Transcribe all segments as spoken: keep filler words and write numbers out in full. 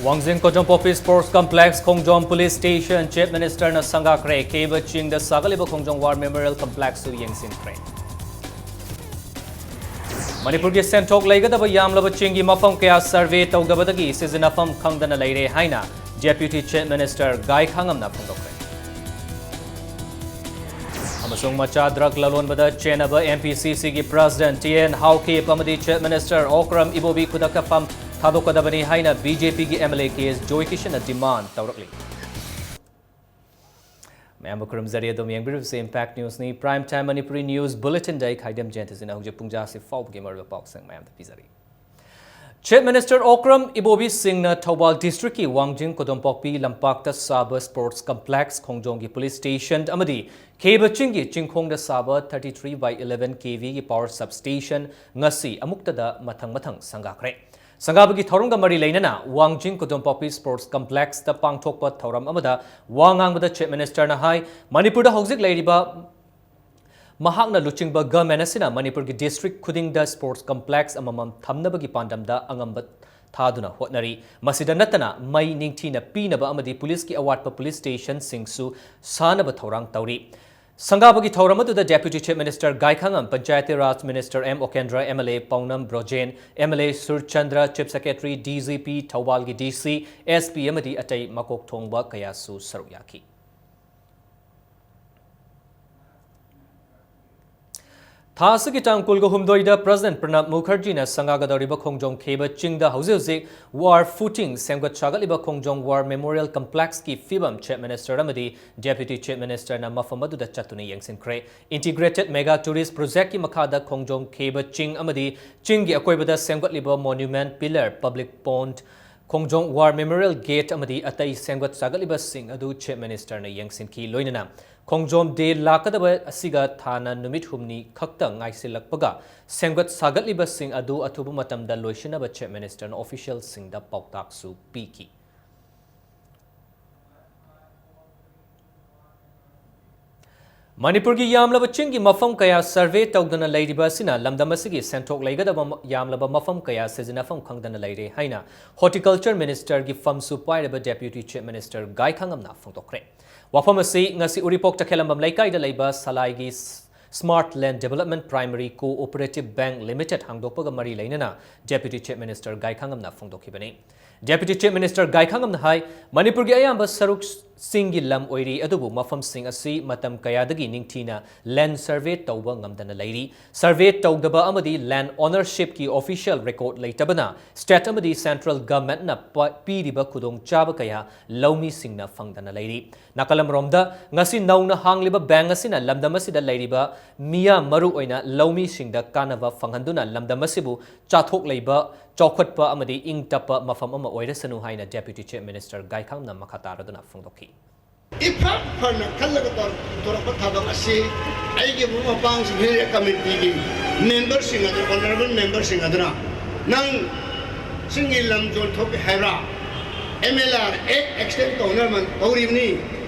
ꯋꯥꯡꯖꯤꯡ ꯀꯣꯗꯣꯝꯄꯣꯛꯄꯤ Sports Complex ꯈꯣꯡꯖꯣꯝ Police Station Chief Minister ꯅ ꯁꯪꯒꯥꯈ꯭ꯔꯦ꯫ ꯀꯦꯕ ꯆꯤꯡꯗ ꯁꯥꯒꯠꯂꯤꯕ ꯈꯣꯡꯖꯣꯝ War Memorial Complex ꯁꯨ ꯌꯦꯡꯁꯤꯟꯈ꯭ꯔꯦ꯫ ꯃꯅꯤꯄꯨꯔꯒꯤ ꯁꯦꯟꯊꯣꯛ ꯂꯩꯒꯗꯕ ꯌꯥꯝꯂꯕ ꯆꯤꯡꯒꯤ ꯃꯐꯝ ꯀꯌꯥ survey ꯇꯧꯗꯕꯗꯒꯤ ꯁꯤꯖꯤꯟꯅꯐꯝ ꯈꯪꯗꯅ ꯂꯩꯔꯦ ꯍꯥꯏꯅ Deputy Chief Minister ꯒꯥꯏꯈꯥꯉꯝꯅ ꯐꯣꯡꯗꯣꯛꯈ꯭ꯔꯦ꯫ ꯑꯃꯁꯨꯡ ꯃꯆꯥ drug ꯂꯂꯣꯟꯕꯗ ꯆꯦꯟꯅꯕ M P C C ꯒꯤ President T N ꯍꯥꯎꯀꯤꯞ ꯑꯃꯗꯤ Chief Minister ꯑꯣꯀ꯭ꯔꯝ ꯏꯕꯣꯕꯤ ꯈꯨꯗꯛꯇ ꯐꯝ ꯊꯥꯗꯣꯛꯀꯗꯕꯅꯤ ꯍꯥꯏꯅ B J P ꯒꯤ M L A K S ꯖꯣꯏꯀꯤꯁꯟꯅ demand ꯇꯧꯔꯛꯂꯤ꯫ ꯃꯌꯥꯝꯕꯨ ꯈꯨꯔꯨꯝꯖꯔꯤ꯫ ꯑꯗꯣꯝ ꯌꯦꯡꯕꯤꯔꯤꯕꯁꯤ Impact News ꯅꯤ꯫ Prime Time Manipuri News Bulletin ꯗ ꯑꯩ ꯈꯥꯏꯗꯦꯝ ꯖꯌꯟꯇꯁꯤꯅ ꯍꯧꯖꯤꯛ ꯄꯨꯡꯖꯥꯁꯤ ꯐꯥꯎꯕꯒꯤ ꯃꯔꯨꯑꯣꯏꯕ ꯄꯥꯎꯁꯤꯡ ꯃꯌꯥꯝꯗ ꯄꯤꯖꯔꯤ꯫ Chief Minister ꯑꯣꯀ꯭ꯔꯝ ꯏꯕꯣꯕꯤ ꯁꯤꯡꯅ ꯊꯧꯕꯥꯜ district ꯀꯤ ꯋꯥꯡꯖꯤꯡ ꯀꯣꯗꯣꯝꯄꯣꯛꯄꯤ ꯂꯝꯄꯥꯛꯇ ꯁꯥꯕ Sports Complex ꯈꯣꯡꯖꯣꯝꯒꯤ Police Station ꯑꯃꯗꯤ ꯈꯦꯕ ꯆꯤꯡꯒꯤ ꯆꯤꯡꯈꯣꯡꯗ ꯁꯥꯕ thirty three by eleven K V ꯒꯤ power substation ꯉꯁꯤ ꯑꯃꯨꯛꯇꯗ ꯃꯊꯪ ꯃꯊꯪ ꯁꯪꯒꯥꯈ꯭ꯔꯦ꯫ ꯁꯪꯒꯥꯕꯒꯤ ꯊꯧꯔꯝꯒ ꯃꯔꯤ ꯂꯩꯅꯅ ꯋꯥꯡꯖꯤꯡ ꯀꯣꯗꯣꯝꯄꯣꯛꯄꯤ Sports Complex ꯇ ꯄꯥꯡꯊꯣꯛꯄ ꯊꯧꯔꯝ ꯑꯃꯗ ꯋꯥ ꯉꯥꯡꯕꯗ Chief Minister ꯅ ꯍꯥꯏ, ꯃꯅꯤꯄꯨꯔꯗ ꯍꯧꯖꯤꯛ ꯂꯩꯔꯤꯕ ꯃꯍꯥꯛꯅ ꯂꯨꯆꯤꯡꯕ government ꯑꯁꯤꯅ ꯃꯅꯤꯄꯨꯔꯒꯤ district ꯈꯨꯗꯤꯡꯗ Sports Complex ꯑꯃꯃꯝ ꯊꯝꯅꯕꯒꯤ ꯄꯥꯟꯗꯝꯗ ꯑꯉꯝꯕ ꯊꯥꯗꯨꯅ ꯍꯣꯠꯅꯔꯤ꯫ ꯃꯁꯤꯗ ꯅꯠꯇꯅ ꯃꯩ ꯅꯤꯡꯊꯤꯅ ꯄꯤꯅꯕ ꯑꯃꯗꯤ Police ꯀꯤ ꯑꯋꯥꯠꯄ Police Station ꯁꯤꯡꯁꯨ ꯁꯥꯅꯕ ꯊꯧꯔꯥꯡ ꯇꯧꯔꯤ꯫ ꯁꯪꯒꯥꯕꯒꯤ ꯊꯧꯔꯝ ꯑꯗꯨꯗ Deputy Chief Minister ꯒꯥꯏꯈꯥꯉꯝ, Panchayati Raj Minister M Okendra, M L A ꯄꯥꯎꯅꯝ Brojen, M L A Surchandra, Chief Secretary, D G P, ꯊꯧꯕꯥꯜꯒꯤ D C, S P ꯑꯃꯗꯤ ꯑꯇꯩ ꯃꯀꯣꯛ ꯊꯣꯡꯕ ꯀꯌꯥꯁꯨ ꯁꯔꯨꯛ ꯌꯥꯈꯤ꯫ ꯊꯥ ꯑꯁꯤꯒꯤ ꯇꯥꯡ ꯀꯨꯟꯒ ꯍꯨꯝꯗꯣꯏꯗ President ꯄ꯭ꯔꯅꯕ ꯃꯨꯈꯔꯖꯤꯅ ꯁꯪꯒꯥꯒꯗꯧꯔꯤꯕ ꯈꯣꯡꯖꯣꯝ ꯈꯦꯕ ꯆꯤꯡꯗ ꯍꯧꯖꯤꯛ ꯍꯧꯖꯤꯛ war footing ꯁꯦꯝꯒꯠ ꯁꯥꯒꯠꯂꯤꯕ ꯈꯣꯡꯖꯣꯝ War Memorial Complex ꯀꯤ ꯐꯤꯕꯝ Chief Minister ꯑꯃꯗꯤ Deputy Chief Minister ꯅ ꯃꯐꯝ ꯑꯗꯨꯗ ꯆꯠꯇꯨꯅ ꯌꯦꯡꯁꯤꯟꯈ꯭ꯔꯦ꯫ Integrated Mega Tourist Project ꯀꯤ ꯃꯈꯥꯗ ꯈꯣꯡꯖꯣꯝ ꯈꯦꯕ ꯆꯤꯡ ꯑꯃꯗꯤ ꯆꯤꯡꯒꯤ ꯑꯀꯣꯏꯕꯗ ꯁꯦꯝꯒꯠꯂꯤꯕ monument, pillar, public pond, ꯈꯣꯡꯖꯣꯝ War Memorial Gate ꯑꯃꯗꯤ ꯑꯇꯩ ꯁꯦꯝꯒꯠ ꯁꯥꯒꯠꯂꯤꯕꯁꯤꯡ ꯑꯗꯨ Chief Minister ꯅ ꯌꯦꯡꯁꯤꯟꯈꯤ꯫ ꯂꯣꯏꯅꯅ ꯈꯣꯡꯖꯣꯝ Day ꯂꯥꯛꯀꯗꯕ ꯑꯁꯤꯒ ꯊꯥꯅ ꯅꯨꯃꯤꯠ ꯍꯨꯝꯅꯤ ꯈꯛꯇ ꯉꯥꯏꯁꯤꯜꯂꯛꯄꯒ ꯁꯦꯝꯒꯠ ꯁꯥꯒꯠꯂꯤꯕꯁꯤꯡ ꯑꯗꯨ ꯑꯊꯨꯕ ꯃꯇꯝꯗ ꯂꯣꯏꯁꯤꯟꯅꯕ Chief Minister ꯅ official ꯁꯤꯡꯗ ꯄꯥꯎꯇꯥꯛꯁꯨ ꯄꯤꯈꯤ꯫ ꯃꯅꯤꯄꯨꯔꯒꯤ ꯌꯥꯝꯂꯕ ꯆꯤꯡꯒꯤ ꯃꯐꯝ ꯀꯌꯥ survey ꯇꯧꯗꯅ ꯂꯩꯔꯤꯕ ꯑꯁꯤꯅ ꯂꯝꯗꯝ ꯑꯁꯤꯒꯤ ꯁꯦꯟꯊꯣꯛ ꯂꯩꯒꯗꯕ ꯌꯥꯝꯂꯕ ꯃꯐꯝ ꯀꯌꯥ ꯁꯤꯖꯤꯟꯅꯐꯝ ꯈꯪꯗꯅ ꯂꯩꯔꯦ ꯍꯥꯏꯅ Horticulture Ministerꯒꯤ ꯐꯝꯁꯨ ꯄꯥꯏꯔꯕ Deputy Chief Minister ꯒꯥꯏꯈꯥꯉꯝꯅ ꯐꯣꯡꯗꯣꯛꯈ꯭ꯔꯦ꯫ ꯋꯥꯐꯝ ꯑꯁꯤ ꯉꯁꯤ ꯎꯔꯤꯄꯣꯛ ꯇꯈꯦꯂꯝꯕꯝ ꯂꯩꯀꯥꯏꯗ ꯂꯩꯕ ꯁꯂꯥꯏꯒꯤ Smart Land Development Primary Cooperative Bank Limited ꯍꯥꯡꯗꯣꯛꯄꯒ ꯃꯔꯤ ꯂꯩꯅꯅ Deputy Chief Minister ꯒꯥꯏꯈꯥꯉꯝꯅ ꯐꯣꯡꯗꯣꯛꯈꯤꯕꯅꯤ꯫ Deputy Chief Minister ꯒꯥꯏꯈꯥꯉꯝꯅ ꯍꯥꯏ, ꯃꯅꯤꯄꯨꯔꯒꯤ ꯑꯌꯥꯝꯕ ꯁꯔꯨꯛꯁꯤꯡꯒꯤ ꯂꯝ ꯑꯣꯏꯔꯤ, ꯑꯗꯨꯕꯨ ꯃꯐꯝꯁꯤꯡ ꯑꯁꯤ ꯃꯇꯝ ꯀꯌꯥꯗꯒꯤ ꯅꯤꯡꯊꯤꯅ land survey ꯇꯧꯕ ꯉꯝꯗꯅ ꯂꯩꯔꯤ꯫ Survey ꯇꯧꯗꯕ ꯑꯃꯗꯤ land ownershipꯀꯤ official record ꯂꯩꯇꯕꯅ state ꯑꯃꯗꯤ central governmentꯅ ꯄ-, ꯄꯤꯔꯤꯕ ꯈꯨꯗꯣꯡꯆꯥꯕ ꯀꯌꯥ ꯂꯧꯃꯤꯁꯤꯡꯅ ꯐꯪꯗꯅ ꯂꯩꯔꯤ꯫ ꯅꯥꯀꯜ ꯑꯃꯔꯣꯝꯗ, ꯉꯁꯤ ꯅꯧꯅ ꯍꯥꯡꯂꯤꯕ bank ꯑꯁꯤꯅ ꯂꯝꯗꯝ ꯑꯁꯤꯗ ꯂꯩꯔꯤꯕ ꯃꯤꯌꯥꯝ, ꯃꯔꯨꯑꯣꯏꯅ ꯂꯧꯃꯤꯁꯤꯡꯗ ꯀꯥꯟꯅꯕ ꯐꯪꯍꯟꯗꯨꯅ ꯂꯝꯗꯝ ꯑꯁꯤꯕꯨ ꯆꯥꯊꯣꯛ ꯂꯩꯕ, ꯆꯥꯎꯈꯠꯄ ꯑꯃꯗꯤ ꯏꯪ ꯇꯞꯄ ꯃꯐꯝ ꯑꯃ ꯑꯣꯏꯔꯁꯅꯨ ꯍꯥꯏꯅ Deputy Chief Minister ꯒꯥꯏꯈꯥꯉꯝꯅ ꯃꯈꯥ ꯇꯥꯔꯗꯨꯅ ꯐꯣꯡꯗꯣꯛꯈꯤ꯫ ꯏꯐ ꯐꯅ ꯈꯜꯂꯒ ꯇꯧꯔ-, ꯇꯧꯔꯛꯄ ꯊꯕꯛ ꯑꯁꯤ ꯑꯩꯒꯤ ꯃꯔꯨꯞ ꯃꯄꯥꯡꯁꯤꯡ area committeeꯒꯤ memberꯁꯤꯡ ꯑꯗꯨ, honourable memberꯁꯤꯡ ꯑꯗꯨꯅ, "ꯅꯪ ꯆꯤꯡꯒꯤ ꯂꯝ ꯌꯣꯟꯊꯣꯛꯀꯦ ꯍꯥꯏꯕ꯭ꯔꯥ? M L R Act extend ꯇꯧꯅꯕ ꯇꯧꯔꯤꯕꯅꯤ꯫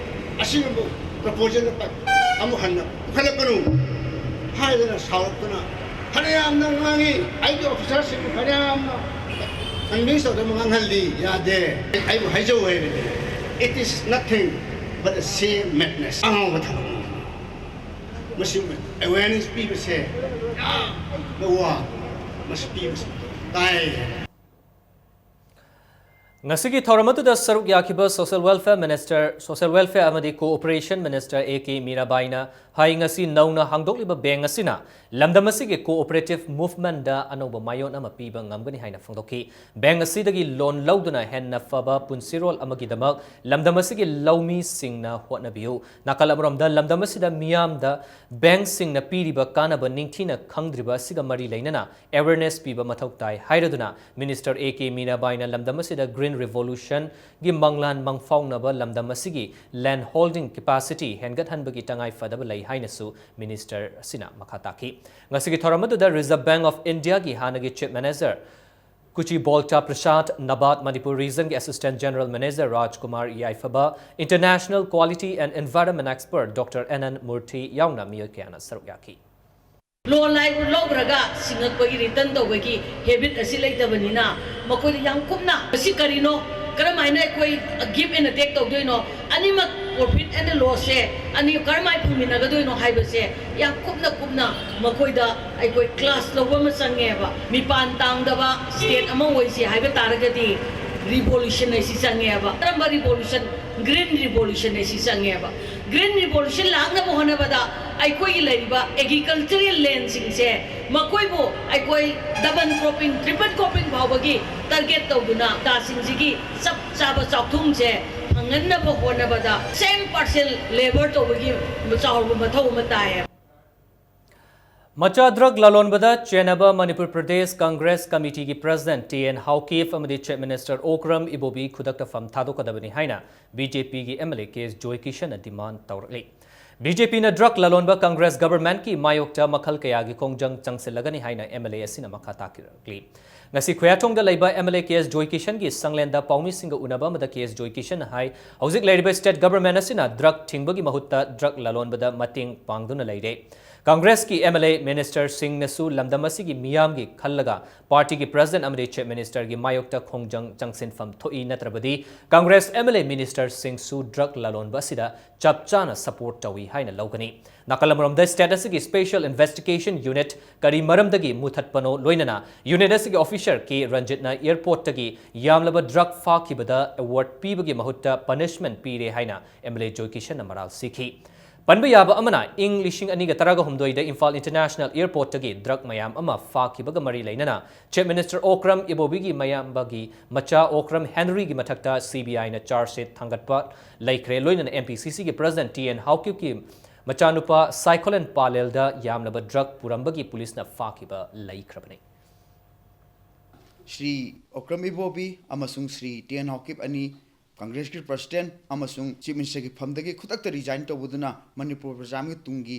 ꯑꯁꯤꯒꯨꯝꯕ proposal ꯑꯃꯨꯛ ꯍꯟꯅ ꯄꯨꯈꯠꯂꯛꯀꯅꯨ" ꯍꯥꯏꯗꯅ ꯁꯥꯎꯔꯛꯇꯨꯅ ꯐꯅꯌꯥꯝꯅ ꯉꯥꯡꯉꯤ꯫ ꯑꯩꯒꯤ officerꯁꯤꯡꯕꯨ ꯐꯅꯌꯥꯝꯅ convince ꯇꯧꯗꯅ ꯉꯥꯡꯍꯜꯂꯤ꯫ ꯌꯥꯗꯦ꯫ ꯑꯩꯕꯨ ꯍꯥꯏꯖꯧ ꯍꯥꯏꯕꯅꯤ꯫ It is nothing but a sheer madness. ꯑꯉꯥꯎꯕ ꯊꯕꯛꯅꯤ꯫ ꯃꯁꯤ awareness ꯄꯤꯕꯁꯦ ꯌꯥꯝꯅ ꯋꯥ꯫ ꯃꯁꯤ ꯄꯤꯕꯁꯦ ꯇꯥꯏ꯫ ꯉꯁꯤꯒꯤ ꯊꯧꯔꯝ ꯑꯗꯨꯗ ꯁꯔꯨꯛ ꯌꯥꯈꯤꯕ Social Welfare Minister, Social Welfare ꯑꯃꯗꯤ Cooperation Minister A K ꯃꯤꯔꯥꯕꯥꯏꯅ ꯍꯥꯏ, ꯉꯁꯤ ꯅꯧꯅ ꯍꯥꯡꯗꯣꯛꯂꯤꯕ bank ꯑꯁꯤꯅ ꯂꯝꯗꯝ ꯑꯁꯤꯒꯤ cooperative movementꯗ ꯑꯅꯧꯕ ꯃꯥꯏꯑꯣꯟ ꯑꯃ ꯄꯤꯕ ꯉꯝꯒꯅꯤ ꯍꯥꯏꯅ ꯐꯣꯡꯗꯣꯛꯈꯤ꯫ Bank ꯑꯁꯤꯗꯒꯤ loan ꯂꯧꯗꯨꯅ ꯍꯦꯟꯅ ꯐꯕ ꯄꯨꯟꯁꯤꯔꯣꯜ ꯑꯃꯒꯤꯗꯃꯛ ꯂꯝꯗꯝ ꯑꯁꯤꯒꯤ ꯂꯧꯃꯤꯁꯤꯡꯅ ꯍꯣꯠꯅꯕꯤꯌꯨ꯫ ꯅꯥꯀꯜ ꯑꯃꯔꯣꯝꯗ, ꯂꯝꯗꯝ ꯑꯁꯤꯗ ꯃꯤꯌꯥꯝꯗ bankꯁꯤꯡꯅ ꯄꯤꯔꯤꯕ ꯀꯥꯟꯅꯕ ꯅꯤꯡꯊꯤꯅ ꯈꯪꯗ꯭ꯔꯤꯕ ꯑꯁꯤꯒ ꯃꯔꯤ ꯂꯩꯅꯅ awareness ꯄꯤꯕ ꯃꯊꯧ ꯇꯥꯏ ꯍꯥꯏꯔꯗꯨꯅ Minister A K ꯃꯤꯔꯥꯕꯥꯏꯅ ꯂꯝꯗꯝ ꯑꯁꯤꯗ Green Revolutionꯒꯤ ꯃꯪꯂꯥꯟ ꯃꯪꯐꯥꯎꯅꯕ ꯂꯝꯗꯝ ꯑꯁꯤꯒꯤ land holding capacity ꯍꯦꯟꯒꯠꯍꯟꯕꯒꯤ ꯇꯉꯥꯏ ꯐꯗꯕ ꯂꯩ ꯍꯥꯏꯅꯁꯨ Minister ꯑꯁꯤꯅ ꯃꯈꯥ ꯇꯥꯈꯤ꯫ ꯉꯁꯤꯒꯤ ꯊꯧꯔꯝ ꯑꯗꯨꯗ Reserve Bank of Indiaꯒꯤ ꯍꯥꯟꯅꯒꯤ Chief Manager ꯀꯨꯆꯤ ꯕꯣꯜꯆꯥ ꯄ꯭ꯔꯁꯥꯗ, ꯅꯕꯥꯔꯗ ꯃꯅꯤꯄꯨꯔ ꯔꯤꯖꯟꯒꯤ assistant general manager Rajkumar Yaiphaba, international quality and environment expert doctor N N Murthy ꯌꯥꯎꯅ ꯃꯤꯑꯣꯏ ꯀꯌꯥꯅ ꯁꯔꯨꯛ ꯌꯥꯈꯤ꯫ ꯂꯣꯟ ꯍꯥꯏꯕꯨ ꯂꯧꯈ꯭ꯔꯒ ꯁꯤꯡꯉꯛꯄꯒꯤ, ꯔꯤꯇꯔꯟ ꯇꯧꯕꯒꯤ ꯍꯦꯕꯤꯠ ꯑꯁꯤ ꯂꯩꯇꯕꯅꯤꯅ, ꯃꯈꯣꯏꯗ ꯌꯥꯝ ꯀꯨꯞꯅ ꯃꯁꯤ ꯀꯔꯤꯅꯣ, ꯀꯔꯝꯍꯥꯏꯅ ꯑꯩꯈꯣꯏ ꯒꯤꯞ ꯑꯦꯟ ꯇꯦꯛ ꯇꯧꯗꯣꯏꯅꯣ, ꯑꯅꯤꯃꯛ ꯄ꯭ꯔꯣꯐꯤꯠ ꯑꯦꯟ ꯂꯣꯁꯁꯦ ꯑꯅꯤ ꯀꯔꯝꯍꯥꯏꯅ ꯐꯪꯃꯤꯟꯅꯒꯗꯣꯏꯅꯣ ꯍꯥꯏꯕꯁꯦ ꯌꯥꯝ ꯀꯨꯞꯅ ꯀꯨꯞꯅ ꯃꯈꯣꯏꯗ ꯑꯩꯈꯣꯏ ꯀ꯭ꯂꯥꯁ ꯂꯧꯕ ꯑꯃ ꯆꯪꯉꯦꯕ꯫ ꯃꯤꯄꯥꯟ ꯇꯥꯡꯗꯕ ꯁ꯭ꯇꯦꯠ ꯑꯃ ꯑꯣꯏꯁꯤ ꯍꯥꯏꯕ ꯇꯥꯔꯒꯗꯤ ꯔꯤꯚꯣꯂꯨꯁꯟ ꯑꯁꯤ ꯆꯪꯉꯦꯕ꯫ ꯀꯔꯝꯕ ꯔꯤꯚꯣꯂꯨꯁꯟ? ꯒ꯭ꯔꯤꯟ ꯔꯤꯚꯣꯂꯨꯁꯟ ꯑꯁꯤ ꯆꯪꯉꯦꯕ꯫ ꯒ꯭ꯔꯤꯟ ꯔꯤꯚꯣꯂꯨꯁꯟ ꯂꯥꯛꯅꯕ ꯍꯣꯠꯅꯕꯗ ꯑꯩꯈꯣꯏꯒꯤ ꯂꯩꯔꯤꯕ ꯑꯦꯒ꯭ꯔꯤꯀꯜꯆꯔꯦꯜ ꯂꯦꯟꯁꯤꯡꯁꯦ, ꯃꯈꯣꯏꯕꯨ ꯑꯩꯈꯣꯏ ꯗꯕꯜ ꯀ꯭ꯔꯣꯞꯄꯤꯡ, ꯇ꯭ꯔꯤꯄꯜ ꯀ꯭ꯔꯣꯞꯄꯤꯡ ꯐꯥꯎꯕꯒꯤ ꯇꯥꯔꯒꯦꯠ ꯇꯧꯗꯨꯅ ꯇꯥꯁꯤꯡꯁꯤꯒꯤ ꯆꯞ ꯆꯥꯕ ꯆꯥꯛꯊꯨꯝꯁꯦ ꯐꯪꯍꯟꯅꯕ ꯍꯣꯠꯅꯕꯗ ꯁꯦꯝ ꯄꯥꯔꯁꯦꯜ ꯂꯦꯕꯔ ꯇꯧꯕꯒꯤ ꯆꯥꯎꯔꯕ ꯃꯊꯧ ꯑꯃ ꯇꯥꯏꯌꯦꯕ꯫ ꯃꯆꯥ ꯗ꯭ꯔꯒ ꯂꯂꯣꯟꯕꯗ ꯆꯦꯟꯅꯕ ꯃꯅꯤꯄꯨꯔ ꯄ꯭ꯔꯗꯦꯁ ꯀꯪꯒ꯭ꯔꯦꯁ ꯀꯃꯤꯇꯤꯒꯤ ꯄ꯭ꯔꯦꯁꯤꯗꯦꯟꯠ ꯇꯤ ꯑꯦꯟ ꯍꯥꯎꯀꯤꯞ ꯑꯃꯗꯤ ꯆꯤꯐ ꯃꯤꯅꯤꯁꯇꯔ ꯑꯣꯀ꯭ꯔꯝ ꯏꯕꯣꯕꯤ ꯈꯨꯗꯛꯇ ꯐꯝ ꯊꯥꯗꯣꯛꯀꯗꯕꯅꯤ ꯍꯥꯏꯅ ꯕꯤ ꯖꯦ ꯄꯤꯒꯤ M L A K S ꯖꯣꯏꯀꯤꯁꯟꯅ ꯗꯤꯃꯥꯟꯗ ꯇꯧꯔꯛꯂꯤ꯫ ꯕꯤ ꯖꯦ ꯄꯤꯅ ꯗ꯭ꯔꯒ ꯂꯂꯣꯟꯕ ꯀꯪꯒ꯭ꯔꯦꯁ ꯒꯕꯔꯟꯃꯦꯟꯠꯀꯤ ꯃꯥꯌꯣꯛꯇ ꯃꯈꯜ ꯀꯌꯥꯒꯤ ꯈꯣꯡꯖꯪ ꯆꯪꯁꯤꯜꯂꯒꯅꯤ ꯍꯥꯏꯅ ꯑꯦꯝ ꯑꯦꯜ ꯑꯦ ꯑꯁꯤꯅ ꯃꯈꯥ ꯇꯥꯛꯄꯤꯔꯛꯂꯤ꯫ ꯉꯁꯤ ꯈꯨꯌꯥꯊꯣꯡꯗ ꯂꯩꯕ ꯑꯦꯝ ꯑꯦꯜ ꯑꯦ ꯀꯦ ꯑꯦꯁ ꯖꯣꯏꯀꯤꯁꯟꯒꯤ ꯁꯪꯂꯦꯟꯗ ꯄꯥꯎꯃꯤꯁꯤꯡꯒ ꯎꯅꯕ ꯑꯃꯗ ꯀꯦ ꯑꯦꯁ ꯖꯣꯏꯀꯤꯁꯟꯅ ꯍꯥꯏ, ꯍꯧꯖꯤꯛ ꯂꯩꯔꯤꯕ ꯁ꯭ꯇꯦꯠ ꯒꯕꯔꯟꯃꯦꯟꯠ ꯑꯁꯤꯅ ꯗ꯭ꯔꯒ ꯊꯤꯡꯕꯒꯤ ꯃꯍꯨꯠꯇ ꯗ꯭ꯔꯒ ꯂꯂꯣꯟꯕꯗ ꯃꯇꯦꯡ ꯄꯥꯡꯗꯨꯅ ꯂꯩꯔꯦ꯫ ꯀꯪꯒ꯭ꯔꯦꯁꯀꯤ ꯑꯦꯝ ꯑꯦꯜ ꯑꯦ ꯃꯤꯅꯤꯁꯇꯔꯁꯤꯡꯅꯁꯨ ꯂꯝꯗꯝ ꯑꯁꯤꯒꯤ ꯃꯤꯌꯥꯝꯒꯤ ꯈꯜꯂꯒ ꯄꯥꯔꯇꯤꯒꯤ ꯄ꯭ꯔꯦꯁꯤꯗꯦꯟꯠ ꯑꯃꯗꯤ ꯆꯤꯐ ꯃꯤꯅꯤꯁꯇꯔꯒꯤ ꯃꯥꯌꯣꯛꯇ ꯈꯣꯡꯖꯪ ꯆꯪꯁꯤꯟꯐꯝ ꯊꯣꯛꯏ, ꯅꯠꯇ꯭ꯔꯕꯗꯤ ꯀꯪꯒ꯭ꯔꯦꯁ ꯑꯦꯝ ꯑꯦꯜ ꯑꯦ ꯃꯤꯅꯤꯁꯇꯔꯁꯤꯡꯁꯨ ꯗ꯭ꯔꯒ ꯂꯂꯣꯟꯕ ꯑꯁꯤꯗ ꯆꯞ ꯆꯥꯅ ꯁꯄꯣꯔꯠ ꯇꯧꯏ ꯍꯥꯏꯅ ꯂꯧꯒꯅꯤ꯫ ꯅꯥꯀꯜ ꯑꯃꯔꯣꯝꯗ, ꯁ꯭ꯇꯦꯠ ꯑꯁꯤꯒꯤ ꯁ꯭ꯄꯦꯁꯤꯌꯦꯜ ꯏꯟꯚꯦꯁꯇꯤꯒꯦꯁꯟ ꯌꯨꯅꯤꯠ ꯀꯔꯤ ꯃꯔꯝꯗꯒꯤ ꯃꯨꯊꯠꯄꯅꯣ ꯂꯣꯏꯅꯅ ꯌꯨꯅꯤꯠ ꯑꯁꯤꯒꯤ ꯑꯣꯐꯤꯁꯔ ꯀꯦ ꯔꯟꯖꯤꯠꯅ ꯑꯦꯌꯔꯄꯣꯔꯠꯇꯒꯤ ꯌꯥꯝꯂꯕ ꯗ꯭ꯔꯒ ꯐꯥꯈꯤꯕꯗ ꯑꯦꯋꯥꯔꯗ ꯄꯤꯕꯒꯤ ꯃꯍꯨꯠꯇ ꯄꯅꯤꯁꯃꯦꯟꯠ ꯄꯤꯔꯦ ꯍꯥꯏꯅ ꯑꯦꯝ ꯑꯦꯜ ꯑꯦ ꯖꯣꯏꯀꯤꯁꯟꯅ ꯃꯔꯥꯜ ꯁꯤꯈꯤ꯫ ꯄꯟꯕ ꯌꯥꯕ ꯑꯃꯅ, ꯏꯪ ꯂꯤꯁꯤꯡ ꯑꯅꯤꯒ ꯇꯔꯥꯒ ꯍꯨꯝꯗꯣꯏꯗ ꯏꯝꯐꯥꯜ ꯏꯟꯇꯔꯅꯦꯁꯅꯦꯜ ꯑꯦꯌꯔꯄꯣꯔꯠꯇꯒꯤ ꯗ꯭ꯔꯒ ꯃꯌꯥꯝ ꯑꯃ ꯐꯥꯈꯤꯕꯒ ꯃꯔꯤ ꯂꯩꯅꯅ ꯆꯤꯐ ꯃꯤꯅꯤꯁꯇꯔ ꯑꯣꯀ꯭ꯔꯝ ꯏꯕꯣꯕꯤꯒꯤ ꯃꯌꯥꯝꯕꯒꯤ ꯃꯆꯥ ꯑꯣꯀ꯭ꯔꯝ ꯍꯦꯅꯔꯤꯒꯤ ꯃꯊꯛꯇ ꯁꯤ ꯕꯤ ꯑꯥꯏꯅ ꯆꯥꯔꯖ ꯁꯤꯠ ꯊꯥꯡꯒꯠꯄ ꯂꯩꯈ꯭ꯔꯦ꯫ ꯂꯣꯏꯅꯅ ꯑꯦꯝ ꯄꯤ ꯁꯤ ꯁꯤꯒꯤ ꯄ꯭ꯔꯦꯁꯤꯗꯦꯟꯠ ꯇꯤ ꯑꯦꯟ ꯍꯥꯎꯀꯤꯞꯀꯤ ꯃꯆꯥꯅꯨꯄꯥ ꯁꯥꯏꯈꯣꯂꯦꯟ ꯄꯥꯂꯦꯜꯗ ꯌꯥꯝꯂꯕ ꯗ꯭ꯔꯒ ꯄꯨꯔꯝꯕꯒꯤ ꯄꯨꯂꯤꯁꯅ ꯐꯥꯈꯤꯕ ꯂꯩꯈ꯭ꯔꯕꯅꯤ꯫ ꯁ꯭ꯔꯤ ꯑꯣꯀ꯭ꯔꯝ ꯏꯕꯣꯕꯤ ꯑꯃꯁꯨꯡ ꯁ꯭ꯔꯤ ꯇꯤ ꯑꯦꯟ ꯍꯥꯎꯀꯤꯞ ꯑꯅꯤ ꯀꯪꯒ꯭ꯔꯦꯁꯀꯤ ꯄ꯭ꯔꯦꯁꯤꯗꯦꯟꯠ ꯑꯃꯁꯨꯡ ꯆꯤꯐ ꯃꯤꯅꯤꯁꯇꯔꯒꯤ ꯐꯝꯗꯒꯤ ꯈꯨꯗꯛꯇ ꯔꯤꯖꯥꯏꯟ ꯇꯧꯕꯗꯨꯅ ꯃꯅꯤꯄꯨꯔ ꯄ꯭ꯔꯖꯥ ꯑꯃꯒꯤ ꯇꯨꯡꯒꯤ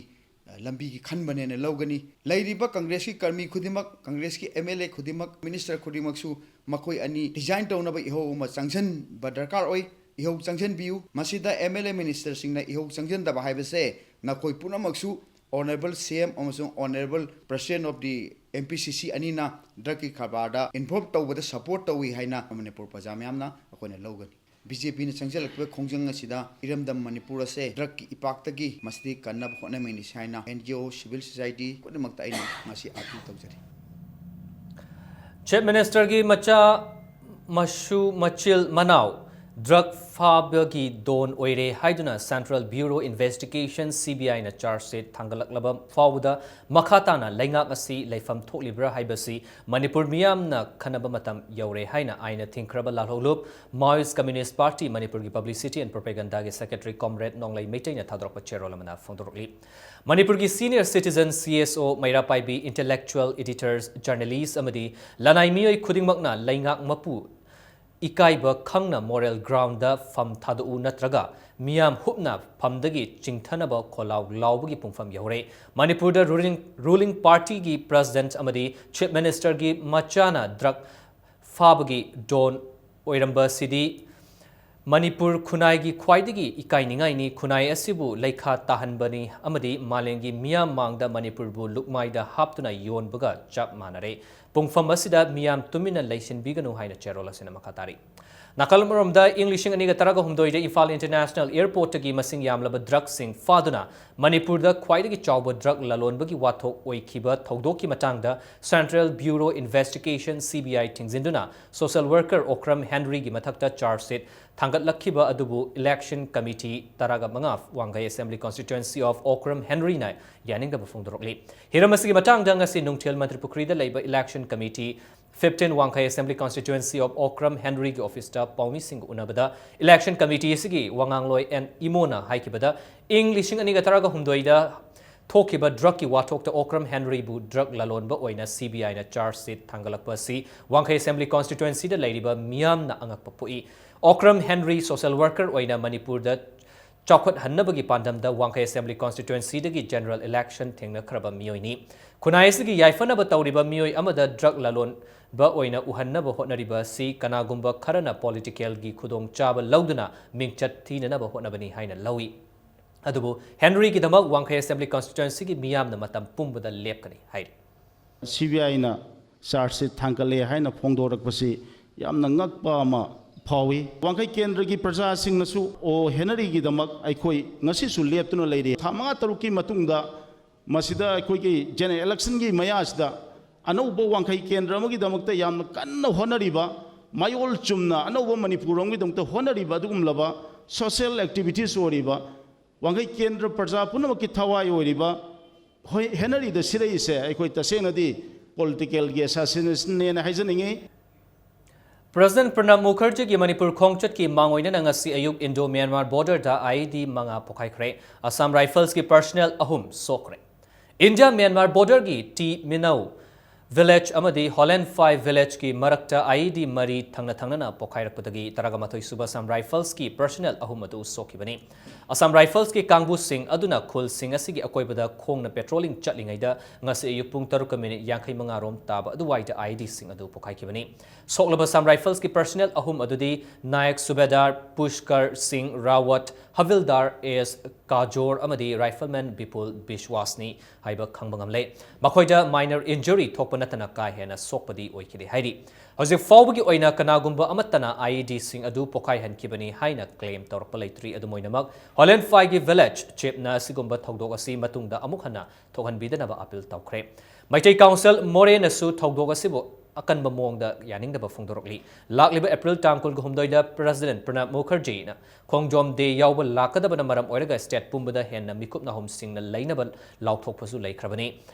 ꯂꯝꯕꯤꯒꯤ ꯈꯟꯕꯅꯦꯅ ꯂꯧꯒꯅꯤ꯫ ꯂꯩꯔꯤꯕ ꯀꯪꯒ꯭ꯔꯦꯁꯀꯤ ꯀꯔꯃꯤ ꯈꯨꯗꯤꯡꯃꯛ, ꯀꯪꯒ꯭ꯔꯦꯁꯀꯤ ꯑꯦꯝ ꯑꯦꯜ ꯑꯦ ꯈꯨꯗꯤꯡꯃꯛ, ꯃꯤꯅꯤꯁꯇꯔ ꯈꯨꯗꯤꯡꯃꯛꯁꯨ ꯃꯈꯣꯏ ꯑꯅꯤ ꯔꯤꯖꯥꯏꯟ ꯇꯧꯅꯕ ꯏꯍꯧ ꯑꯃ ꯆꯪꯁꯤꯟꯕ ꯗꯔꯀꯥꯔ ꯑꯣꯏ꯫ ꯏꯍꯧ ꯆꯪꯁꯤꯟꯕꯤꯌꯨ꯫ ꯃꯁꯤꯗ ꯑꯦꯝ ꯑꯦꯜ ꯑꯦ ꯃꯤꯅꯤꯁꯇꯔꯁꯤꯡꯅ ꯏꯍꯧ ꯆꯪꯁꯤꯟꯗꯕ ꯍꯥꯏꯕꯁꯦ ꯅꯈꯣꯏ ꯄꯨꯝꯅꯃꯛꯁꯨ Honourable C M ꯑꯃꯁꯨꯡ Honourable President of the M P C C ꯑꯅꯤꯅ ꯗ꯭ꯔꯒꯀꯤ ꯀꯔꯕꯥꯔꯗ ꯏꯟꯚꯣꯜꯕ ꯇꯧꯕꯗ ꯁꯄꯣꯔꯠ ꯇꯧꯏ ꯍꯥꯏꯅ ꯃꯅꯤꯄꯨꯔ ꯄ꯭ꯔꯖꯥ ꯃꯌꯥꯝꯅ ꯑꯩꯈꯣꯏꯅ ꯂꯧꯒꯅꯤ꯫ ꯕꯤ ꯖꯦ ꯄꯤꯅ ꯆꯪꯁꯤꯜꯂꯛꯄ ꯈꯣꯡꯖꯪ ꯑꯁꯤꯗ ꯏꯔꯝꯗꯝ ꯃꯅꯤꯄꯨꯔ ꯑꯁꯦ ꯗ꯭ꯔꯒꯀꯤ ꯏꯄꯥꯛꯇꯒꯤ ꯃꯁꯤꯗꯒꯤ ꯀꯟꯅꯕ ꯍꯣꯠꯅꯃꯤꯟꯅꯁꯤ ꯍꯥꯏꯅ N G O, civil society ꯈꯨꯗꯤꯡꯃꯛꯇ ꯑꯩꯅ ꯉꯁꯤ ꯑꯥꯄꯤꯜ ꯇꯧꯖꯔꯤ꯫ ꯆꯤꯐ ꯃꯤꯅꯤꯁꯇꯔꯒꯤ ꯃꯆꯥ, ꯃꯁꯨ, ꯃꯆꯤꯜ ꯃꯅꯥꯎ ꯗ꯭ꯔꯒ ꯐꯥꯕꯒꯤ ꯗꯣꯟ ꯑꯣꯏꯔꯦ ꯍꯥꯏꯗꯨꯅ central bureau investigation, C B I ꯅ ꯆꯥꯔꯖ ꯁꯤꯠ ꯊꯥꯡꯒꯠꯂꯛꯂꯕ ꯐꯥꯎꯕꯗ ꯃꯈꯥ ꯇꯥꯅ ꯂꯩꯉꯥꯛ ꯑꯁꯤ ꯂꯩꯐꯝ ꯊꯣꯛꯂꯤꯕ꯭ꯔꯥ ꯍꯥꯏꯕꯁꯤ ꯃꯅꯤꯄꯨꯔ ꯃꯤꯌꯥꯝꯅ ꯈꯟꯅꯕ ꯃꯇꯝ ꯌꯧꯔꯦ ꯍꯥꯏꯅ ꯑꯥꯏꯟꯅ ꯊꯤꯡꯈ꯭ꯔꯕ ꯂꯥꯜꯍꯧꯂꯨꯞ Maoist Communist Party ꯃꯅꯤꯄꯨꯔꯒꯤ ꯄꯕ꯭ꯂꯤꯁꯤꯇꯤ ꯑꯦꯟ ꯄ꯭ꯔꯣꯄꯦꯒꯟꯗꯥꯒꯤ ꯁꯦꯀ꯭ꯔꯦꯇꯔꯤ ꯀꯣꯝꯔꯦꯗ ꯅꯣꯡꯂꯩ ꯃꯩꯇꯩꯅ ꯊꯥꯗꯣꯔꯛꯄ ꯆꯦꯔꯣꯜ ꯑꯃꯅ ꯐꯣꯡꯗꯣꯔꯛꯂꯤ꯫ ꯃꯅꯤꯄꯨꯔꯒꯤ senior citizen, C S O, ꯃꯩꯔꯥ ꯄꯥꯏꯕꯤ, intellectual, editors, journalist ꯑꯃꯗꯤ ꯂꯅꯥꯏ ꯃꯤꯑꯣꯏ ꯈꯨꯗꯤꯡꯃꯛꯅ ꯂꯩꯉꯥꯛ ꯃꯄꯨ ꯏꯀꯥꯏꯕ ꯈꯪꯅ moral ground ꯗ ꯐꯝ ꯊꯥꯗꯣꯛꯎ ꯅꯠꯇ꯭ꯔꯒ ꯃꯤꯌꯥꯝ ꯍꯨꯞꯅ ꯐꯝꯗꯒꯤ ꯆꯤꯡꯊꯅꯕ ꯈꯣꯜꯂꯥꯎ ꯂꯥꯎꯕꯒꯤ ꯄꯨꯡꯐꯝ ꯌꯧꯔꯦ꯫ ꯃꯅꯤꯄꯨꯔꯗ ruling, ruling party ꯒꯤ president ꯑꯃꯗꯤ chief minister ꯒꯤ ꯃꯆꯥꯅ ꯗ꯭ꯔꯒ ꯐꯥꯕꯒꯤ ꯗꯣꯟ ꯑꯣꯏꯔꯝꯕꯁꯤꯗꯤ ꯃꯅꯤꯄꯨꯔ ꯈꯨꯟꯅꯥꯏꯒꯤ ꯈ꯭ꯋꯥꯏꯗꯒꯤ ꯏꯀꯥꯏꯅꯤꯡꯉꯥꯏꯅꯤ꯫ ꯈꯨꯟꯅꯥꯏ ꯑꯁꯤꯕꯨ ꯂꯩꯈꯥ ꯇꯥꯍꯟꯕꯅꯤ ꯑꯃꯗꯤ ꯃꯥꯂꯦꯝꯒꯤ ꯃꯤꯌꯥꯝ ꯃꯥꯡꯗ ꯃꯅꯤꯄꯨꯔꯕꯨ ꯂꯨꯛꯃꯥꯏꯗ ꯍꯥꯞꯇꯨꯅ ꯌꯣꯟꯕꯒ ꯆꯞ ꯃꯥꯟꯅꯔꯦ꯫ ꯄꯨꯡꯐꯝ ꯑꯁꯤꯗ ꯃꯤꯌꯥꯝ ꯇꯨꯃꯤꯟꯅ ꯂꯩꯁꯤꯟꯕꯤꯒꯅꯨ ꯍꯥꯏꯅ ꯆꯦꯔꯣꯜ ꯑꯁꯤꯅ ꯃꯈꯥ ꯇꯥꯔꯤ꯫ ꯅꯥꯀꯜ ꯑꯃꯔꯣꯝꯗ, ꯏꯪ ꯂꯤꯁꯤꯡ ꯑꯅꯤꯒ ꯇꯔꯥꯒ ꯍꯨꯝꯗꯣꯏꯗ ꯏꯝꯐꯥꯜ International Airport ꯇꯒꯤ ꯃꯁꯤꯡ ꯌꯥꯝꯂꯕ ꯗ꯭ꯔꯒꯁꯤꯡ ꯐꯥꯗꯨꯅ ꯃꯅꯤꯄꯨꯔꯗ ꯈ꯭ꯋꯥꯏꯗꯒꯤ ꯆꯥꯎꯕ ꯗ꯭ꯔꯒ ꯂꯂꯣꯟꯕꯒꯤ ꯋꯥꯊꯣꯛ ꯑꯣꯏꯈꯤꯕ ꯊꯧꯗꯣꯛꯀꯤ ꯃꯇꯥꯡꯗ Central Bureau Investigation, C B I, ꯊꯤꯡꯖꯤꯟꯗꯨꯅ social worker Okram ꯍꯦꯟꯔꯤꯒꯤ ꯃꯊꯛꯇ ꯆꯥꯔꯖ ꯁꯤꯠ ꯊꯥꯡꯒꯠꯂꯛꯈꯤꯕ ꯑꯗꯨꯕꯨ election committee ꯇꯔꯥꯒ ꯃꯉꯥ, ꯋꯥꯡꯈꯩ Assembly Constituency of Okram Henry ꯅ ꯌꯥꯅꯤꯡꯗꯕ ꯐꯣꯡꯗꯣꯔꯛꯂꯤ꯫ ꯍꯤꯔꯝ ꯑꯁꯤꯒꯤ ꯃꯇꯥꯡꯗ ꯉꯁꯤ ꯅꯨꯡꯊꯤꯜ ꯃꯟꯇ꯭ꯔꯤ ꯄꯨꯈ꯭ꯔꯤꯗ ꯂꯩꯕ election committee fifteen, ꯋꯥꯡꯈꯩ Assembly Constituency of Okram Henry ꯒꯤ office ꯇ ꯄꯥꯎꯃꯤꯁꯤꯡꯒ ꯎꯅꯕꯗ election committee ꯑꯁꯤꯒꯤ ꯋꯥꯉꯥꯡꯂꯣꯏ ꯑꯦꯟ ꯏꯃꯣꯅ ꯍꯥꯏꯈꯤꯕꯗ, ꯏꯪ ꯂꯤꯁꯤꯡ ꯑꯅꯤꯒ ꯇꯔꯥꯒ ꯍꯨꯝꯗꯣꯏꯗ ꯊꯣꯛꯈꯤꯕ ꯗ꯭ꯔꯒꯀꯤ ꯋꯥꯊꯣꯛꯇ ꯑꯣꯀ꯭ꯔꯝ ꯍꯦꯟꯔꯤꯕꯨ ꯗ꯭ꯔꯒ ꯂꯂꯣꯟꯕ ꯑꯣꯏꯅ C B I ꯅ ꯆꯥꯔꯖ ꯁꯤꯠ ꯊꯥꯡꯒꯠꯂꯛꯄ ꯑꯁꯤ ꯋꯥꯡꯈꯩ Assembly Constituency ꯗ ꯂꯩꯔꯤꯕ ꯃꯤꯌꯥꯝꯅ ꯑꯉꯛꯄ ꯄꯣꯛꯏ꯫ ꯑꯣꯀ꯭ꯔꯝ ꯍꯦꯟꯔꯤ social worker ꯑꯣꯏꯅ ꯃꯅꯤꯄꯨꯔꯗ ꯆꯥꯎꯈꯠꯍꯟꯅꯕꯒꯤ ꯄꯥꯟꯗꯝꯗ ꯋꯥꯡꯈꯩ Assembly Constituencyꯗꯒꯤ General Election ꯊꯦꯡꯅꯈ꯭ꯔꯕ ꯃꯤꯑꯣꯏꯅꯤ꯫ ꯈꯨꯟꯅꯥꯏ ꯑꯁꯤꯒꯤ ꯌꯥꯏꯐꯅꯕ ꯇꯧꯔꯤꯕ ꯃꯤꯑꯣꯏ ꯑꯃꯗ drug ꯂꯂꯣꯟꯕ ꯑꯣꯏꯅ ꯎꯍꯟꯅꯕ ꯍꯣꯠꯅꯔꯤꯕ ꯑꯁꯤ ꯀꯅꯥꯒꯨꯝꯕ ꯈꯔꯅ politicalꯒꯤ ꯈꯨꯗꯣꯡꯆꯥꯕ ꯂꯧꯗꯨꯅ ꯃꯤꯡꯆꯠ ꯊꯤꯅꯅꯕ ꯍꯣꯠꯅꯕꯅꯤ ꯍꯥꯏꯅ ꯂꯧꯏ꯫ ꯑꯗꯨꯕꯨ ꯍꯦꯅꯔꯤꯒꯤꯗꯃꯛ ꯋꯥꯡꯈꯩ Assembly Constituencyꯒꯤ ꯃꯤꯌꯥꯝꯅ ꯃꯇꯝ ꯄꯨꯝꯕꯗ ꯂꯦꯞꯀꯅꯤ ꯍꯥꯏꯔꯤ꯫ CBIꯅ charge sheet ꯊꯥꯡꯒꯠꯂꯦ ꯍꯥꯏꯅ ꯐꯣꯡꯗꯣꯔꯛꯄꯁꯤ ꯌꯥꯝꯅ ꯉꯛꯄ ꯑꯃ ꯐꯥꯎꯏ꯫ ꯋꯥꯡꯈꯩ ꯀꯦꯟꯗ꯭ꯔꯒꯤ ꯄ꯭ꯔꯖꯥꯁꯤꯡꯅꯁꯨ ꯑꯣ ꯍꯦꯅꯔꯤꯒꯤꯗꯃꯛ ꯑꯩꯈꯣꯏ ꯉꯁꯤꯁꯨ ꯂꯦꯞꯇꯨꯅ ꯂꯩꯔꯤ꯫ ꯊꯥ ꯃꯉꯥ ꯇꯔꯨꯛꯀꯤ ꯃꯇꯨꯡꯗ ꯃꯁꯤꯗ ꯑꯩꯈꯣꯏꯒꯤ general electionꯒꯤ ꯃꯌꯥꯁꯤꯗ ꯑꯅꯧꯕ ꯋꯥꯡꯈꯩ ꯀꯦꯟꯗ꯭ꯔ ꯑꯃꯒꯤꯗꯃꯛꯇ ꯌꯥꯝꯅ ꯀꯟꯅ ꯍꯣꯠꯅꯔꯤꯕ, ꯃꯌꯣꯜ ꯆꯨꯝꯅ ꯑꯅꯧꯕ ꯃꯅꯤꯄꯨꯔ ꯑꯃꯒꯤꯗꯃꯛꯇ ꯍꯣꯠꯅꯔꯤꯕ ꯑꯗꯨꯒꯨꯝꯂꯕ social activities ꯑꯣꯏꯔꯤꯕ ꯋꯥꯡꯈꯩ ꯀꯦꯟꯗ꯭ꯔ ꯄ꯭ꯔꯖꯥ ꯄꯨꯝꯅꯃꯛꯀꯤ ꯊꯋꯥꯏ ꯑꯣꯏꯔꯤꯕ ꯍꯣꯏ ꯍꯦꯅꯔꯤꯗ ꯁꯤꯔꯛꯏꯁꯦ ꯑꯩꯈꯣꯏ ꯇꯁꯦꯡꯅꯗꯤ politicalꯒꯤ assassinationꯅꯦꯅ ꯍꯥꯏꯖꯅꯤꯡꯉꯤ꯫ President Pranab Mukherjeeꯒꯤ ꯃꯅꯤꯄꯨꯔ ꯈꯣꯡꯆꯠꯀꯤ ꯃꯥꯡꯑꯣꯏꯅꯅ ꯉꯁꯤ ꯑꯌꯨꯛ Indo-Myanmar borderꯗ IED ꯃꯉꯥ ꯄꯣꯈꯥꯏꯈ꯭ꯔꯦ꯫ Assam Riflesꯀꯤ personnel ꯑꯍꯨꯝ ꯁꯣꯛꯈ꯭ꯔꯦ꯫ India-Myanmar borderꯒꯤ ꯇꯤ ꯃꯤꯅꯧ village ꯑꯃꯗꯤ ꯍꯣꯂꯦꯟꯐꯥꯏ villageꯀꯤ ꯃꯔꯛꯇ IED ꯃꯔꯤ ꯊꯪꯅ ꯊꯪꯅꯅ ꯄꯣꯈꯥꯏꯔꯛꯄꯗꯒꯤ ꯇꯔꯥꯒ ꯃꯥꯊꯣꯏ ꯁꯨꯕ Assam Riflesꯀꯤ personnel ꯑꯍꯨꯝ ꯑꯗꯨ ꯁꯣꯛꯈꯤꯕꯅꯤ꯫ Assam Riflesꯀꯤ ꯀꯥꯡꯕꯨꯁꯤꯡ ꯑꯗꯨꯅ ꯈꯨꯜꯁꯤꯡ ꯑꯁꯤꯒꯤ ꯑꯀꯣꯏꯕꯗ ꯈꯣꯡꯅ patrolling ꯆꯠꯂꯤꯉꯩꯗ ꯉꯁꯤ ꯑꯌꯨꯛ ꯄꯨꯡ ꯇꯔꯨꯛꯀ minute ꯌꯥꯡꯈꯩ ꯃꯉꯥ ꯔꯣꯝ ꯇꯥꯕ ꯑꯗꯨꯋꯥꯏꯗ IEDꯁꯤꯡ ꯑꯗꯨ ꯄꯣꯈꯥꯏꯈꯤꯕꯅꯤ꯫ ꯁꯣꯛꯂꯕ Assam Riflesꯀꯤ personnel ꯑꯍꯨꯝ ꯑꯗꯨꯗꯤ Nayak Subedar Pushkar Singh Rawat, Havildar S Kajor ꯑꯃꯗꯤ Rifleman Bipul Biswasꯅꯤ ꯍꯥꯏꯕ ꯈꯪꯕ ꯉꯝꯂꯦ꯫ ꯃꯈꯣꯏꯗ minor injury ꯊꯣꯛꯄ ꯅꯠꯇꯅ ꯀꯥ ꯍꯦꯟꯅ ꯁꯣꯛꯄꯗꯤ ꯑꯣꯏꯈꯤꯗꯦ ꯍꯥꯏꯔꯤ꯫ ꯍꯧꯖꯤꯛ ꯐꯥꯎꯕꯒꯤ ꯑꯣꯏꯅ ꯀꯅꯥꯒꯨꯝꯕ ꯑꯃꯠꯇꯅ IEDꯁꯤꯡ ꯑꯗꯨ ꯄꯣꯈꯥꯏꯍꯟꯈꯤꯕꯅꯤ ꯍꯥꯏꯅ claim ꯇꯧꯔꯛꯄ ꯂꯩꯇ꯭ꯔꯤ꯫ ꯑꯗꯨꯝ ꯑꯣꯏꯅꯃꯛ, ꯍꯣꯂꯦꯟꯐꯥꯏꯒꯤ village chiefꯅ ꯑꯁꯤꯒꯨꯝꯕ ꯊꯧꯗꯣꯛ ꯑꯁꯤ ꯃꯇꯨꯡꯗ ꯑꯃꯨꯛ ꯍꯟꯅ ꯊꯣꯛꯍꯟꯕꯤꯗꯅꯕ appeal ꯇꯧꯈ꯭ꯔꯦ꯫ ꯃꯩꯇꯩ Council ꯃꯣꯔꯦꯅꯁꯨ ꯊꯧꯗꯣꯛ ꯑꯁꯤꯕꯨ ꯑꯀꯟꯕ ꯃꯑꯣꯡꯗ ꯌꯥꯅꯤꯡꯗꯕ ꯐꯣꯡꯗꯣꯔꯛꯂꯤ꯫ ꯂꯥꯛꯂꯤꯕ April ꯇꯥꯡ ꯀꯨꯟꯍꯨꯝꯗꯣꯏꯗ President Pranab Mukherjeeꯅ ꯈꯣꯡꯖꯣꯝ Day ꯌꯥꯎꯕ ꯂꯥꯛꯀꯗꯕꯅ ꯃꯔꯝ ꯑꯣꯏꯔꯒ state ꯄꯨꯝꯕꯗ ꯍꯦꯟꯅ ꯃꯤꯀꯨꯞ ꯅꯥꯍꯨꯝꯁꯤꯡꯅ ꯂꯩꯅꯕ ꯂꯥꯎꯊꯣꯛꯄꯁꯨ ꯂꯩꯈ꯭ꯔꯕꯅꯤ꯫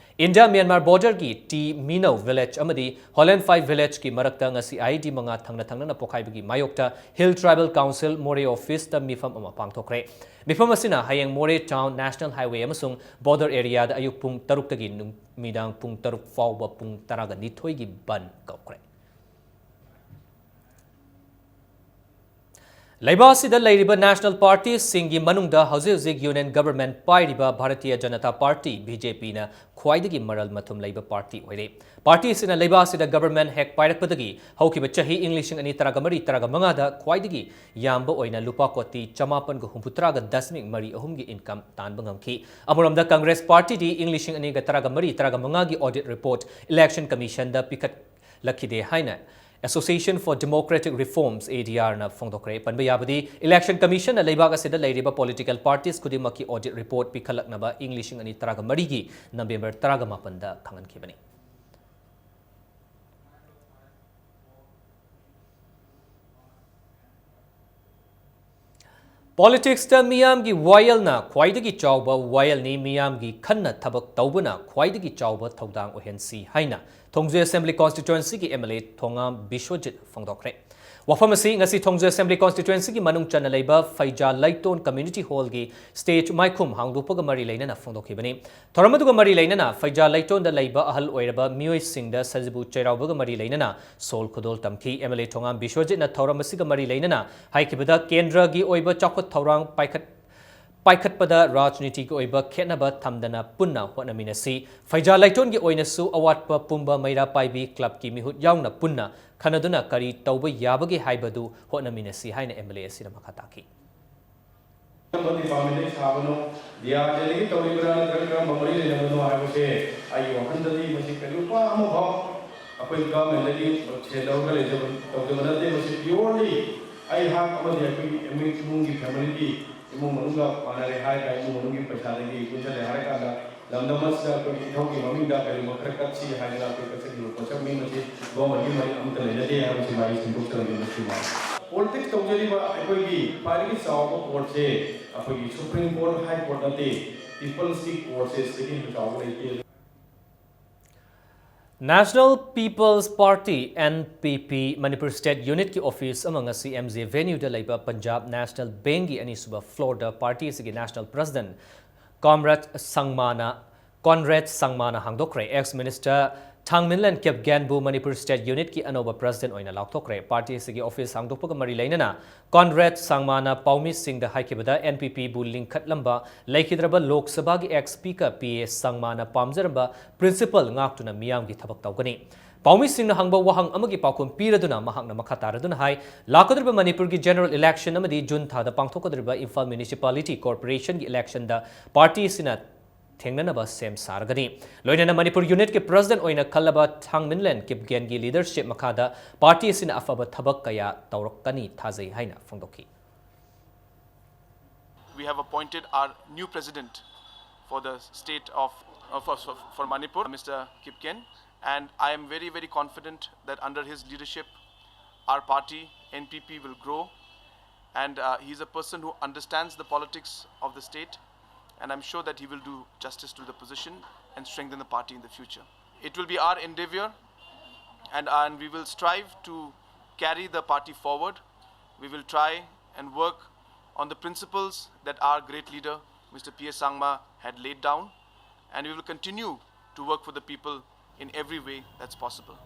India-Myanmar borderꯒꯤ ꯇꯤ ꯃꯤꯅꯧ village ꯑꯃꯗꯤ ꯍꯣꯂꯦꯟꯐꯥꯏ villageꯀꯤ ꯃꯔꯛꯇ ꯉꯁꯤ IED ꯃꯉꯥ ꯊꯪꯅ ꯊꯪꯅꯅ ꯄꯣꯈꯥꯏꯕꯒꯤ ꯃꯥꯌꯣꯛꯇ Hill Tribal Council ꯃꯣꯔꯦ officeꯇ ꯃꯤꯐꯝ ꯑꯃ ꯄꯥꯡꯊꯣꯛꯈ꯭ꯔꯦ꯫ ꯃꯤꯐꯝ ꯑꯁꯤꯅ ꯍꯌꯦꯡ ꯃꯣꯔꯦ town National Highway ꯑꯃꯁꯨꯡ border areaꯗ ꯑꯌꯨꯛ ꯄꯨꯡ ꯇꯔꯨꯛꯇꯒꯤ ꯅꯨꯃꯤꯗꯥꯡ ꯄꯨꯡ ꯇꯔꯨꯛ ꯐꯥꯎꯕ ꯄꯨꯡ ꯇꯔꯥꯒ ꯅꯤꯊꯣꯏꯒꯤ ꯕꯟ ꯀꯧꯈ꯭ꯔꯦ꯫ ꯂꯩꯕꯥꯛ ꯑꯁꯤꯗ ꯂꯩꯔꯤꯕ national partyꯁꯤꯡꯒꯤ ꯃꯅꯨꯡꯗ ꯍꯧꯖꯤꯛ ꯍꯧꯖꯤꯛ union government ꯄꯥꯏꯔꯤꯕ ꯚꯥꯔꯇꯤꯌ ꯖꯅꯇꯥ ꯄꯥꯔꯇꯤ, BJPꯅ ꯈ꯭ꯋꯥꯏꯗꯒꯤ ꯃꯔꯜ ꯃꯊꯨꯝ ꯂꯩꯕ ꯄꯥꯔꯇꯤ ꯑꯣꯏꯔꯦ꯫ ꯄꯥꯔꯇꯤ ꯑꯁꯤꯅ ꯂꯩꯕꯥꯛ ꯑꯁꯤꯗ government ꯍꯦꯛ ꯄꯥꯏꯔꯛꯄꯗꯒꯤ ꯍꯧꯈꯤꯕ ꯆꯍꯤ ꯏꯪ ꯂꯤꯁꯤꯡ ꯑꯅꯤ ꯇꯔꯥꯒ ꯃꯔꯤ ꯇꯔꯥꯒ ꯃꯉꯥꯗ ꯈ꯭ꯋꯥꯏꯗꯒꯤ ꯌꯥꯝꯕ ꯑꯣꯏꯅ ꯂꯨꯄꯥ ꯀꯣꯇꯤ ꯆꯃꯥꯄꯟꯒ ꯍꯨꯝꯐꯨꯇꯔꯥꯒ ꯗꯁꯃꯤꯛ ꯃꯔꯤ ꯑꯍꯨꯝꯒꯤ income ꯇꯥꯟꯕ ꯉꯝꯈꯤ꯫ ꯑꯃꯔꯣꯝꯗ Congress ꯄꯥꯔꯇꯤꯗꯤ ꯏꯪ ꯂꯤꯁꯤꯡ ꯑꯅꯤꯒ ꯇꯔꯥꯒ ꯃꯔꯤ ꯇꯔꯥꯒ ꯃꯉꯥꯒꯤ audit report election commissionꯗ ꯄꯤꯈꯠꯂꯛꯈꯤꯗꯦ ꯍꯥꯏꯅ Association for Democratic Reforms, ADRꯅ ꯐꯣꯡꯗꯣꯛꯈ꯭ꯔꯦ꯫ ꯄꯟꯕ ꯌꯥꯕꯗꯤ, election commissionꯅ ꯂꯩꯕꯥꯛ ꯑꯁꯤꯗ ꯂꯩꯔꯤꯕ political parties ꯈꯨꯗꯤꯡꯃꯛꯀꯤ audit report ꯄꯤꯈꯠꯂꯛꯅꯕ ꯏꯪ ꯂꯤꯁꯤꯡ ꯑꯅꯤ ꯇꯔꯥꯒ ꯃꯔꯤꯒꯤ November ꯇꯔꯥꯒ ꯃꯥꯄꯟꯗ ꯈꯪꯍꯟꯈꯤꯕꯅꯤ꯫ Politicsꯇ ꯃꯤꯌꯥꯝꯒꯤ ꯋꯥꯌꯦꯜꯅ ꯈ꯭ꯋꯥꯏꯗꯒꯤ ꯆꯥꯎꯕ ꯋꯥꯌꯦꯜꯅꯤ, ꯃꯤꯌꯥꯝꯒꯤ ꯈꯟꯅ ꯊꯕꯛ ꯇꯧꯕꯅ ꯈ꯭ꯋꯥꯏꯗꯒꯤ ꯆꯥꯎꯕ ꯊꯧꯗꯥꯡ ꯑꯣꯏꯍꯟꯁꯤ ꯍꯥꯏꯅ ꯊꯣꯡꯖꯣꯏ Assembly Constituencyꯒꯤ MLA ꯊꯣꯉꯥꯝ ꯕꯤꯁ꯭ꯋꯖꯤꯠ ꯐꯣꯡꯗꯣꯛꯈ꯭ꯔꯦ꯫ ꯋꯥꯐꯝ ꯑꯁꯤ ꯉꯁꯤ ꯊꯣꯡꯖꯣꯏ Assembly Constituencyꯒꯤ ꯃꯅꯨꯡ ꯆꯟꯅ ꯂꯩꯕ ꯐꯩꯖꯥ ꯂꯩꯇꯣꯟ Community Hallꯒꯤ stage ꯃꯥꯏꯈꯨꯝ ꯍꯥꯡꯗꯣꯛꯄꯒ ꯃꯔꯤ ꯂꯩꯅꯅ ꯐꯣꯡꯗꯣꯛꯈꯤꯕꯅꯤ꯫ ꯊꯧꯔꯝ ꯑꯗꯨꯒ ꯃꯔꯤ ꯂꯩꯅꯅ ꯐꯩꯖꯥ ꯂꯩꯇꯣꯟꯗ ꯂꯩꯕ ꯑꯍꯜ ꯑꯣꯏꯔꯕ ꯃꯤꯑꯣꯏꯁꯤꯡꯗ ꯁꯖꯤꯕꯨ ꯆꯩꯔꯥꯎꯕꯒ ꯃꯔꯤ ꯂꯩꯅꯅ ꯁꯣꯜ ꯈꯨꯗꯣꯜ ꯇꯝꯈꯤ꯫ MLA ꯊꯣꯉꯥꯝ ꯕꯤꯁ꯭ꯋꯖꯤꯠꯅ ꯊꯧꯔꯝ ꯑꯁꯤꯒ ꯃꯔꯤ ꯂꯩꯅꯅ ꯍꯥꯏꯈꯤꯕꯗ, ꯀꯦꯟꯗ꯭ꯔꯒꯤ ꯑꯣꯏꯕ ꯆꯥꯎꯈꯠ ꯊꯧꯔꯥꯡ ꯄꯥꯏꯈꯠ-, ꯄꯥꯏꯈꯠꯄꯗ ꯔꯥꯖꯅꯤꯇꯤꯒꯤ ꯑꯣꯏꯕ ꯈꯦꯠꯅꯕ ꯊꯝꯗꯅ ꯄꯨꯟꯅ ꯍꯣꯠꯅꯃꯤꯟꯅꯁꯤ꯫ ꯐꯩꯖꯥ ꯂꯩꯇꯣꯟꯒꯤ ꯑꯣꯏꯅꯁꯨ ꯑꯋꯥꯠꯄ ꯄꯨꯝꯕ ꯃꯩꯔꯥ ꯄꯥꯏꯕꯤ clubꯀꯤ ꯃꯤꯍꯨꯠ ꯌꯥꯎꯅ ꯄꯨꯟꯅ ꯈꯟꯅꯗꯨꯅ ꯀꯔꯤ ꯇꯧꯕ ꯌꯥꯕꯒꯦ ꯍꯥꯏꯕꯗꯨ ꯍꯣꯠꯅꯃꯤꯟꯅꯁꯤ ꯍꯥꯏꯅ MLA ꯑꯁꯤꯅ ꯃꯈꯥ ꯇꯥꯈꯤ꯫ ꯀꯔꯝꯕ departmentꯇꯒꯤ ꯁꯥꯕꯅꯣ, DRDAꯗꯒꯤ ꯇꯧꯔꯤꯕ꯭ꯔꯥ ꯅꯠꯇ꯭ꯔꯒ ꯀꯔꯝꯕ ꯃꯔꯤ ꯂꯩꯅꯕꯅꯣ ꯍꯥꯏꯕꯁꯦ ꯑꯩꯒꯤ ꯋꯥꯈꯜꯗꯗꯤ ꯃꯁꯤ ꯀꯩꯒꯨꯝꯕ ꯑꯃꯐꯥꯎ ꯑꯩꯈꯣꯏ governmentꯇꯒꯤ ꯁꯦꯜ ꯂꯧꯔꯒ ꯂꯩꯖꯕ, ꯇꯧꯖꯕ ꯅꯠꯇꯦ꯫ ꯃꯁꯤ purely ꯑꯩꯍꯥꯛ ꯑꯃꯗꯤ ꯑꯩꯈꯣꯏꯒꯤ ꯏꯃꯨꯡ, ꯏꯃꯨꯡꯒꯤ familyꯒꯤ ꯏꯃꯨꯡ ꯃꯅꯨꯡꯒ ꯃꯥꯟꯅꯔꯦ ꯍꯥꯏꯔꯒ ꯏꯃꯨꯡ ꯃꯅꯨꯡꯒꯤ ꯄꯩꯁꯥꯗꯒꯤ ꯄꯨꯟꯁꯤꯜꯂꯦ ꯍꯥꯏꯔꯀꯥꯟꯗ ꯂꯝꯗꯝ ꯑꯁꯤꯗ ꯑꯩꯈꯣꯏꯒꯤ ꯏꯊꯧꯒꯤ ꯃꯃꯤꯡꯗ ꯀꯔꯤꯒꯨꯝꯕ ꯈꯔ ꯀꯠꯁꯤ ꯍꯥꯏꯗꯅ ꯑꯩꯈꯣꯏ ꯀꯠꯆꯈꯤꯕ ꯄꯣꯠꯁꯛ ꯃꯤ ꯃꯁꯤ governmentꯀꯤ ꯃꯔꯤ ꯑꯃꯠꯇ ꯂꯩꯅꯗꯦ ꯍꯥꯏꯕꯁꯤꯃ ꯑꯩ ꯁꯦꯝꯗꯣꯛꯆꯔꯒꯦ꯫ ꯃꯁꯤꯃ politics ꯇꯧꯖꯔꯤꯕ ꯑꯩꯈꯣꯏꯒꯤ ꯈ꯭ꯋꯥꯏꯗꯒꯤ ꯆꯥꯎꯕ courtꯁꯦ ꯑꯩꯈꯣꯏꯒꯤ Supreme Court, High Court ꯅꯠꯇꯦ, People'sꯀꯤ courtꯁꯦ ꯁꯤꯗꯒꯤ ꯍꯦꯟꯅ ꯆꯥꯎꯕ ꯂꯩꯇꯦ꯫ National People's Party, NPP, Manipur State Unitꯀꯤ office ꯑꯃ ꯉꯁꯤ MJ Venueꯗ ꯂꯩꯕ Punjab National Bankꯀꯤ ꯑꯅꯤꯁꯨꯕ floorꯗ party ꯑꯁꯤꯒꯤ national president Comrade Sangmana, Conrad Sangmana ꯍꯥꯡꯗꯣꯛꯈ꯭ꯔꯦ꯫ Ex minister ꯊꯥꯡꯃꯤꯟꯂꯦꯟ ꯀꯤꯞꯒꯦꯟꯕꯨ ꯃꯅꯤꯄꯨꯔ ꯁ꯭ꯇꯦꯠ ꯌꯨꯅꯤꯠꯀꯤ ꯑꯅꯧꯕ ꯄ꯭ꯔꯁꯤꯗꯦꯟꯠ ꯑꯣꯏꯅ ꯂꯥꯎꯊꯣꯛꯈ꯭ꯔꯦ꯫ ꯄꯥꯔꯇꯤ ꯑꯁꯤꯒꯤ ꯑꯣꯐꯤꯁ ꯍꯥꯡꯗꯣꯛꯄꯒ ꯃꯔꯤ ꯂꯩꯅꯅ ꯀꯣꯟꯔꯦꯗ ꯁꯥꯡꯃꯥꯅ ꯄꯥꯎꯃꯤꯁꯤꯡꯗ ꯍꯥꯏꯈꯤꯕꯗ, ꯑꯦꯟ ꯄꯤ ꯄꯤꯕꯨ ꯂꯤꯡꯈꯠꯂꯝꯕ ꯂꯩꯈꯤꯗ꯭ꯔꯕ ꯂꯣꯛ ꯁꯚꯥꯒꯤ ꯑꯦꯛꯁ ꯁ꯭ꯄꯤꯀꯔ ꯄꯤ ꯑꯦ ꯁꯥꯡꯃꯥꯅ ꯄꯥꯝꯖꯔꯝꯕ ꯄ꯭ꯔꯤꯟꯁꯤꯄꯜ ꯉꯥꯛꯇꯨꯅ ꯃꯤꯌꯥꯝꯒꯤ ꯊꯕꯛ ꯇꯧꯒꯅꯤ꯫ ꯄꯥꯎꯃꯤꯁꯤꯡꯅ ꯍꯪꯕ ꯋꯥꯍꯪ ꯑꯃꯒꯤ ꯄꯥꯎꯈꯨꯝ ꯄꯤꯔꯗꯨꯅ ꯃꯍꯥꯛꯅ ꯃꯈꯥ ꯇꯥꯔꯗꯨꯅ ꯍꯥꯏ, ꯂꯥꯛꯀꯗꯧꯔꯤꯕ ꯃꯅꯤꯄꯨꯔꯒꯤ ꯖꯦꯅꯔꯦꯜ ꯏꯂꯦꯛꯁꯟ ꯑꯃꯗꯤ ꯖꯨꯟ ꯊꯥꯗ ꯄꯥꯡꯊꯣꯛꯀꯗꯧꯔꯤꯕ ꯏꯝꯐꯥꯜ ꯃ꯭ꯌꯨꯅꯤꯁꯤꯄꯥꯂꯤꯇꯤ ꯀꯣꯔꯄꯣꯔꯦꯁꯟꯒꯤ ꯏꯂꯦꯛꯁꯟꯗ ꯄꯥꯔꯇꯤ ꯑꯁꯤꯅ ꯊꯦꯡꯅꯅꯕ ꯁꯦꯝ ꯁꯥꯔꯒꯅꯤ꯫ ꯂꯣꯏꯅꯅ ꯃꯅꯤꯄꯨꯔ ꯌꯨꯅꯤꯠꯀꯤ ꯄ꯭ꯔꯁꯤꯗꯦꯟꯠ ꯑꯣꯏꯅ ꯈꯜꯂꯕ ꯊꯥꯡꯃꯤꯟꯂꯦꯟ ꯀꯤꯞꯒꯦꯟꯒꯤ ꯂꯤꯗꯔꯁꯤꯞ ꯃꯈꯥꯗ ꯄꯥꯔꯇꯤ ꯑꯁꯤꯅ ꯑꯐꯕ ꯊꯕꯛ ꯀꯌꯥ ꯇꯧꯔꯛꯀꯅꯤ ꯊꯥꯖꯩ ꯍꯥꯏꯅ ꯐꯣꯡꯗꯣꯛꯈꯤ꯫ We have appointed our new president for the state of, uh, for, for, for Manipur, Mister Kipgen, and I am very, very confident that under his leadership, our party, N P P, will grow. And uh, he's a person who understands the politics of the state, and I'm sure that he will do justice to the position and strengthen the party in the future. It will be our endeavor, and, and we will strive to carry the party forward. We will try and work on the principles that our great leader, Mister P A Sangma, had laid down, and we will continue to work for the people in every way that's possible.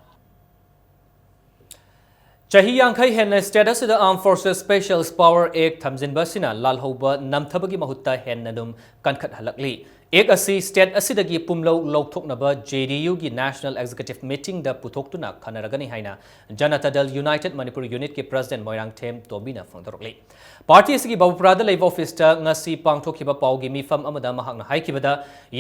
ꯆꯍꯤ ꯌꯥꯡꯈꯩ ꯍꯦꯟꯅ state ꯑꯁꯤꯗ Armed Forces Special Power Act ꯊꯝꯖꯤꯟꯕ ꯑꯁꯤꯅ ꯂꯥꯜꯍꯧꯕ ꯅꯝꯊꯕꯒꯤ ꯃꯍꯨꯠꯇ ꯍꯦꯟꯅ ꯑꯗꯨꯝ ꯀꯟꯈꯠꯍꯜꯂꯛꯂꯤ꯫ ꯑꯦꯛ ꯑꯁꯤ state ꯑꯁꯤꯗꯒꯤ ꯄꯨꯝꯂꯧ ꯂꯧꯊꯣꯛꯅꯕ ꯖꯦ ꯗꯤ ꯌꯨꯒꯤ ꯅꯦꯁꯅꯦꯜ ꯑꯦꯛꯖꯤꯀ꯭ꯌꯨꯇꯤꯚ ꯃꯤꯇꯤꯡꯗ ꯄꯨꯊꯣꯛꯇꯨꯅ ꯈꯟꯅꯔꯒꯅꯤ ꯍꯥꯏꯅ ꯖꯅꯇꯥ ꯗꯜ ꯌꯨꯅꯥꯏꯇꯦꯗ ꯃꯅꯤꯄꯨꯔ ꯌꯨꯅꯤꯠꯀꯤ ꯄ꯭ꯔꯁꯤꯗꯦꯟꯠ ꯃꯣꯏꯔꯥꯡꯊꯦꯝ ꯇꯣꯝꯕꯤꯅ ꯐꯣꯡꯗꯣꯔꯛꯂꯤ꯫ ꯄꯥꯔꯇꯤ ꯑꯁꯤꯒꯤ ꯕꯕꯨꯄꯨꯔꯥꯗ ꯂꯩꯕ ꯑꯣꯐꯤꯁꯇ ꯉꯁꯤ ꯄꯥꯡꯊꯣꯛꯈꯤꯕ ꯄꯥꯎꯒꯤ ꯃꯤꯐꯝ ꯑꯃꯗ ꯃꯍꯥꯛꯅ ꯍꯥꯏꯈꯤꯕꯗ,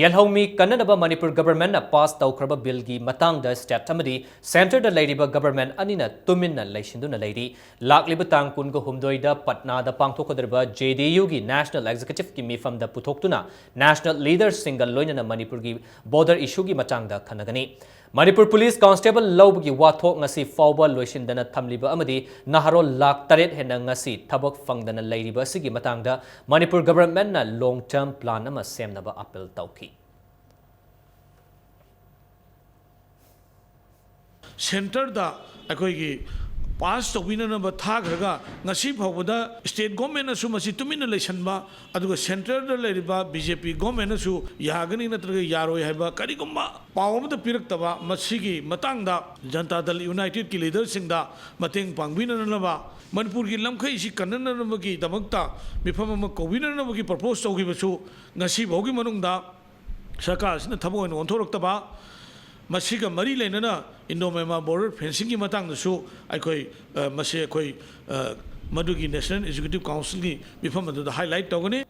ꯌꯦꯜꯍꯧꯃꯤ ꯀꯟꯅꯅꯕ ꯃꯅꯤꯄꯨꯔ ꯒꯚꯔꯟꯃꯦꯟꯠꯅ ꯄꯥꯁ ꯇꯧꯈ꯭ꯔꯕ ꯕꯤꯜꯒꯤ ꯃꯇꯥꯡꯗ ꯁ꯭ꯇꯦꯠ ꯑꯃꯗꯤ ꯁꯦꯟꯇꯔꯗ ꯂꯩꯔꯤꯕ ꯒꯚꯔꯟꯃꯦꯟꯠ ꯑꯅꯤꯅ ꯇꯨꯃꯤꯟꯅ ꯂꯩꯁꯤꯟꯗꯨꯅ ꯂꯩꯔꯤ꯫ ꯂꯥꯛꯂꯤꯕ ꯇꯥꯡ ꯀꯨꯟꯒ ꯍꯨꯝꯗꯣꯏꯗ ꯄꯠꯅꯥꯗ ꯄꯥꯡꯊꯣꯛꯀꯗꯧꯔꯤꯕ ꯖꯦ ꯗꯤ ꯌꯨꯒꯤ ꯅꯦꯁꯅꯦꯜ ꯑꯦꯛꯖꯤꯀ꯭ꯌꯨꯇꯤꯚꯀꯤ ꯃꯤꯐꯝꯗ ꯄꯨꯊꯣꯛꯇꯨꯅ ꯅꯦꯁꯅꯦꯜ ꯂꯤꯗꯔꯁꯤꯡꯒ ꯂꯣꯏꯅꯅ ꯃꯅꯤꯄꯨꯔꯒꯤ ꯕꯣꯔꯗꯔ ꯏꯁꯨꯒꯤ ꯃꯇꯥꯡꯗ ꯈꯟꯅꯒꯅꯤ꯫ ꯃꯅꯤꯄꯨꯔ ꯄꯨꯂꯤꯁ ꯀꯣꯟꯁꯇꯦꯕꯜ ꯂꯧꯕꯒꯤ ꯋꯥꯊꯣꯛ ꯉꯁꯤ ꯐꯥꯎꯕ ꯂꯣꯏꯁꯤꯟꯗꯅ ꯊꯝꯂꯤꯕ ꯑꯃꯗꯤ ꯅꯍꯥꯔꯣꯜ ꯂꯥꯈ ꯇꯔꯦꯠ ꯍꯦꯟꯅ ꯉꯁꯤ ꯊꯕꯛ ꯐꯪꯗꯅ ꯂꯩꯔꯤꯕ ꯑꯁꯤꯒꯤ ꯃꯇꯥꯡꯗ ꯃꯅꯤꯄꯨꯔ ꯒꯚꯔꯟꯃꯦꯟꯠꯅ ꯂꯣꯡ ꯇꯔꯝ ꯄ꯭ꯂꯥꯟ ꯑꯃ ꯁꯦꯝꯅꯕ ꯑꯥꯄꯤꯜ ꯇꯧꯈꯤ꯫ ꯁꯦꯟꯇꯔꯗ ꯑꯩꯈꯣꯏꯒꯤ ꯄꯥꯁ ꯇꯧꯕꯤꯅꯅꯕ ꯊꯥꯈ꯭ꯔꯒ, ꯉꯁꯤ ꯐꯥꯎꯕꯗ ꯁ꯭ꯇꯦꯠ ꯒꯣꯔꯃꯦꯟꯅꯁꯨ ꯃꯁꯤ ꯇꯨꯃꯤꯟꯅ ꯂꯩꯁꯟꯕ, ꯑꯗꯨꯒ ꯁꯦꯟꯇꯔꯗ ꯂꯩꯔꯤꯕ ꯕꯤ ꯖꯦ ꯄꯤ ꯒꯣꯔꯃꯦꯟꯅꯁꯨ ꯌꯥꯒꯅꯤ ꯅꯠꯇ꯭ꯔꯒ ꯌꯥꯔꯣꯏ ꯍꯥꯏꯕ ꯀꯔꯤꯒꯨꯝꯕ ꯄꯥꯎ ꯑꯃꯠꯇ ꯄꯤꯔꯛꯇꯕ, ꯃꯁꯤꯒꯤ ꯃꯇꯥꯡꯗ ꯖꯅꯇꯥ ꯗꯜ ꯌꯨꯅꯥꯏꯇꯦꯗꯀꯤ ꯂꯤꯗꯔꯁꯤꯡꯗ ꯃꯇꯦꯡ ꯄꯥꯡꯕꯤꯅꯅꯕ, ꯃꯅꯤꯄꯨꯔꯒꯤ ꯂꯝꯈꯩꯁꯤ ꯀꯟꯅꯅꯕꯒꯤꯗꯃꯛꯇ ꯃꯤꯐꯝ ꯑꯃ ꯀꯧꯕꯤꯅꯅꯕꯒꯤ ꯄ꯭ꯔꯄꯣꯁ ꯇꯧꯈꯤꯕꯁꯨ ꯉꯁꯤ ꯐꯥꯎꯒꯤ ꯃꯅꯨꯡꯗ ꯁꯔꯀꯥꯔ ꯑꯁꯤꯅ ꯊꯕꯛ ꯑꯣꯏꯅ ꯑꯣꯟꯊꯣꯔꯛꯇꯕ, ꯃꯁꯤꯒ ꯃꯔꯤ ꯂꯩꯅꯅ ꯏꯟꯗꯣ ꯃ꯭ꯌꯥꯟꯃꯥꯔ ꯕꯣꯔꯗꯔ ꯐꯦꯟꯁꯤꯡꯒꯤ ꯃꯇꯥꯡꯗꯁꯨ ꯑꯩꯈꯣꯏ, ꯑ, ꯃꯁꯤ ꯑꯩꯈꯣꯏ, ꯑ, ꯃꯗꯨꯒꯤ ꯅꯦꯁꯅꯦꯜ ꯑꯦꯛꯖꯤꯀ꯭ꯌꯨꯇꯤꯚ ꯀꯥꯎꯟꯁꯤꯜꯒꯤ ꯃꯤꯐꯝ ꯑꯗꯨꯗ ꯍꯥꯏꯂꯥꯏꯠ ꯇꯧꯒꯅꯤ꯫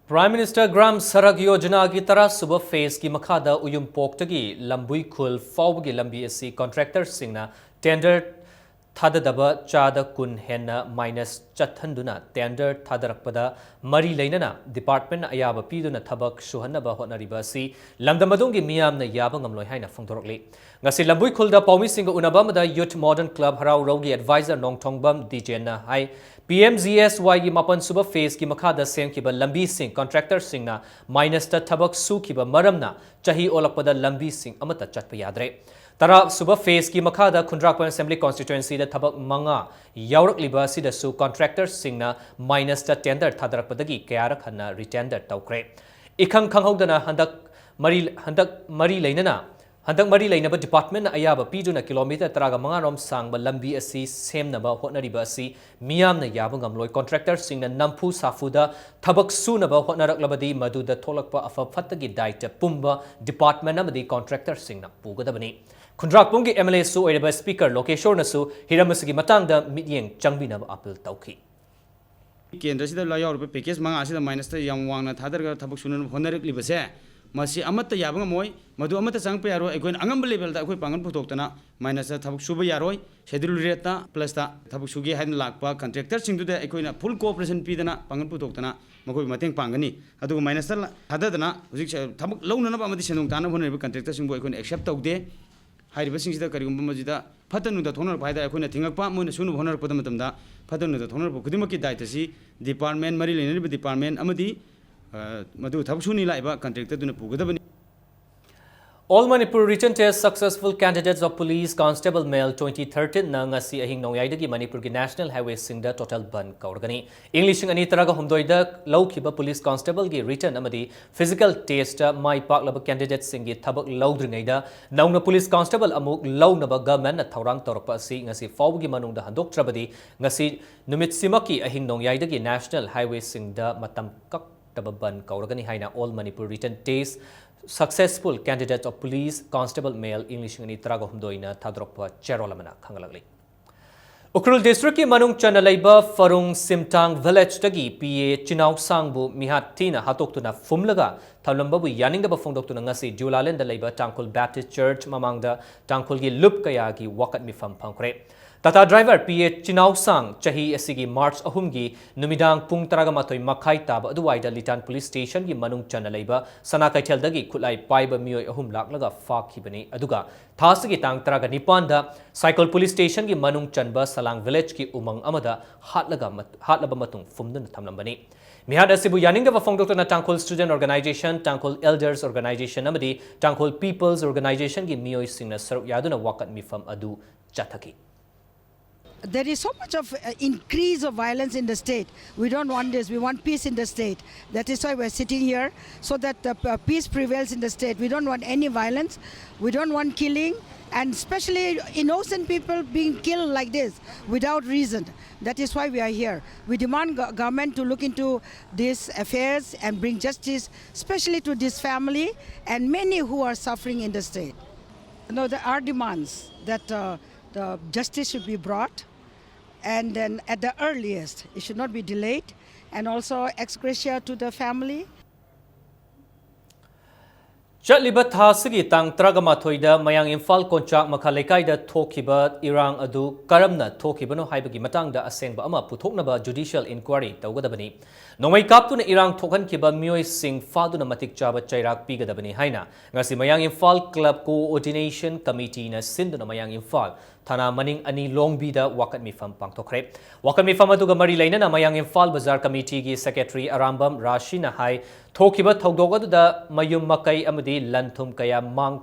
Prime Minister Gram Sadak Yojanaꯒꯤ ꯇꯔꯥꯁꯨꯕ ꯐꯦꯖꯀꯤ ꯃꯈꯥꯗ ꯎꯌꯨꯝꯄꯣꯛꯇꯒꯤ ꯂꯝꯕꯨꯏ ꯈꯨꯜ ꯐꯥꯎꯕꯒꯤ ꯂꯝꯕꯤ ꯑꯁꯤ ꯀꯟꯇ꯭ꯔꯦꯛꯇꯔꯁꯤꯡꯅ ꯇꯦꯟꯗꯔ ꯊꯥꯗꯗꯕ ꯆꯥꯗ ꯀꯨꯟ ꯍꯦꯟꯅ ꯃꯥꯏꯅꯁ ꯆꯠꯍꯟꯗꯨꯅ ꯇꯦꯟꯗꯔ ꯊꯥꯗꯔꯛꯄꯗ ꯃꯔꯤ ꯂꯩꯅꯅ ꯗꯤꯄꯥꯔꯠꯃꯦꯟꯅ ꯑꯌꯥꯕ ꯄꯤꯗꯨꯅ ꯊꯕꯛ ꯁꯨꯍꯟꯅꯕ ꯍꯣꯠꯅꯔꯤꯕ ꯑꯁꯤ ꯂꯝꯗꯝ ꯑꯗꯣꯝꯒꯤ ꯃꯤꯌꯥꯝꯅ ꯌꯥꯕ ꯉꯝꯂꯣꯏ ꯍꯥꯏꯅ ꯐꯣꯡꯗꯣꯔꯛꯂꯤ꯫ ꯉꯁꯤ ꯂꯝꯕꯨꯏ ꯈꯨꯜꯗ ꯄꯥꯎꯃꯤꯁꯤꯡꯒ ꯎꯅꯕ ꯑꯃꯗ Youth Modern Club ꯍꯔꯥꯎꯔꯧꯒꯤ ꯑꯦꯗꯚꯥꯏꯖꯔ ꯅꯣꯡꯊꯣꯡꯕꯝ ꯗꯤꯖꯦꯟꯅ ꯍꯥꯏ, ꯄꯤ ꯑꯦꯝ ꯖꯤ ꯑꯦꯁ ꯋꯥꯏꯒꯤ ꯃꯥꯄꯟ ꯁꯨꯕ ꯐꯦꯖꯀꯤ ꯃꯈꯥꯗ ꯁꯦꯝꯈꯤꯕ ꯂꯝꯕꯤꯁꯤꯡ ꯀꯟꯇ꯭ꯔꯦꯛꯇꯔꯁꯤꯡꯅ ꯃꯥꯏꯅꯁꯇ ꯊꯕꯛ ꯁꯨꯈꯤꯕ ꯃꯔꯝꯅ ꯆꯍꯤ ꯑꯣꯜꯂꯛꯄꯗ ꯂꯝꯕꯤꯁꯤꯡ ꯑꯃꯠꯇ ꯆꯠꯄ ꯌꯥꯗ꯭ꯔꯦ꯫ ꯇꯔꯥ ꯁꯨꯕ ꯐꯦꯖꯀꯤ ꯃꯈꯥꯗ ꯈꯨꯟꯗ꯭ꯔꯥꯛꯄꯝ ꯑꯦꯁꯦꯝꯕ꯭ꯂꯤ ꯀꯣꯟꯁꯇꯤꯇ꯭ꯋꯦꯟꯁꯤꯗ ꯊꯕꯛ ꯃꯉꯥ ꯌꯥꯎꯔꯛꯂꯤꯕ ꯑꯁꯤꯗꯁꯨ ꯀꯟꯇ꯭ꯔꯦꯛꯇꯔꯁꯤꯡꯅ ꯃꯥꯏꯅꯁꯇ ꯇꯦꯟꯗꯔ ꯊꯥꯗꯔꯛꯄꯗꯒꯤ ꯀꯌꯥꯔꯛ ꯍꯟꯅ ꯔꯤꯇꯦꯟꯗꯔ ꯇꯧꯈ꯭ꯔꯦ꯫ ꯏꯈꯪ ꯈꯪꯍꯧꯗꯅ ꯍꯟꯗꯛ ꯃꯔꯤ, ꯍꯟꯗꯛ ꯃꯔꯤ ꯂꯩꯅꯅ, ꯍꯟꯗꯛ ꯃꯔꯤ ꯂꯩꯅꯕ ꯗꯤꯄꯥꯔꯠꯃꯦꯟꯅ ꯑꯌꯥꯕ ꯄꯤꯗꯨꯅ ꯀꯤꯂꯣꯃꯤꯇꯔ ꯇꯔꯥꯒ ꯃꯉꯥ ꯔꯣꯝ ꯁꯥꯡꯕ ꯂꯝꯕꯤ ꯑꯁꯤ ꯁꯦꯝꯅꯕ ꯍꯣꯠꯅꯔꯤꯕ ꯑꯁꯤ ꯃꯤꯌꯥꯝꯅ ꯌꯥꯕ ꯉꯝꯂꯣꯏ꯫ ꯀꯟꯇ꯭ꯔꯦꯛꯇꯔꯁꯤꯡꯅ ꯅꯝꯐꯨ ꯁꯥꯐꯨꯗ ꯊꯕꯛ ꯁꯨꯅꯕ ꯍꯣꯠꯅꯔꯛꯂꯕꯗꯤ ꯃꯗꯨꯗ ꯊꯣꯛꯂꯛꯄ ꯑꯐ ꯐꯠꯇꯒꯤ ꯗꯥꯏꯇ ꯄꯨꯝꯕ ꯗꯤꯄꯥꯔꯠꯃꯦꯟ ꯑꯃꯗꯤ ꯀꯟꯇ꯭ꯔꯦꯛꯇꯔꯁꯤꯡꯅ ꯄꯨꯒꯗꯕꯅꯤ꯫ ꯈꯨꯟꯗ꯭ꯔꯥꯛꯄꯝꯒꯤ ꯑꯦꯝ ꯑꯦꯜ ꯑꯦꯁꯨ ꯑꯣꯏꯔꯤꯕ ꯁ꯭ꯄꯤꯀꯔ ꯂꯣꯀꯦꯁꯣꯔꯅꯁꯨ ꯍꯤꯔꯝ ꯑꯁꯤꯒꯤ ꯃꯇꯥꯡꯗ ꯃꯤꯠꯌꯦꯡ ꯆꯪꯕꯤꯅꯕ ꯑꯄꯤꯜ ꯇꯧꯈꯤ꯫ ꯀꯦꯟꯗ꯭ꯔꯁꯤꯗ ꯌꯥꯎꯔꯤꯕ ꯄꯦꯀꯦꯖ ꯃꯉꯥ ꯑꯁꯤꯗ ꯃꯥꯏꯅꯁꯇ ꯌꯥꯝ ꯋꯥꯡꯅ ꯊꯥꯗꯔꯒ ꯊꯕꯛ ꯁꯨꯅꯅꯕ ꯍꯣꯠꯅꯔꯛꯂꯤꯕꯁꯦ, ꯃꯁꯤ ꯑꯃꯠꯇ ꯌꯥꯕ ꯉꯝꯃꯣꯏ꯫ ꯃꯗꯨ ꯑꯃꯠꯇ ꯆꯪꯉꯛꯄ ꯌꯥꯔꯣꯏ꯫ ꯑꯩꯈꯣꯏꯅ ꯑꯉꯝꯕ ꯂꯦꯚꯦꯜꯗ ꯑꯩꯈꯣꯏ ꯄꯥꯡꯒꯜ ꯄꯨꯊꯣꯛꯇꯅ ꯃꯥꯏꯅꯁꯇ ꯊꯕꯛ ꯁꯨꯕ ꯌꯥꯔꯣꯏ꯫ ꯁꯦꯗ꯭ꯌꯨꯜ ꯔꯦꯠꯇ ꯄ꯭ꯂꯁꯇ ꯊꯕꯛ ꯁꯨꯒꯦ ꯍꯥꯏꯗꯅ ꯂꯥꯛꯄ ꯀꯟꯇ꯭ꯔꯦꯛꯇꯔꯁꯤꯡꯗꯨꯗ ꯑꯩꯈꯣꯏꯅ ꯐꯨꯜ ꯀꯣꯑꯣꯄꯔꯦꯁꯟ ꯄꯤꯗꯅ ꯄꯥꯡꯒꯜ ꯄꯨꯊꯣꯛꯇꯅ ꯃꯈꯣꯏꯕꯨ ꯃꯇꯦꯡ ꯄꯥꯡꯒꯅꯤ꯫ ꯑꯗꯨꯒ ꯃꯥꯏꯅꯁꯇ ꯊꯥꯗꯗꯅ ꯍꯧꯖꯤꯛ ꯊꯕꯛ ꯂꯧꯅꯅꯕ ꯑꯃꯗꯤ ꯁꯦꯟꯗꯣꯡ ꯇꯥꯅꯕ ꯍꯣꯠꯅꯔꯤꯕ ꯀꯟꯇ꯭ꯔꯦꯛꯇꯔꯁꯤꯡꯕꯨ ꯑꯩꯈꯣꯏꯅ ꯑꯦꯛꯁꯦꯞ ꯇꯧꯗꯦ꯫ ꯍꯥꯏꯔꯤꯕꯁꯤꯡꯁꯤꯗ ꯀꯔꯤꯒꯨꯝꯕ ꯃꯁꯤꯗ ꯐꯠꯇ ꯅꯨꯡꯗ ꯊꯣꯛꯅꯔꯛꯄ ꯍꯥꯏ ꯇꯥꯔꯦ, ꯑꯩꯈꯣꯏꯅ ꯊꯤꯡꯉꯛꯄ, ꯃꯣꯏꯅ ꯁꯨꯅꯕ ꯍꯣꯠꯅꯔꯛꯄꯗ ꯃꯇꯝꯗ ꯐꯠꯇ ꯅꯨꯡꯗ ꯊꯣꯛꯅꯔꯛꯄ ꯈꯨꯗꯤꯡꯃꯛꯀꯤ ꯗꯥꯏꯇꯁꯤ ꯗꯤꯄꯥꯔꯠꯃꯦꯟ, ꯃꯔꯤ ꯂꯩꯅꯔꯤꯕ ꯗꯤꯄꯥꯔꯠꯃꯦꯟ ꯑꯃꯗꯤ, ꯑ, ꯃꯗꯨ ꯊꯕꯛ ꯁꯨꯅꯤ ꯂꯥꯛꯏꯕ ꯀꯟꯇ꯭ꯔꯦꯛꯇꯔꯗꯨꯅ ꯄꯨꯒꯗꯕꯅꯤ꯫ All Manipur Written Test Successful Candidates of Police Constable Male twenty thirteen-ꯅ ꯉꯁꯤ ꯑꯍꯤꯡ ꯅꯣꯡꯌꯥꯏꯗꯒꯤ ꯃꯅꯤꯄꯨꯔꯒꯤ National Highway-ꯁꯤꯡꯗ total bandh ꯀꯧꯔꯒꯅꯤ꯫ ꯏꯪ ꯂꯤꯁꯤꯡ ꯑꯅꯤ ꯇꯔꯥꯒ ꯍꯨꯝꯗꯣꯏꯗ ꯂꯧꯈꯤꯕ police constable-ꯒꯤ written ꯑꯃꯗꯤ physical test-ꯇ ꯃꯥꯏ ꯄꯥꯛꯂꯕ candidate-ꯁꯤꯡꯒꯤ ꯊꯕꯛ ꯂꯧꯗ꯭ꯔꯤꯉꯩꯗ ꯅꯧꯅ police constable ꯑꯃꯨꯛ ꯂꯧꯅꯕ government-ꯅ ꯊꯧꯔꯥꯡ ꯇꯧꯔꯛꯄ ꯑꯁꯤ ꯉꯁꯤ ꯐꯥꯎꯕꯒꯤ ꯃꯅꯨꯡꯗ ꯍꯟꯗꯣꯛꯇ꯭ꯔꯕꯗꯤ ꯉꯁꯤ ꯅꯨꯃꯤꯠꯁꯤꯃꯛꯀꯤ ꯑꯍꯤꯡ ꯅꯣꯡꯌꯥꯏꯗꯒꯤ National Highway-ꯁꯤꯡꯗ ꯃꯇꯝ ꯀꯛꯇꯕ bandh ꯀꯧꯔꯒꯅꯤ ꯍꯥꯏꯅ All Manipur Written Test Successful Candidate of Police Constable Male ꯏꯪ ꯂꯤꯁꯤꯡ ꯑꯅꯤ ꯇꯔꯥꯒ ꯍꯨꯝꯗꯣꯏꯅ ꯊꯥꯗꯣꯔꯛꯄ ꯆꯦꯔꯣꯜ ꯑꯃꯅ ꯈꯪꯍꯜꯂꯛꯂꯤ꯫ ꯎꯈ꯭ꯔꯨꯜ district-ꯀꯤ ꯃꯅꯨꯡ ꯆꯟꯅ ꯂꯩꯕ ꯐꯔꯨꯡ ꯁꯤꯝꯇꯥꯡ village-ꯇꯒꯤ ꯄꯤ ꯑꯦ ꯆꯤꯅꯥꯎꯁꯥꯡꯕꯨ ꯃꯤꯍꯥꯠ ꯊꯤꯅ ꯍꯥꯠꯇꯣꯛꯇꯨꯅ ꯐꯨꯝꯂꯒ ꯊꯝꯂꯝꯕꯕꯨ ꯌꯥꯅꯤꯡꯗꯕ ꯐꯣꯡꯗꯣꯛꯇꯨꯅ ꯉꯁꯤ ꯖꯨꯂꯥꯂꯦꯟꯗ ꯂꯩꯕ ꯇꯥꯡꯈꯨꯜ Baptist Church ꯃꯃꯥꯡꯗ ꯇꯥꯡꯈꯨꯜꯒꯤ ꯂꯨꯞ ꯀꯌꯥꯒꯤ ꯋꯥꯀꯠ ꯃꯤꯐꯝ ꯐꯝꯈ꯭ꯔꯦ꯫ Tata driver ꯄꯤ ꯑꯦ ꯆꯤꯅꯥꯎꯁꯥꯡ ꯆꯍꯤ ꯑꯁꯤꯒꯤ March ꯑꯍꯨꯝꯒꯤ ꯅꯨꯃꯤꯗꯥꯡ ꯄꯨꯡ ꯇꯔꯥꯒ ꯃꯥꯊꯣꯏ ꯃꯈꯥꯏ ꯇꯥꯕ ꯑꯗꯨꯋꯥꯏꯗ ꯂꯤꯇꯥꯟ police station-ꯒꯤ ꯃꯅꯨꯡ ꯆꯟꯅ ꯂꯩꯕ ꯁꯅꯥ ꯀꯩꯊꯦꯜꯗꯒꯤ ꯈꯨꯠꯂꯥꯏ ꯄꯥꯏꯕ ꯃꯤꯑꯣꯏ ꯑꯍꯨꯝ ꯂꯥꯛꯂꯒ ꯐꯥꯈꯤꯕꯅꯤ꯫ ꯑꯗꯨꯒ ꯊꯥ ꯑꯁꯤꯒꯤ ꯇꯥꯡ ꯇꯔꯥꯒ ꯅꯤꯄꯥꯟꯗ ꯁꯥꯏꯀꯣꯜ police station-ꯒꯤ ꯃꯅꯨꯡ ꯆꯟꯕ ꯁꯂꯥꯡ village-ꯀꯤ ꯎꯃꯪ ꯑꯃꯗ ꯍꯥꯠꯂꯒ ꯃꯠ-, ꯍꯥꯠꯂꯕ ꯃꯇꯨꯡ ꯐꯨꯝꯗꯨꯅ ꯊꯝꯂꯝꯕꯅꯤ꯫ ꯃꯤꯍꯥꯠ ꯑꯁꯤꯕꯨ ꯌꯥꯅꯤꯡꯗꯕ ꯐꯣꯡꯗꯣꯛꯇꯨꯅ ꯇꯥꯡꯈꯨꯜ Student Organisation, ꯇꯥꯡꯈꯨꯜ Elders Organisation ꯑꯃꯗꯤ ꯇꯥꯡꯈꯨꯜ People's Organisation-ꯒꯤ ꯃꯤꯑꯣꯏꯁꯤꯡꯅ ꯁꯔꯨꯛ ꯌꯥꯗꯨꯅ ꯋꯥꯀꯠ ꯃꯤꯐꯝ ꯑꯗꯨ ꯆꯠꯊꯈꯤ꯫ There is so much of uh, increase of violence in the state. We don't want this. We want peace in the state. That is why we're sitting here, so that uh, p- peace prevails in the state. We don't want any violence. We don't want killing, and especially innocent people being killed like this without reason. That is why we are here. We demand go- government to look into these affairs and bring justice, especially to this family and many who are suffering in the state. No, there are demands that uh, the justice should be brought, and then at the earliest, it should not be delayed, and also ex gratia to the family. ꯆꯠꯂꯤꯕ ꯊꯥ ꯑꯁꯤꯒꯤ ꯇꯥꯡ ꯇꯔꯥꯒ ꯃꯥꯊꯣꯏꯗ ꯃꯌꯥꯡ ꯏꯝꯐꯥꯜ ꯀꯣꯟꯆꯥꯛ ꯃꯈꯥ ꯂꯩꯀꯥꯏꯗ ꯊꯣꯛꯈꯤꯕ ꯏꯔꯥꯡ ꯑꯗꯨ ꯀꯔꯝꯅ ꯊꯣꯛꯈꯤꯕꯅꯣ ꯍꯥꯏꯕꯒꯤ ꯃꯇꯥꯡꯗ ꯑꯁꯦꯡꯕ ꯑꯃ ꯄꯨꯊꯣꯛꯅꯕ judicial inquiry ꯇꯧꯒꯗꯕꯅꯤ꯫ ꯅꯣꯡꯃꯩ ꯀꯥꯞꯇꯨꯅ ꯏꯔꯥꯡ ꯊꯣꯛꯍꯟꯈꯤꯕ ꯃꯤꯑꯣꯏꯁꯤꯡ ꯐꯥꯗꯨꯅ ꯃꯇꯤꯛ ꯆꯥꯕ ꯆꯩꯔꯥꯛ ꯄꯤꯒꯗꯕꯅꯤ ꯍꯥꯏꯅ ꯉꯁꯤ ꯃꯌꯥꯡ ꯏꯝꯐꯥꯜ Club Coordination Committee-ꯅ ꯁꯤꯟꯗꯨꯅ ꯃꯌꯥꯡ ꯏꯝꯐꯥꯜ ꯊꯥꯅꯥ ꯃꯅꯤꯡ ꯑꯅꯤ ꯂꯣꯡꯕꯤꯗ ꯋꯥꯀꯠ ꯃꯤꯐꯝ ꯄꯥꯡꯊꯣꯛꯈ꯭ꯔꯦ꯫ ꯋꯥꯀꯠ ꯃꯤꯐꯝ ꯑꯗꯨꯒ ꯃꯔꯤ ꯂꯩꯅꯅ ꯃꯌꯥꯡ ꯏꯝꯐꯥꯜ ꯕꯖꯥꯔ ꯀꯃꯤꯇꯤꯒꯤ ꯁꯦꯀ꯭ꯔꯦꯇꯔꯤ ꯑꯔꯥꯝꯕꯝ ꯔꯥꯁꯤꯅ ꯍꯥꯏ, ꯊꯣꯛꯈꯤꯕ ꯊꯧꯗꯣꯛ ꯑꯗꯨꯗ ꯃꯌꯨꯝ ꯃꯀꯩ ꯑꯃꯗꯤ ꯂꯟ ꯊꯨꯝ ꯀꯌꯥ ꯃꯥꯡ-,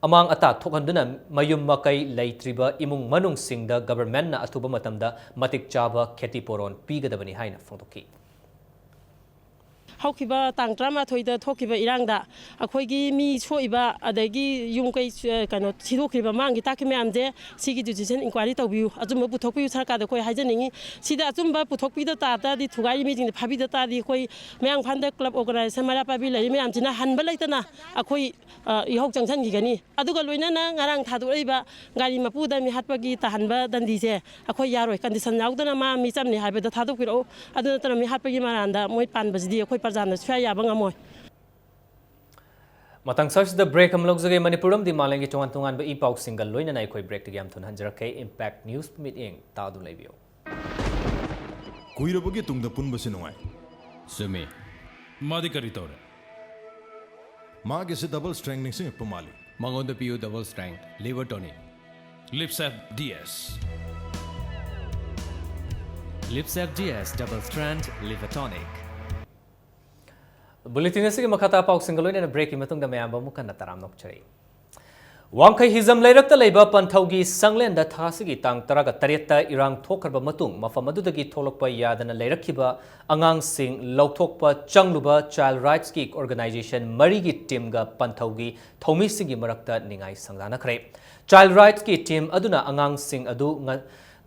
ꯑꯃꯥꯡ ꯑꯇꯥ ꯊꯣꯛꯍꯟꯗꯨꯅ ꯃꯌꯨꯝ ꯃꯀꯩ ꯂꯩꯇ꯭ꯔꯤꯕ ꯏꯃꯨꯡ ꯃꯅꯨꯡꯁꯤꯡꯗ ꯒꯚꯔꯟꯃꯦꯟꯠꯅ ꯑꯊꯨꯕ ꯃꯇꯝꯗ ꯃꯇꯤꯛ ꯆꯥꯕ ꯈꯦꯇꯤ ꯄꯨꯔꯣꯟ ꯄꯤꯒꯗꯕꯅꯤ ꯍꯥꯏꯅ ꯐꯣꯡꯗꯣꯛꯈꯤ꯫ ꯍꯧꯈꯤꯕ ꯇꯥꯡ ꯇꯔꯥꯃꯥꯊꯣꯏꯗ ꯊꯣꯛꯈꯤꯕ ꯏꯔꯥꯡꯗ ꯑꯩꯈꯣꯏꯒꯤ ꯃꯤ ꯁꯣꯛꯏꯕ, ꯑꯗꯒꯤ ꯌꯨꯝ ꯀꯩ, ꯑ, ꯀꯩꯅꯣ, ꯁꯤꯗꯣꯛꯈ꯭ꯔꯤꯕ, ꯃꯥꯡꯈꯤ ꯇꯥꯛꯈꯤ ꯃꯌꯥꯝꯁꯦ, ꯁꯤꯒꯤ ꯖꯨꯗꯤꯁꯤꯌꯦꯜ ꯏꯟꯀ꯭ꯋꯥꯏꯔꯤ ꯇꯧꯕꯤꯌꯨ, ꯑꯆꯨꯝꯕ ꯄꯨꯊꯣꯛꯄꯤꯌꯨ, ꯁꯔꯀꯥꯔꯗ ꯑꯩꯈꯣꯏ ꯍꯥꯏꯖꯅꯤꯡꯉꯤ꯫ ꯁꯤꯗ ꯑꯆꯨꯝꯕ ꯄꯨꯊꯣꯛꯄꯤꯗ ꯇꯥ ꯇꯥꯔꯗꯤ, ꯊꯨꯒꯥꯏꯔꯤ ꯃꯤꯁꯤꯡꯗ ꯐꯥꯕꯤꯗ ꯇꯥꯔꯗꯤ, ꯑꯩꯈꯣꯏ ꯃꯌꯥꯡ ꯏꯝꯐꯥꯜꯗ ꯀ꯭ꯂꯕ ꯑꯣꯔꯒꯅꯥꯏꯖꯦꯁꯟ ꯃꯩꯔꯥ ꯄꯥꯏꯕꯤ ꯂꯩꯔꯤ ꯃꯌꯥꯝꯁꯤꯅ ꯍꯟꯕ ꯂꯩꯇꯅ ꯑꯩꯈꯣꯏ, ꯑ, ꯏꯍꯧ ꯆꯪꯁꯤꯟꯈꯤꯒꯅꯤ꯫ ꯑꯗꯨꯒ ꯂꯣꯏꯅꯅ ꯉꯔꯥꯡ ꯊꯥꯗꯣꯔꯛꯏꯕ ꯒꯥꯔꯤ ꯃꯄꯨꯗ ꯃꯤꯍꯥꯠꯄꯒꯤ ꯇꯥꯍꯟꯕ ꯗꯟꯗꯤꯁꯦ ꯑꯩꯈꯣꯏ ꯌꯥꯔꯣꯏ꯫ ꯀꯟꯗꯤꯁꯟ ꯌꯥꯎꯗꯅ ꯃꯥ ꯃꯤꯆꯝꯅꯤ ꯍꯥꯏꯕꯗ ꯊꯥꯗꯣꯛꯄꯤꯔꯛꯎ꯫ ꯑꯗꯨ ꯅꯠꯇꯅ ꯃꯤꯍꯥꯠꯄꯒꯤ ꯃꯔꯥꯟꯗ ꯃꯣꯏ ꯄꯥꯟꯕꯁꯤꯗꯤ ꯑꯩꯈꯣꯏ ꯄ꯭ꯔꯖꯥꯅ ꯁꯨꯡꯌꯥ ꯌꯥꯕ ꯉꯝꯃꯣꯏ꯫ ꯃꯇꯥꯡ ꯑꯁꯤꯗ ꯕ꯭ꯔꯦꯛ ꯑꯃ ꯂꯧꯖꯒꯦ꯫ ꯃꯅꯤꯄꯨꯔ ꯑꯃꯗꯤ ꯃꯥꯂꯦꯝꯒꯤ ꯇꯣꯉꯥꯟ ꯇꯣꯉꯥꯟꯕ ꯏ ꯄꯥꯎꯁꯤꯡꯒ ꯂꯣꯏꯅꯅ ꯑꯩꯈꯣꯏ ꯕ꯭ꯔꯦꯛꯇꯒꯤ ꯌꯥꯝ ꯊꯨꯅ ꯍꯟꯖꯔꯛꯀꯦ꯫ ꯏꯝꯄꯦꯛ ꯅ꯭ꯌꯨꯁ ꯃꯤꯠꯌꯦꯡ ꯇꯥꯗꯨꯅ ꯂꯩꯕꯤꯌꯨ꯫ ꯀꯨꯏꯔꯕꯒꯤ ꯇꯨꯡꯗ ꯄꯨꯟꯕꯁꯤ ꯅꯨꯡꯉꯥꯏ꯫ ꯆꯨꯝꯃꯤ꯫ ꯃꯥꯗꯤ ꯀꯔꯤ ꯇꯧꯔꯦ? ꯃꯥꯒꯤꯁꯦ ꯗꯕꯜ ꯁ꯭ꯇ꯭ꯔꯦꯡ ꯅꯤꯡꯁꯤꯡꯉꯛꯄ ꯃꯥꯜꯂꯤ꯫ ꯃꯉꯣꯟꯗ ꯄꯤꯌꯨ ꯗꯕꯜ ꯁ꯭ꯇ꯭ꯔꯦꯡ ꯂꯤꯚꯔ ꯇꯣꯅꯤꯛ꯫ ꯂꯤꯞꯁꯦꯞ ꯗꯤ ꯑꯦꯁ꯫ ꯂꯤꯞꯁꯦꯞ D S double strength liver tonic. Bulletin ꯑꯁꯤꯒꯤ ꯃꯈꯥ ꯇꯥꯕ ꯄꯥꯎꯁꯤꯡꯒ ꯂꯣꯏꯅꯅ ꯕ꯭ꯔꯦꯛꯀꯤ ꯃꯇꯨꯡꯗ ꯃꯌꯥꯝꯕꯨ ꯑꯃꯨꯛ ꯍꯟꯅ ꯇꯔꯥꯝꯅ ꯑꯣꯛꯆꯔꯤ꯫ ꯋꯥꯡꯈꯩ ꯍꯤꯖꯝ ꯂꯩꯔꯛꯇ ꯂꯩꯕ ꯄꯟꯊꯧꯒꯤ ꯁꯪꯂꯦꯟꯗ ꯊꯥ ꯑꯁꯤꯒꯤ ꯇꯥꯡ ꯇꯔꯥꯒ ꯇꯔꯦꯠꯇ ꯏꯔꯥꯡ ꯊꯣꯛꯈ꯭ꯔꯕ ꯃꯇꯨꯡ ꯃꯐꯝ ꯑꯗꯨꯗꯒꯤ ꯊꯣꯛꯂꯛꯄ ꯌꯥꯗꯅ ꯂꯩꯔꯛꯈꯤꯕ ꯑꯉꯥꯡꯁꯤꯡ ꯂꯧꯊꯣꯛꯄ ꯆꯪꯂꯨꯕ ꯆꯥꯏꯜ ꯔꯥꯏꯠꯁꯀꯤ ꯑꯣꯔꯒꯅꯥꯏꯖꯦꯁꯟ ꯃꯔꯤꯒꯤ ꯇꯤꯝꯒ ꯄꯟꯊꯧꯒꯤ ꯊꯧꯃꯤꯁꯤꯡꯒꯤ ꯃꯔꯛꯇ ꯅꯤꯡꯉꯥꯏ ꯁꯪꯗꯥꯅꯈ꯭ꯔꯦ꯫ ꯆꯥꯏꯜ ꯔꯥꯏꯠꯁꯀꯤ ꯇꯤꯝ ꯑꯗꯨꯅ ꯑꯉꯥꯡꯁꯤꯡ ꯑꯗꯨ ꯉ-,